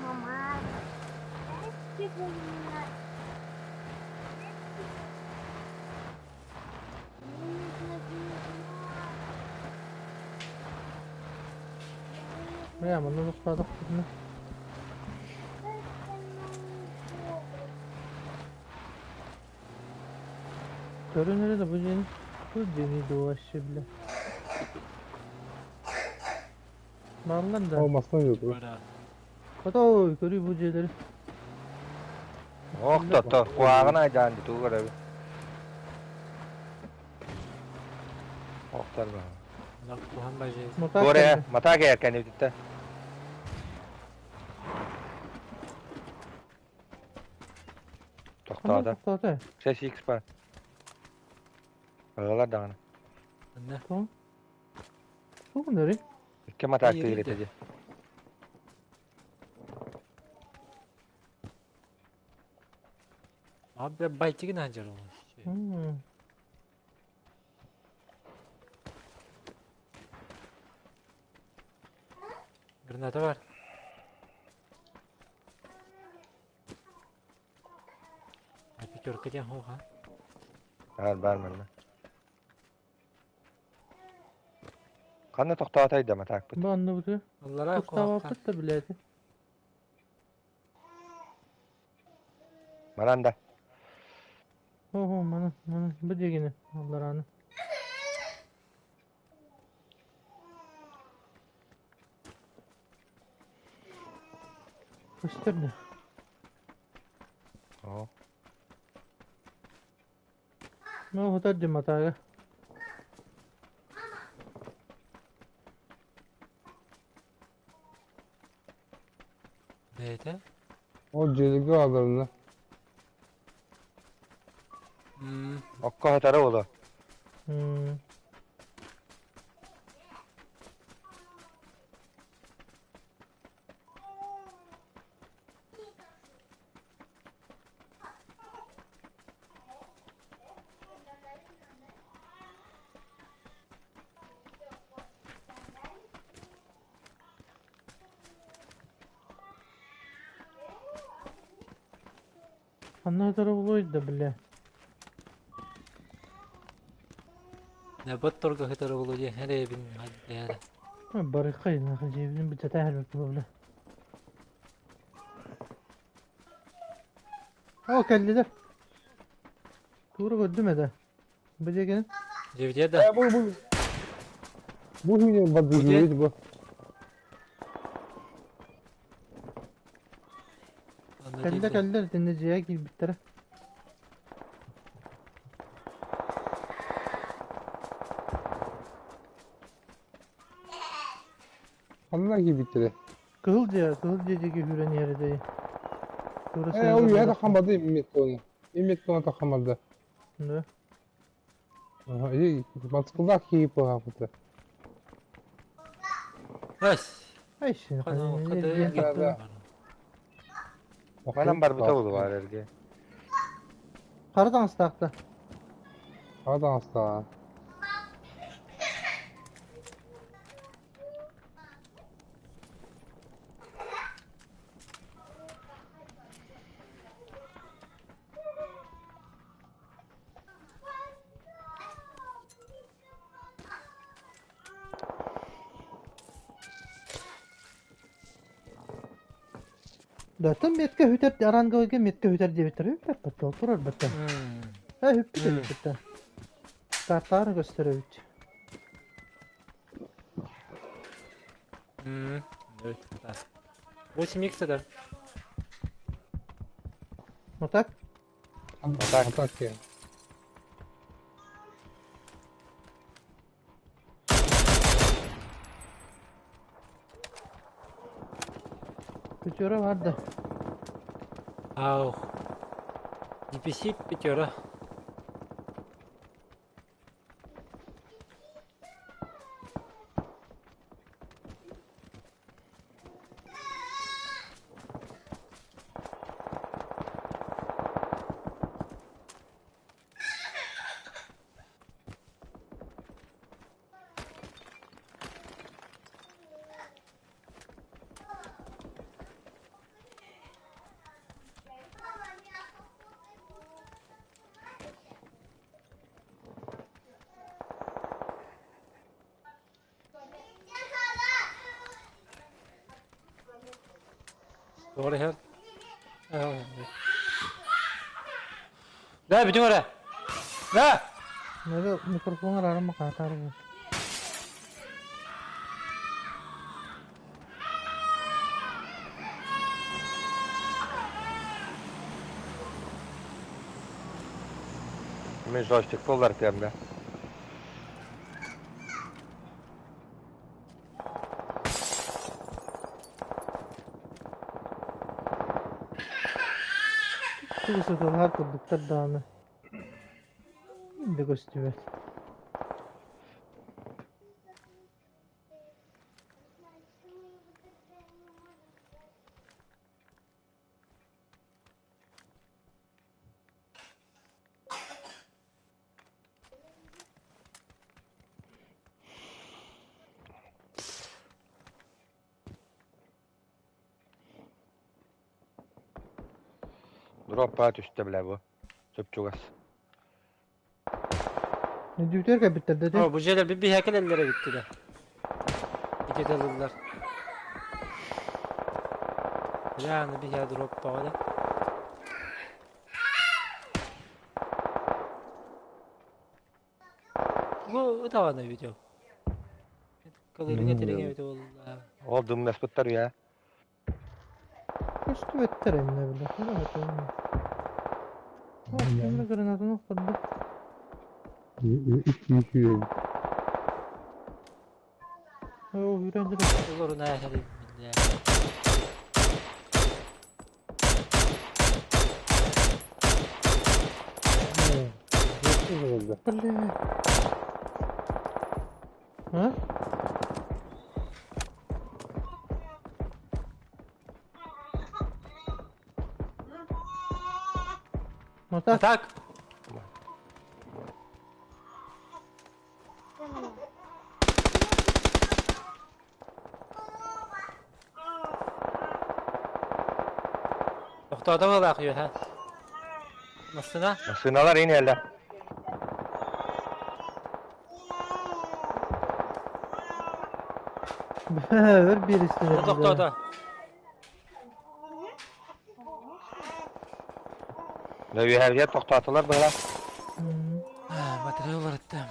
Мама, Бля, манна тохтоодох бүтүнэ. Көрүнөрө да бу дьиэни. Бу дьиэни дуо вообще бля. Бааллар да. Ол масна yok. Бара. Ото көрүү бу дьиэлэри. Ох, тото, куһаҕан айдаан дии тугу көрөбүн. Охтор ба. Куһан бажы. Мутаа Туора кэллэ. матаа кээр кэннибититтэ. Ханна Тохтоото. тохтоото? 6x бар. Ылалар даҕаны. Анна. Тоҕо? Тугун өрүй? Икки матаа Иирдэ. тыырыта дии. Abi байтигин анжар ол. Граната бар. Пятерка диэн хоха. Бар бар манна. Ханна тохтоото да матаакпыт. Бу анны буту. Аллара Тохтообаппыт да билээти. Манан да. Охо, маны, маны, бу дьиэгини, алларааны. Көстөр да. Оо. Ну, хотар дии матаага. Бэйэтэ. Ол дьиэлэргэ ааларына. Окко хатара ола. Ханна сытара буолуой да бля. Набат торга сытара буолуо диэн эрэйбин хайдара. Барыххай нахуй дьиэбин бүтэтэ иһэрбит бля. О кэллилэр. Тура көрдүм этэ. Бу диэки. Дьиэбитигэр да. Бу бу бу хуйня бадыгыт бу. Кэллэ кэллэ итиннэ дьиэҕэ киирбиттэрэ. Ханна киирбиттэрэ? Кыһыл дьиэ диэки сүүрэн иһэр этэ. Тура Э, ол үөһэ таххан барды имметтоны. Имметтоны таххан барда. Да. Ага, и мотоциклдаах киһи буолаахпыта. Ас. Ай, Да, Манан барбыта буолуо эргэ. Хара таҥастаахта. Хара таҥастаах. Даттан метка хүтэр аранговыйга метка хүтэр диэбиттэр үппэт баттал турар баттал. Э хүппүт эбит Картаары көстөр эбит. 8 икс да. Вот так? Вот так. Вот так. Пятеро vardı. Ау. DPC пятера. Doğru her. Да, бүтүн эрэ. Да! Надо микрофон арарым катар бу. Мен жойстик болар тиэмдэ. Тугу сытылар курдуктар даҕаны. Да көстүбэт. Дроппа түстэ бля бу. Сөп чугас. Дүтер кэлбиттэр да О, бу дьиэлэр bir биһэ кэлэллэрэ бүттүлэр. Ити тылыллар. Яны биһэ дроппаҕа да. Бу ытаҕана видео. Кылырыҥа тириҥэ эбитэ буолла. Ол дымнаспыттар я. Көстүбэттэр эмне бile. Кимме гранатаны охторду. Үс О, үрәндер. Олорун ааһар Бля. А? Вот так? Так. Тохтоото быһыылаах үөһэ. Массыына? Массыыналар иин иһэллэр. Өр биэристилэр. Тохтоото. Үөһэргэ тохтоотулар быһыылаах. Батарея уларыттым.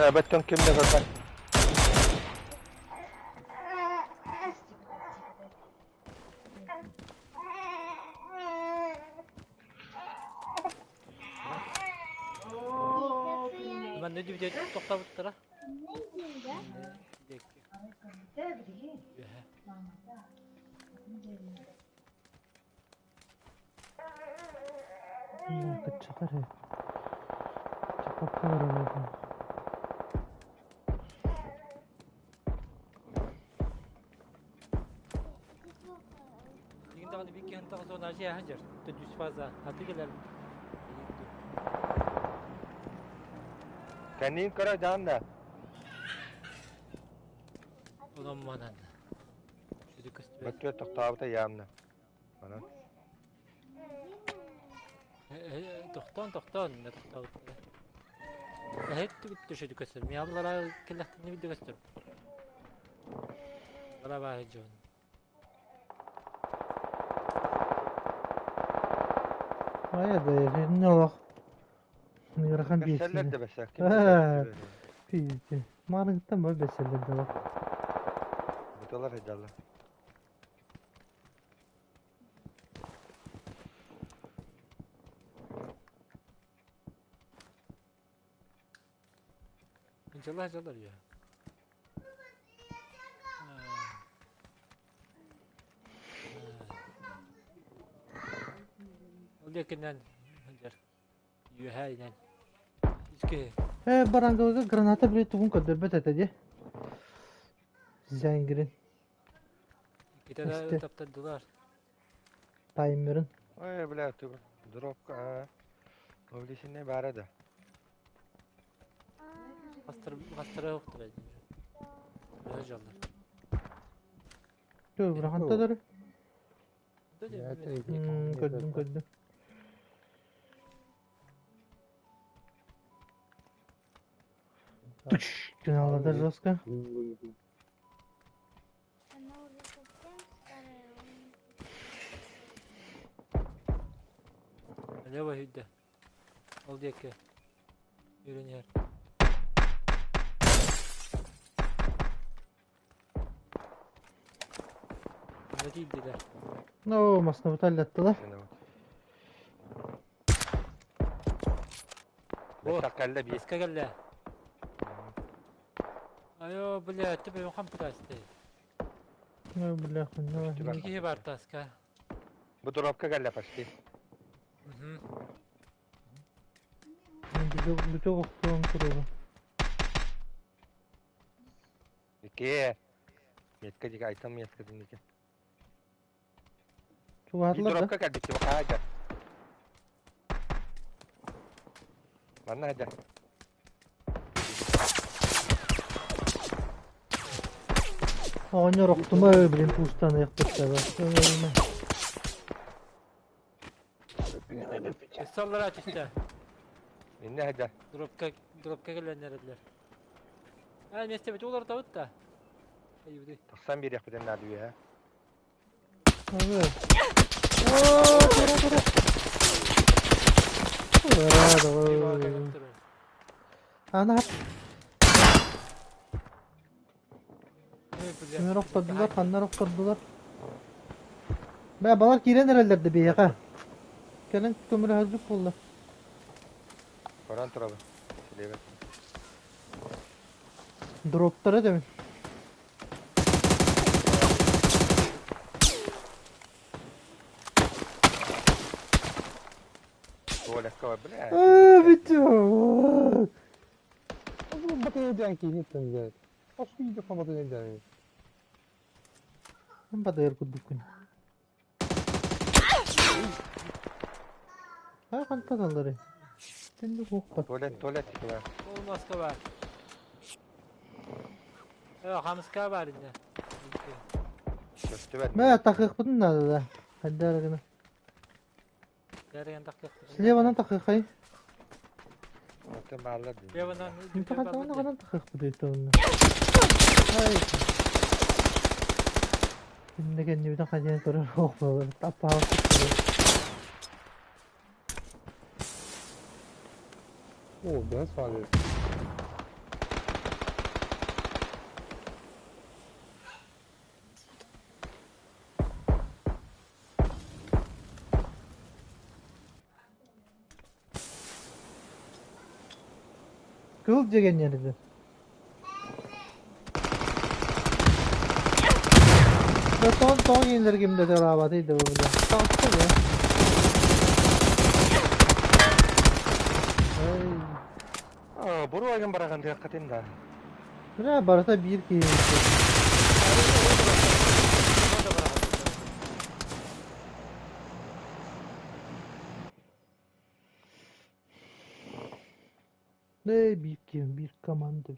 Эбэттэн ким да көрбөт. Манна дьүбүтэ тохтообуттара. Кыччатар Чапакка баран Билигин даҕаны биир киһи антах зона азия сылдьар. Төрдүс фаза. Аты кэлэр. Кэнниин көрө дьаан да. Онон манан. Сүдү көстүбэт. Бөттүө тохтообута яамна. Онон. Тохтоон, тохтоон, не тохтообуттара. Эһэт түбүттү сүдү көстөр. Миаллара кэллэхтэринэ билде көстөр. Бара баһы дьон. Айа да, не олох. Ыарахан Бэсэллэр биэсине. да бэсэ. Аа. Пиздец. Маарыҥыттан бу бэсэллэр да олох. Буталар сылдьаллар. Дьалла дьаллар я. Ол диэкинэн сылдьар. Үөһээ инэн. Икки. Э, барангалыга граната биле тугун көрдөрбөт этэ дии. Зәңгирин. Иккитэ да Истэ. таптардылар. Таймерын. Ой, бля, ты дробка, а. Увлечение бара да. Хастар хастара уктара. Үөһэ дьаллар. Төө, быраханталары. Көрдүм, көрдүм. Тыш, гыналларда жестко. Она уже совсем старая. Лево үйдө. Ол диэки. Үйренер. Не тиийдилэр. Ну, маснабыта аллаттылар. О, Бэсэ кэллэ биир. Аска кэллэ. Айо, бля, тебе хам пытасты. Ну, бля, хуйня. Түбэ. Киһи бар таска. Бу дробка кэллэ почти. Мгм. Бүтө охтуон туругу. Икки. Метка диги айтам метка диники. Биир Чугаһатылар да. дробка кэлбит тиба хаайда. Манна хаджа. Оҕонньор охтума, блин, пустан ыахпыттара. Саллара түстэ. Инне хаджа. Дробка дробка кэлэннэрэллэр. А, месте бит улар табыт да. Айбыды. Тахсан биир яхпытын наады үө. Ага. О, тура, тура. Ура, давай. Ана, кимер охтордулар, ханнар охтордулар. Бә, балар киирэн эрэллэр да биһиэхэ. Кэлэн көмөлөһөргүт буолла. Баран турабын. Силиэбэт. Дроптара дэмин. Туалекка бар, бля. Аа, бүтү. Батарея киһиттэн блядь. Охуй да батарея. Батыйар курдуккун. Ай хантан аллары? Түннүк уохпат. Туалет, туалет типа. Ол маска бар. Э, хамыска бар инне. Көстүбэт. Мэ тахыахпытын наада да. Хайда эрэ гына. Дәреген тахыахпытын. Слеванан тахыахай. Оттон бааллар дии. Слеванан Инта ханан тахыахпыт өйтөөннө. Ай. Инне кэннибитин хадьан көрөр оохпалар. Таппаах. О, да, свалит. Кыл деген yerdi. Ton ton yenilер кимде тарабаты ди бу. Тахты бу. Ай. Аа, буру агын бараган тыяккатын да. Бля, барыта биир киһи. Ne bir kim bir команда.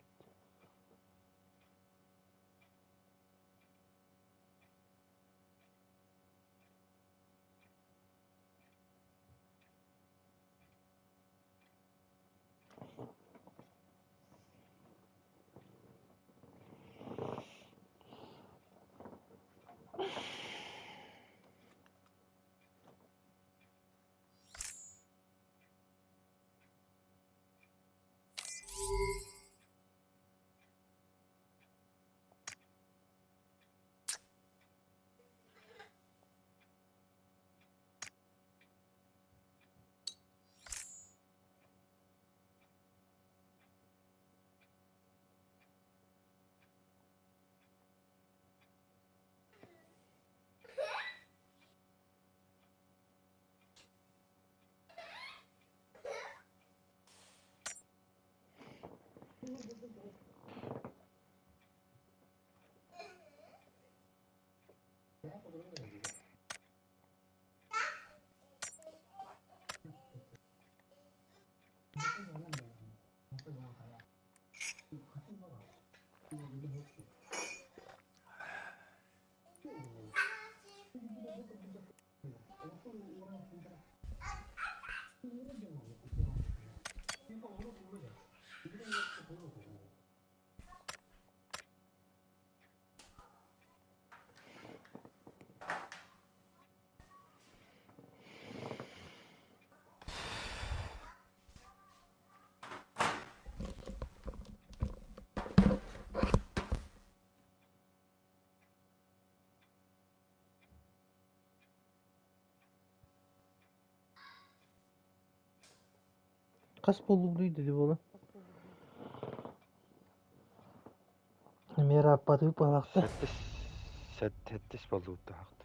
Хас буолуй dedi буола. Мера аппаты палахта. Сэттис сэттис болуутта хакта.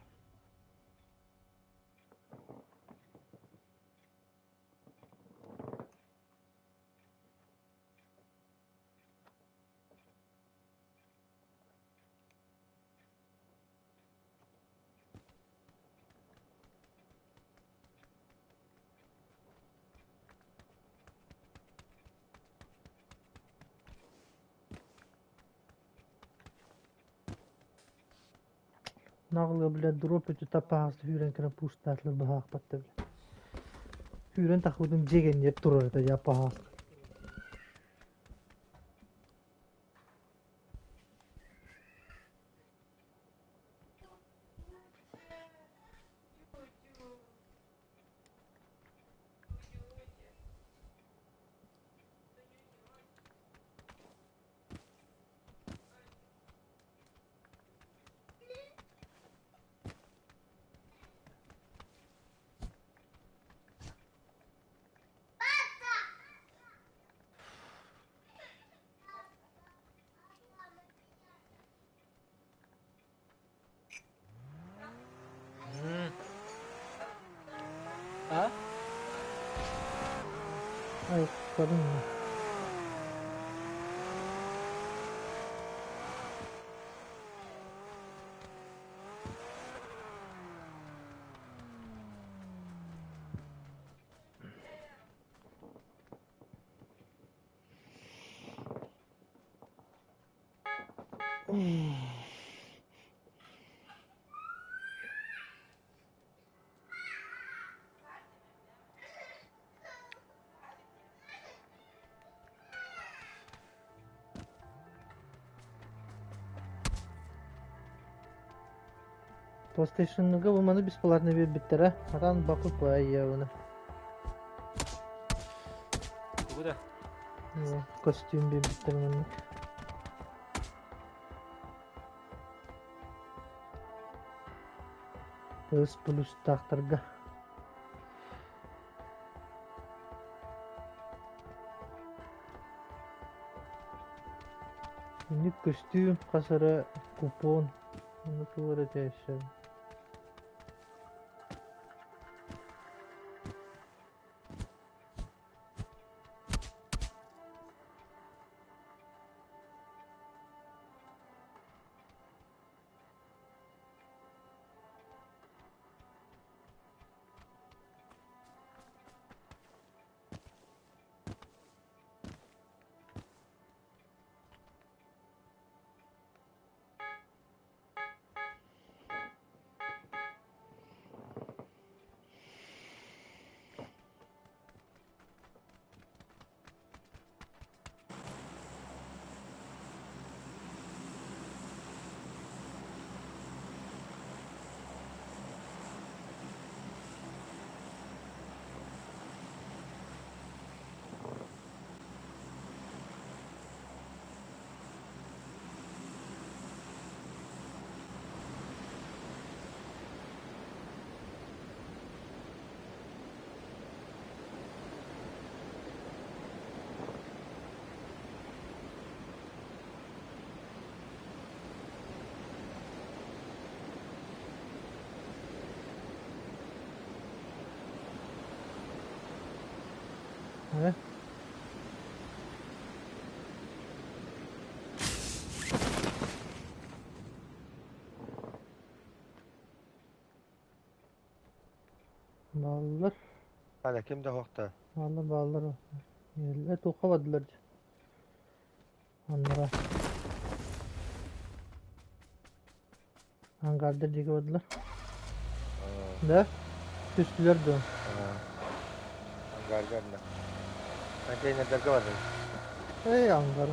Нағылы, бля, дроп өтө таппағасты хүрен кірін пуштатлы бахақ батты, бля. Хүрен тахудun жеген еп турар да яппағасты. Айыккарын. PlayStation'га бу маны бесплатно биэрбиттэрэ. Атан бакупай явно. Тугу да? Костюм биэрбиттэр маннык. Плюс плюстаахтарга. Инник көстүүм хас эрэ купон ону тугу эрэ этээшшэ. Э? Бааллар. Hala ким да суохта. Бааллар бааллар. Эллэ туохха бардылар дии. Аннара. Ангардар диэки бардылар. Да? Түстүлэр дуо? Ангарга да. Контейнердарга бардым. Эй, ангар.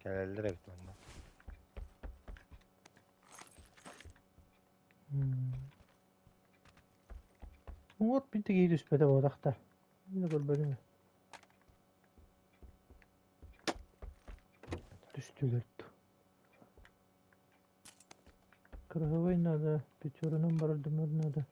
Кэлэллэр эбит манна. Уҥуор биир да киһи түспэтэ буолбатах да. Мин да көрбөтүм. Түстүлэр дуу. Кыраһабай надо, пятерунан барардымар надо.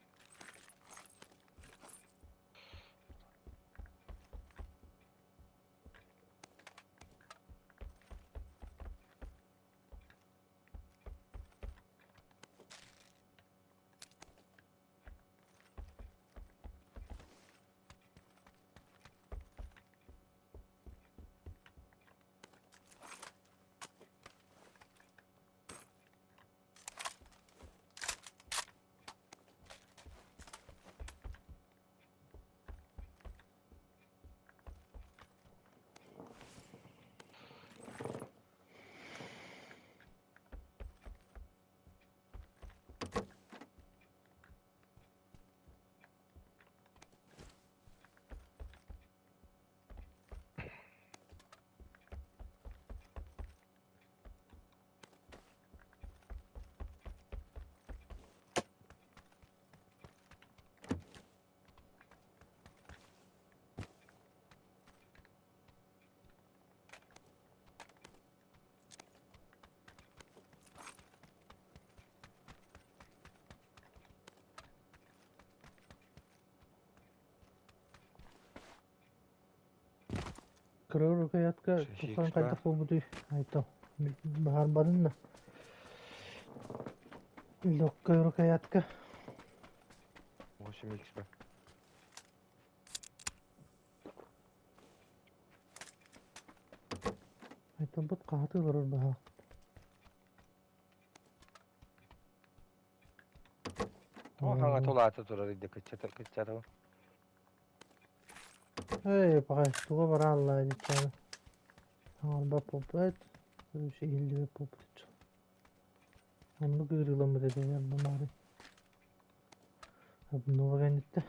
Кыра рукоятка тухан хайдах буолбутуй? Айто баһаарбатын да. Легкая рукоятка. 8 х ба. Айталбыт хаһаты олорор баһаах. О, хаҥа тулаата турар идэ кыччата кыччата. Эй, пахай, туга барааллаа диччааны. Хаҥарбат буолбут, иһиллибэт буолбут. Оннук ыарыыламмыт этэ бамаары. Обнова кэнниттэ.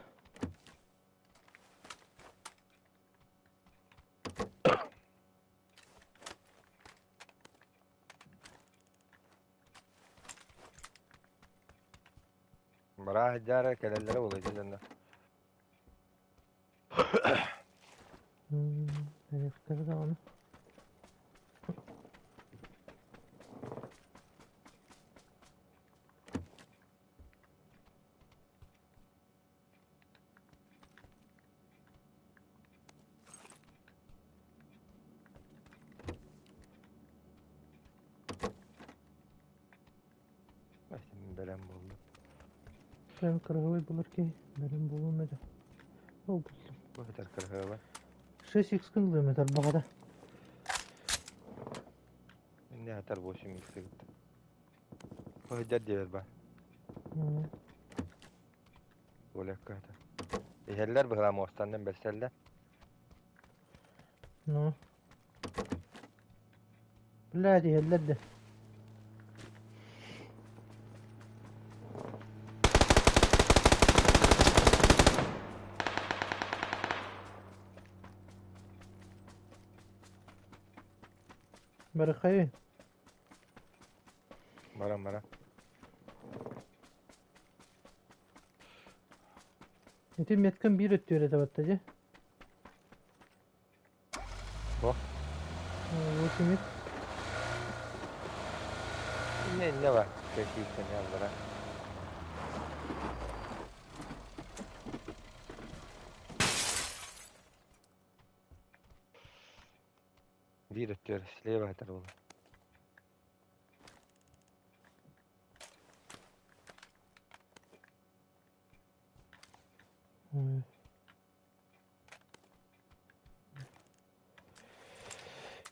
Бараа дьаара кэлэллэрэ буолуо дьонно. Эриэхтэрэ даҕаны. Бэлэм буоллум. Прям кыраһыабай булар киһи. Бэлэм буолуом этэ. Ол буллум. Бу этэр кыраһыабай. 6x ылыам этэр баҕата. Не атар 8x кытта. Хоһуйдар диэбэр бар. Олекка это. Иһэллэр быһыла муостаннан бэрсэллэр. Ну. Блядь, иһэллэр да. Барыхай. Баран баран. Ити меткам биир өттүгэр этэ батта дьэ. О. 8 x. Не, не бар. Кэсииттэн аллара. Биир өттүгэр слева этэр буолар.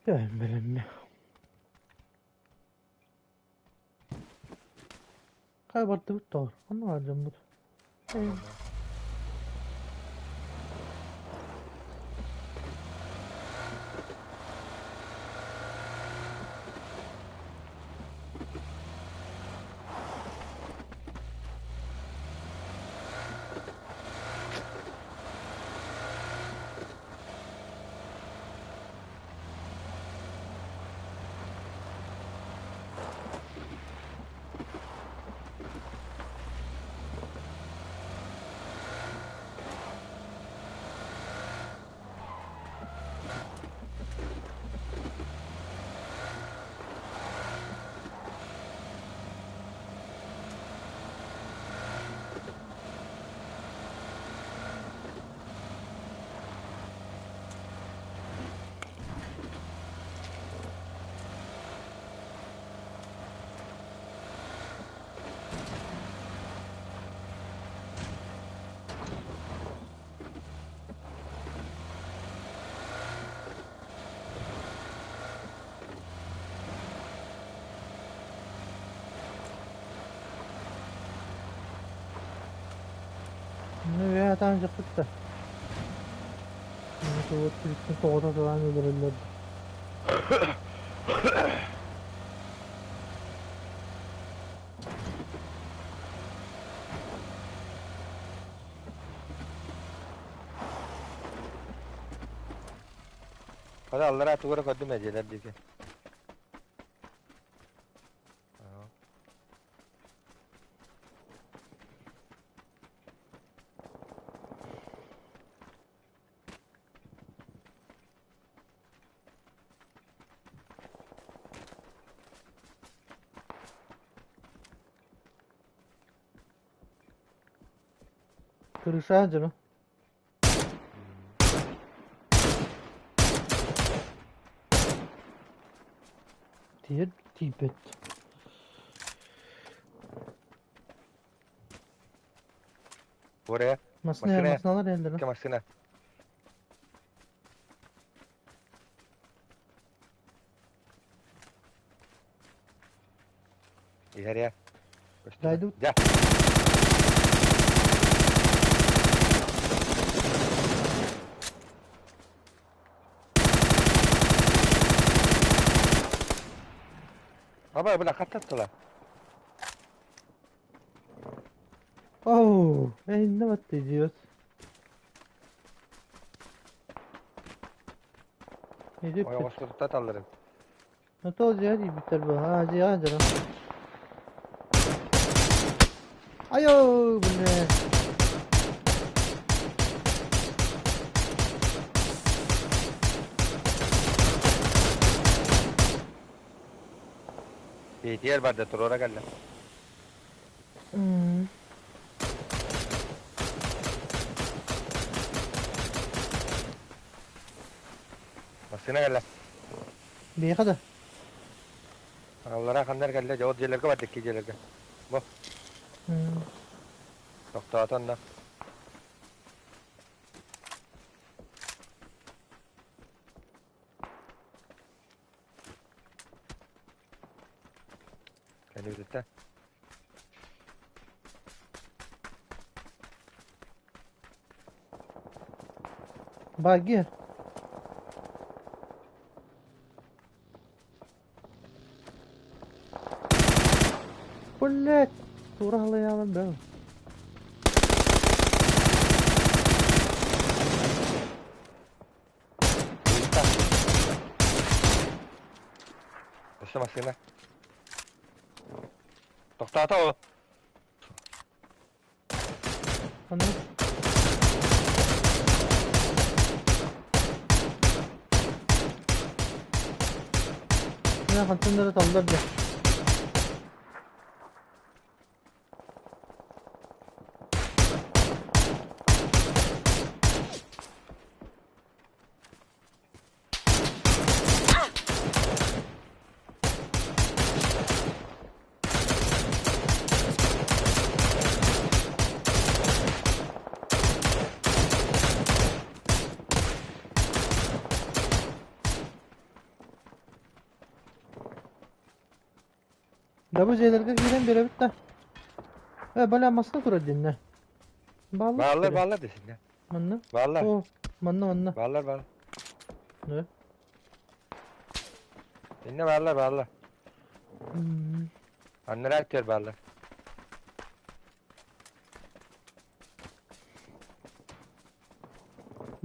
Бэлэммэ. Хай бардыбыт тоҕор. Онно баар дьоммут. Ну, я там дьахтар. Вот тоҕото сылаан өлөрөллөр. Hadi аллара тугара көрдүм эдьиэлэр диэки. Крыша дьоно. Тиийэр тиийбэт. Бурая. Массыына Массыына. массыыналар иһэллэр. Икки массыына. Иһэр ээ. Көстүбэт. Дайдыбыт. Дьэ. Аба, бля, хаттаттылар. Оу, эһиннэ батты идиот. Иди Ой, оҕоскутутта талларын. Ну то дьиэ диэбиттэр бу. Аа, дьиэҕэ дьара. Айоо, бля. Петер барда туруора кэллэ. М. Массыына кэллэ. Биһиэхэ да? Аллараа ханна кэллэ? Дьэ, ол дьиэлэргэ барда, икки дьиэлэргэ. Бу. М. Тохтоото онно. Кэлибититтэн. Баги. Блять, тура халыйаалар бэл. Өссө массыына. Тохтоото ол. Ханна? Мына хантан эрэ таллар дьэ. Да бу дьиэлэргэ киирэн биэрэбит да. Э, бля, маска турар диэннэ. Бааллар Бааллар, сири. бааллар десиннэ. Манна? Бааллар. О, манна, манна. Бааллар, бааллар. Да. Инне бааллар, бааллар. М. Аннараа өттүгэр бааллар.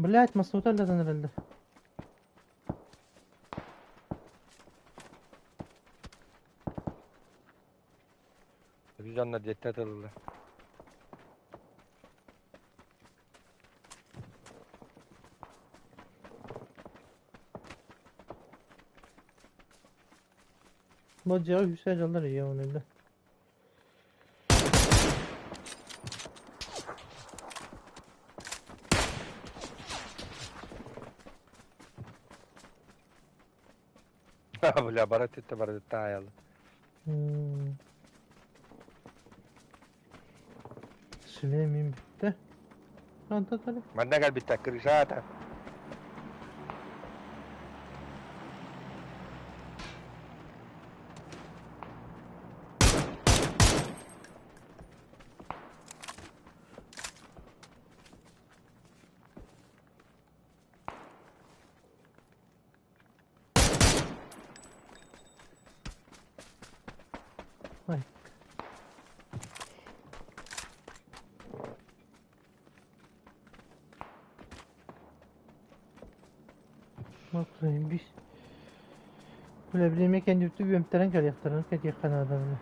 Блять, массыната өллөтөн эрэллэр. Biz дьоннор дьиэттэ тыллар. Бу дьиэҕэ үһүсэ дьаллар ийэ онуйда. Бля, бара түттэ бара түттэ аялы. М. Шлемим бүттэ. Онтон тары. Манна кэлбиттэр крышата. Ой. Заебись. Бля, билиэмэ кэннибитин үөмтэрэн кэлиэхтэрин кэтиэххэ наада бля.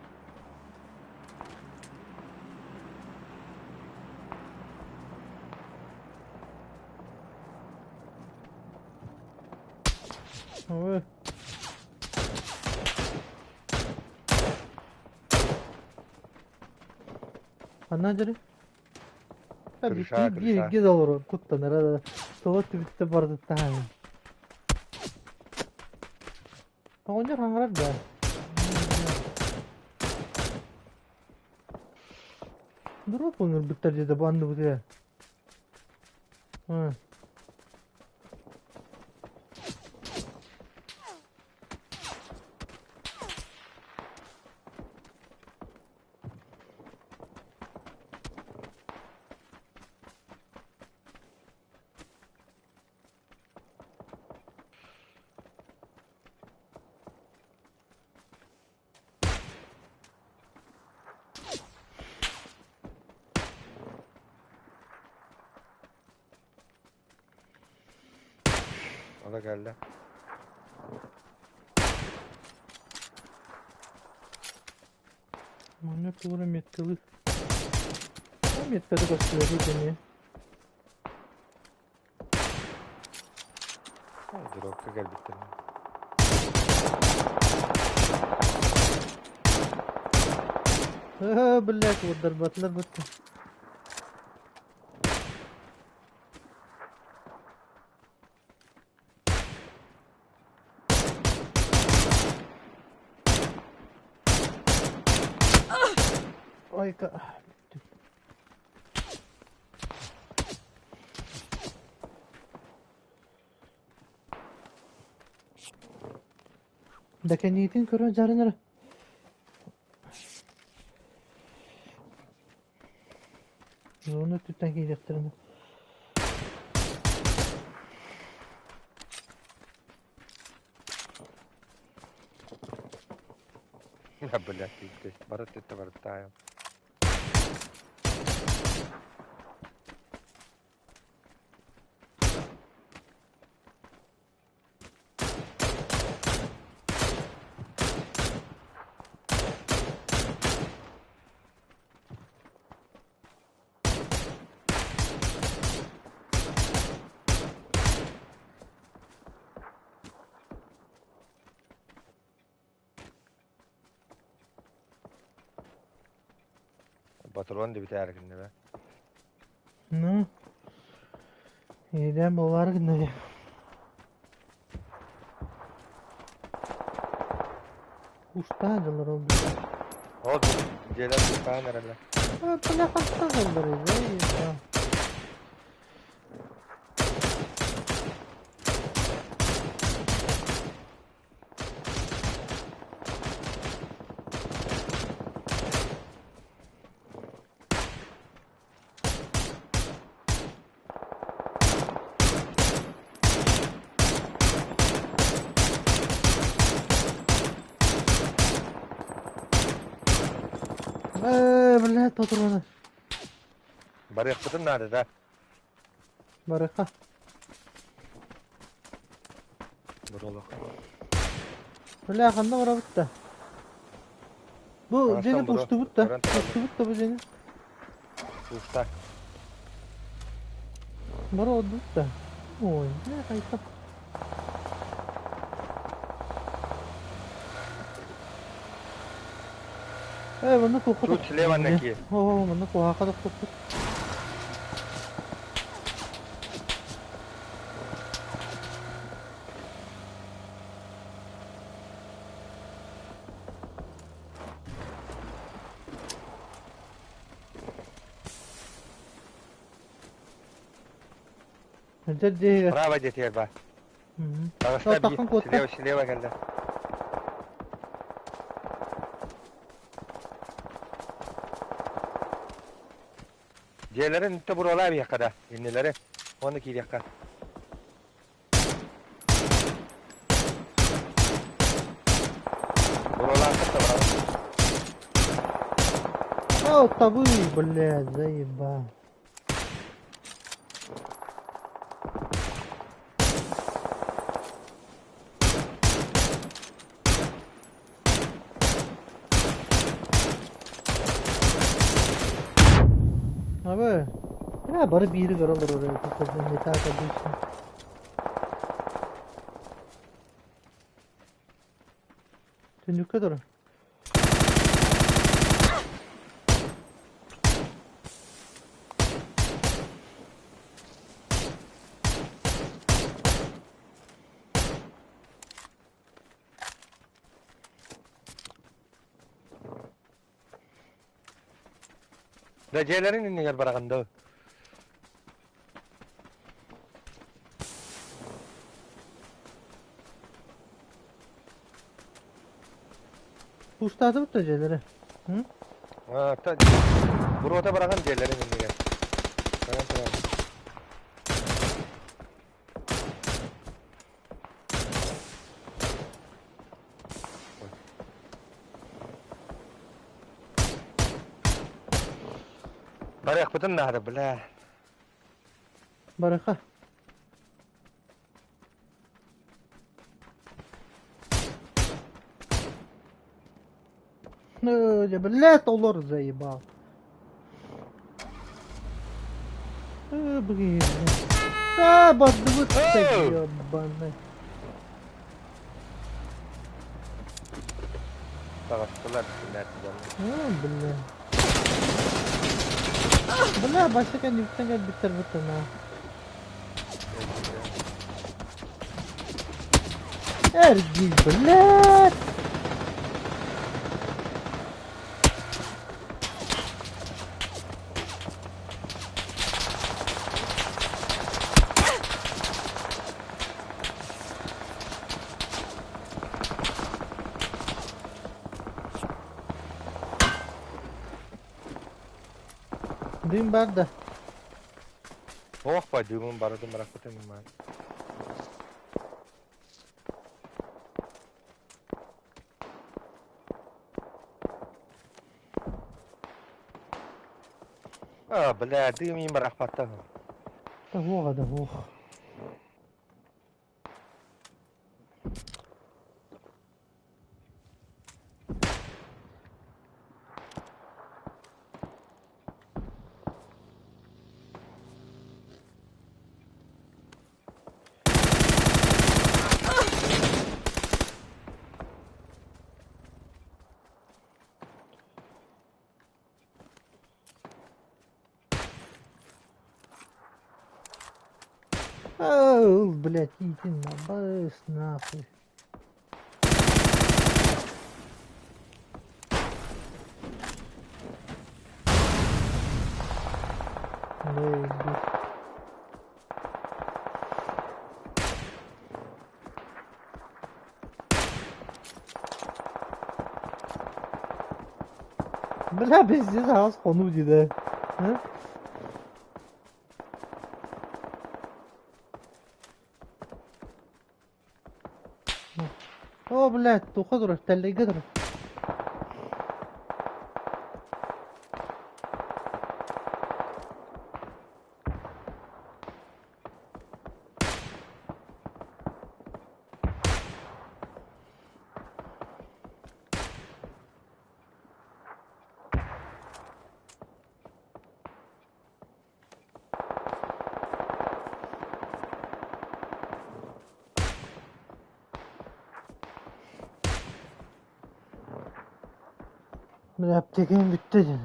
Ой. Ханна дьэрэ? Крыша, Биир крыша. икки доллар куттанара да тоҕо түбүттэ барытыттаһаҥ. Оҕонньор хаҥарар да. Дроп ыҥырбыттар диэтэ бу анныбытыгар. Ы. Ола кэллэ. Манна туора меткалыы. Меткада көстүбэтий эмиэ. Дробка кэлбиттэр. Э, блядь, ударбатылар бытты. Ой-ка. Да кэнниитин көрөн дьарынара. Оны өттүттэн киириэхтэринэ. Блядь, пиздец. Бары өттүттэ барыттаайым. Патрон да бүтээр гынна бе. Ну, иэдээн буолаары гынна дии. Куустаах дьоннор ол Ол дьиэлэр куустаан эрэллэр. Бля, хантан оллор да. Ээ, блядь, патроны. Барыахпытын наада да. Барыха. Бурулук. Бля, ханна барабыт да? Бу Аҥастан дьиэни буруо. пуштубут да. Көрөн тураллар. Пуштубут да бу дьиэни. Пуста. Бары олордубут да. Ой, бля, хайдах. Ээ, манна туохха Тут слева ноги. Оо, манна куһаха тохтоппут. Эдэр дьиэһигэр. Право диэтигэр баар. Мгм. Таҕыста Таххан биир. куотта. Слева, слева кэллэ. Дьиэлэрин үттэ буруолаа биһиэхэ да. Иннилэри. Уонна киириэххэ. Буруолааххыт да барабын. О, табы, блядь, заебал. Абы. Бля, бары биири көрө олорор эбит, не так обычно. Түннүккэ турар. Да дьиэлэрин иннигэр бараҕын дуу? Пустаатыбыт да дьиэлэри. М? А, та буруота бараҕын дьиэлэрин иннигэр. Баран туран. Барыахпытын наада, бля. Барыха. Ну, блядь, олор заебал. Блин. А, бардыбыт ебаный. Таҕыстылар кинилэр. А, бля. Бля, башка кэнниттэн кэлбиттэр бутана. Эргий, блядь! Дым бар да. Ох, па дымын барытын барахпытын ман. А, бля, дым им барахпатта. Да ох, да ох. Ау, блядь, иди на бас, нахуй. Да, Бля, пиздец, газ понуди, да. А? О, блядь, туха турар, тэллэйгэ турар. Бля, аптекам бүттэ дьэ.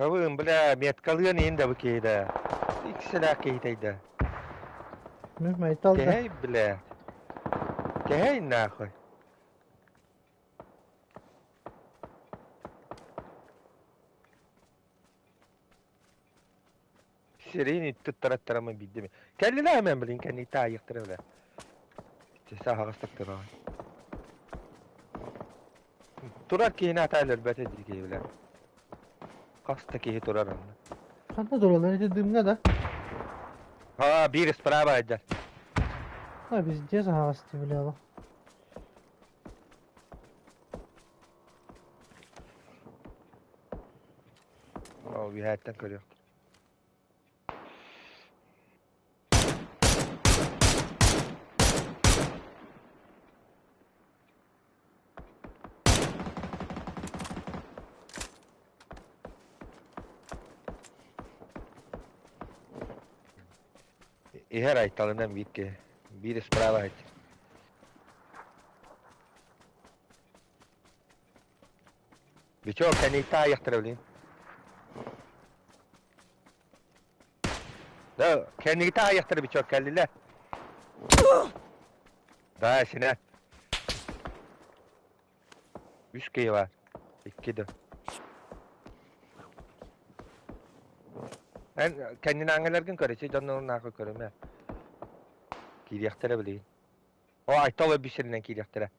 Кабын, бля, меткалыан иһин да бу киһи Иксэлээх киһитэйдэ. Мин майтал да. Кэһэй, бля. Кэһэй нахуй. Сирин туттараттарама биддими. Кэллилээ мен блин кэнни таайыктара бля. Саһаҕастык турар. Турар киһини атаан өлбөтө дии киһи бля. Хас да киһи турар онно. Ханна тураллар ити дымҥа да. А, биир справа айдар. А, везде загаласти, бля. Ол үһээттэн көрүөх. Иһэр Айталынан биир киһи. Биир справа айт. Бичок, кэнниттэ аайахтара билин. Да, кэннигитэ аайахтара бичок кэллилэр. Да, синэ. Үс киһи бар. Икки да. Эн кэннин ааҥҥаларгын көрө, дьоннорун наахы көрүмэ. Киириэхтэрэ билигин. О, Айтал өлбүт сиринэн киириэхтэрэ.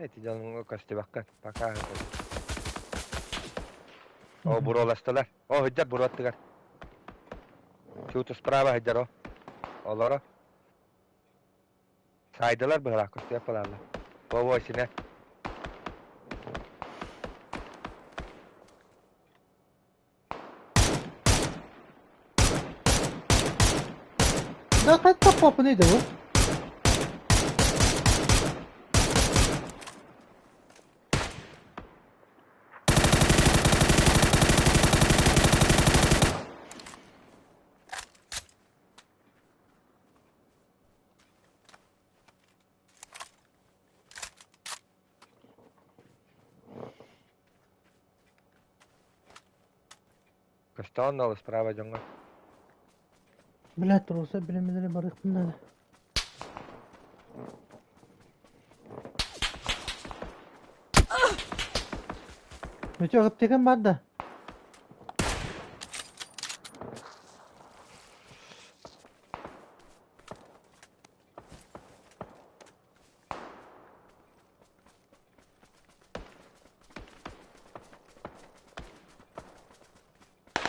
Эти дьонуҥ көстүбэккэ пока О, буруоластылар. О, сылдьар буруоттыгар. Чуут справа сылдьар о. Олоро. Саайдылар быһылаах көстүөх балааллар. Во-во, синэ. Да хайдах поппунуй да бу? Көстөөн да справа дьоҥҥо. Блядь, труса билимилери барыахпын наада. Мөтө аптекам бар да.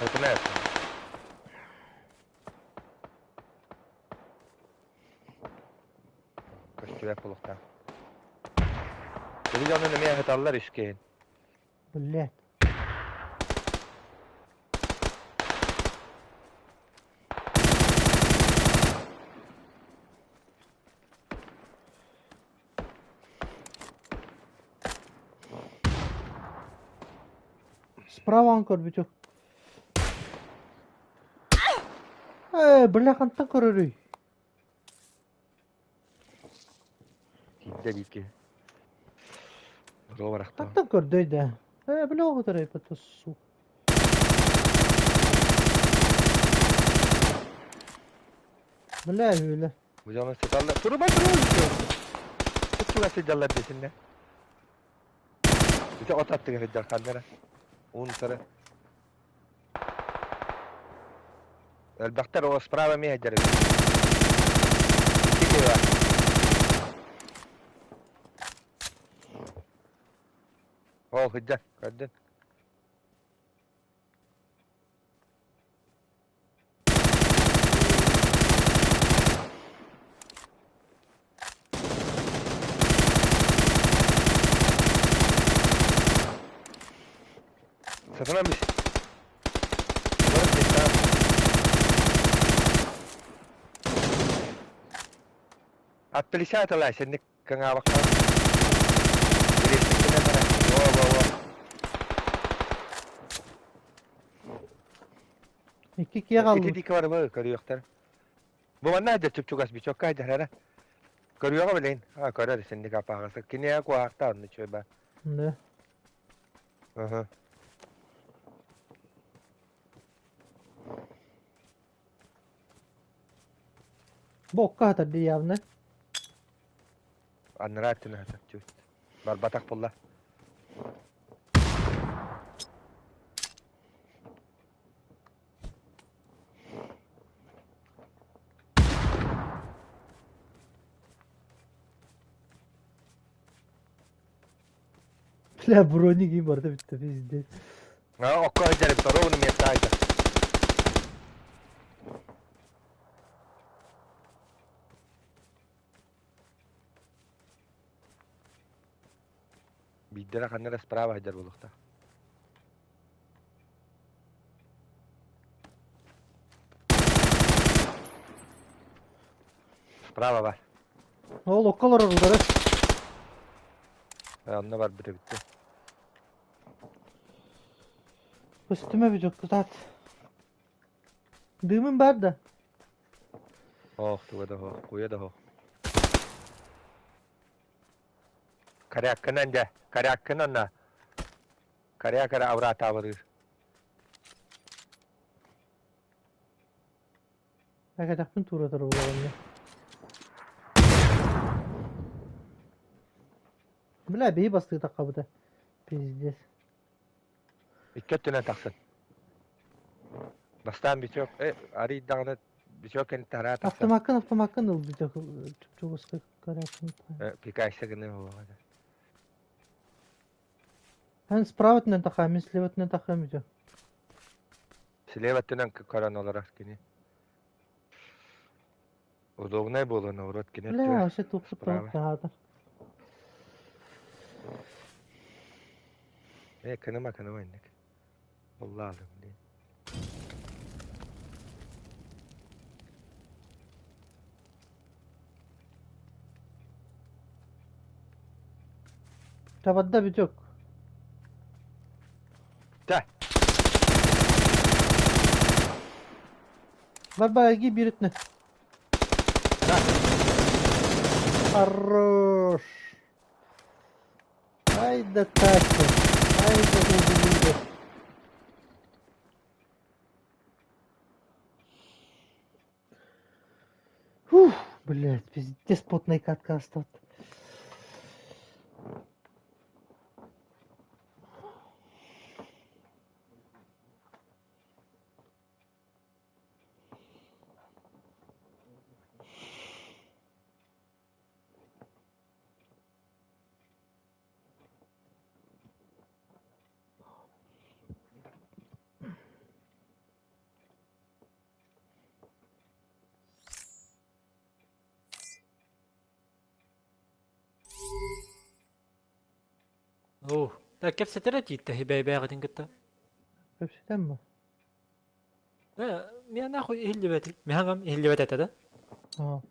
Этимэ. Көстүбэт буолуохтаах. Били дьонун эмиэ ыһыталлар үскэйин. Блядь. Справа он көрбүтүм. Ээ, бля, хантан көрөрүй? Тиийдэ биир Буруо барахтаҕа. Хантан көрдөй да? Ээ, бля, оҕотор эппит су. Бля, үөлэ. Бу дьону сыталлар. Туруба туруба. Чугас сылдьаллар десиннэ. Ити от аттыгар сылдьар ханнара. Уун утары. Элбэхтэр ол справа эмиэ сылдьар эбит. Икки киһи бар. Ол сылдьар, көрдүн. Сатана бис. Отплесятала сенник каҥаабакка. Кириэстиккинэн баран. Во, во, во. Икки киһи Ити хаалбыт. диэки барыбы көрүөхтэр. Бу манна дьэ чуп-чугас бичокка дьаһара. Көрүөҕэ билин. А көрөр синник апааҕасы. Киниэ куһаахта онну чөйбэ. Да. Ыһы. Бу окко хатар дии явно. Аннараа өттүн аһатар чүт. Барбатах булла. Бля, броник им барда бүтті, пиздец. Окко сылдьар эбит, ровно место сылдьар. Биирдэрэ ханна эрэ справа сылдьар буолуохтаах. Справа бар. Ол окко олорор удары. Онно барбыт эбит. Көстүмэ бүтүк кытаат. Дымым бар да. Ох, туга да хоох, куйа да хоох. Коряккынан дьэ, коряккынан на. Коряк эрэ авраатаабырыыр. Акатахпын тура турар буоланна. Бля, бии бастыы таххабыта. Пиздец. Икки өттүнэн тахсын. Бастаан Битек, арыйдаҕына Битек кэнниттэн араа тахсан. Автомаккын, автомаккын ыл Битек чугуска коряккын. Пикайса гына буолуоҕа. Эн справа өттүнэн тахаа, мин слева өттүнэн тахыам Битек. Слева өттүнэн көрөн олорор кини. Удобнай буолан наоборот кини Бля, өттүгэр. вообще тупсуп Справа. таһаатар. Кыныма кыныма инник. Аллахым блин. Табадда Битек. Да. Бар-бар, эги биир өттүнэн. Да. Хорош. Ай да тачка. Ай да убили. Фух, блядь, пиздец потная катка осталась. Оо, да кэпсэтэрэ тииттэ бэйбээҕитин кытта. Кэпсэтэн бу. Мен нахуй иһиллибэт. Миһаҥам иһиллибэт этэ да. А.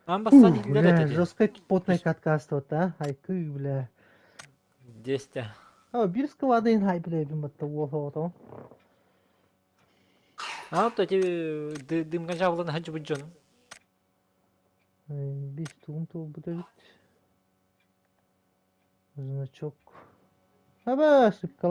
Аан бастаан Фух, иһиллэр этэ бля, дии. жесткая потная катка осталась, а? Айкы, бля. Десте. А, бир складын хай, бля, бим батта уол А то эти дымга жабылан хаджы дьонум. Бис тугум туолбут эбит. Значок. Аба, сыпка.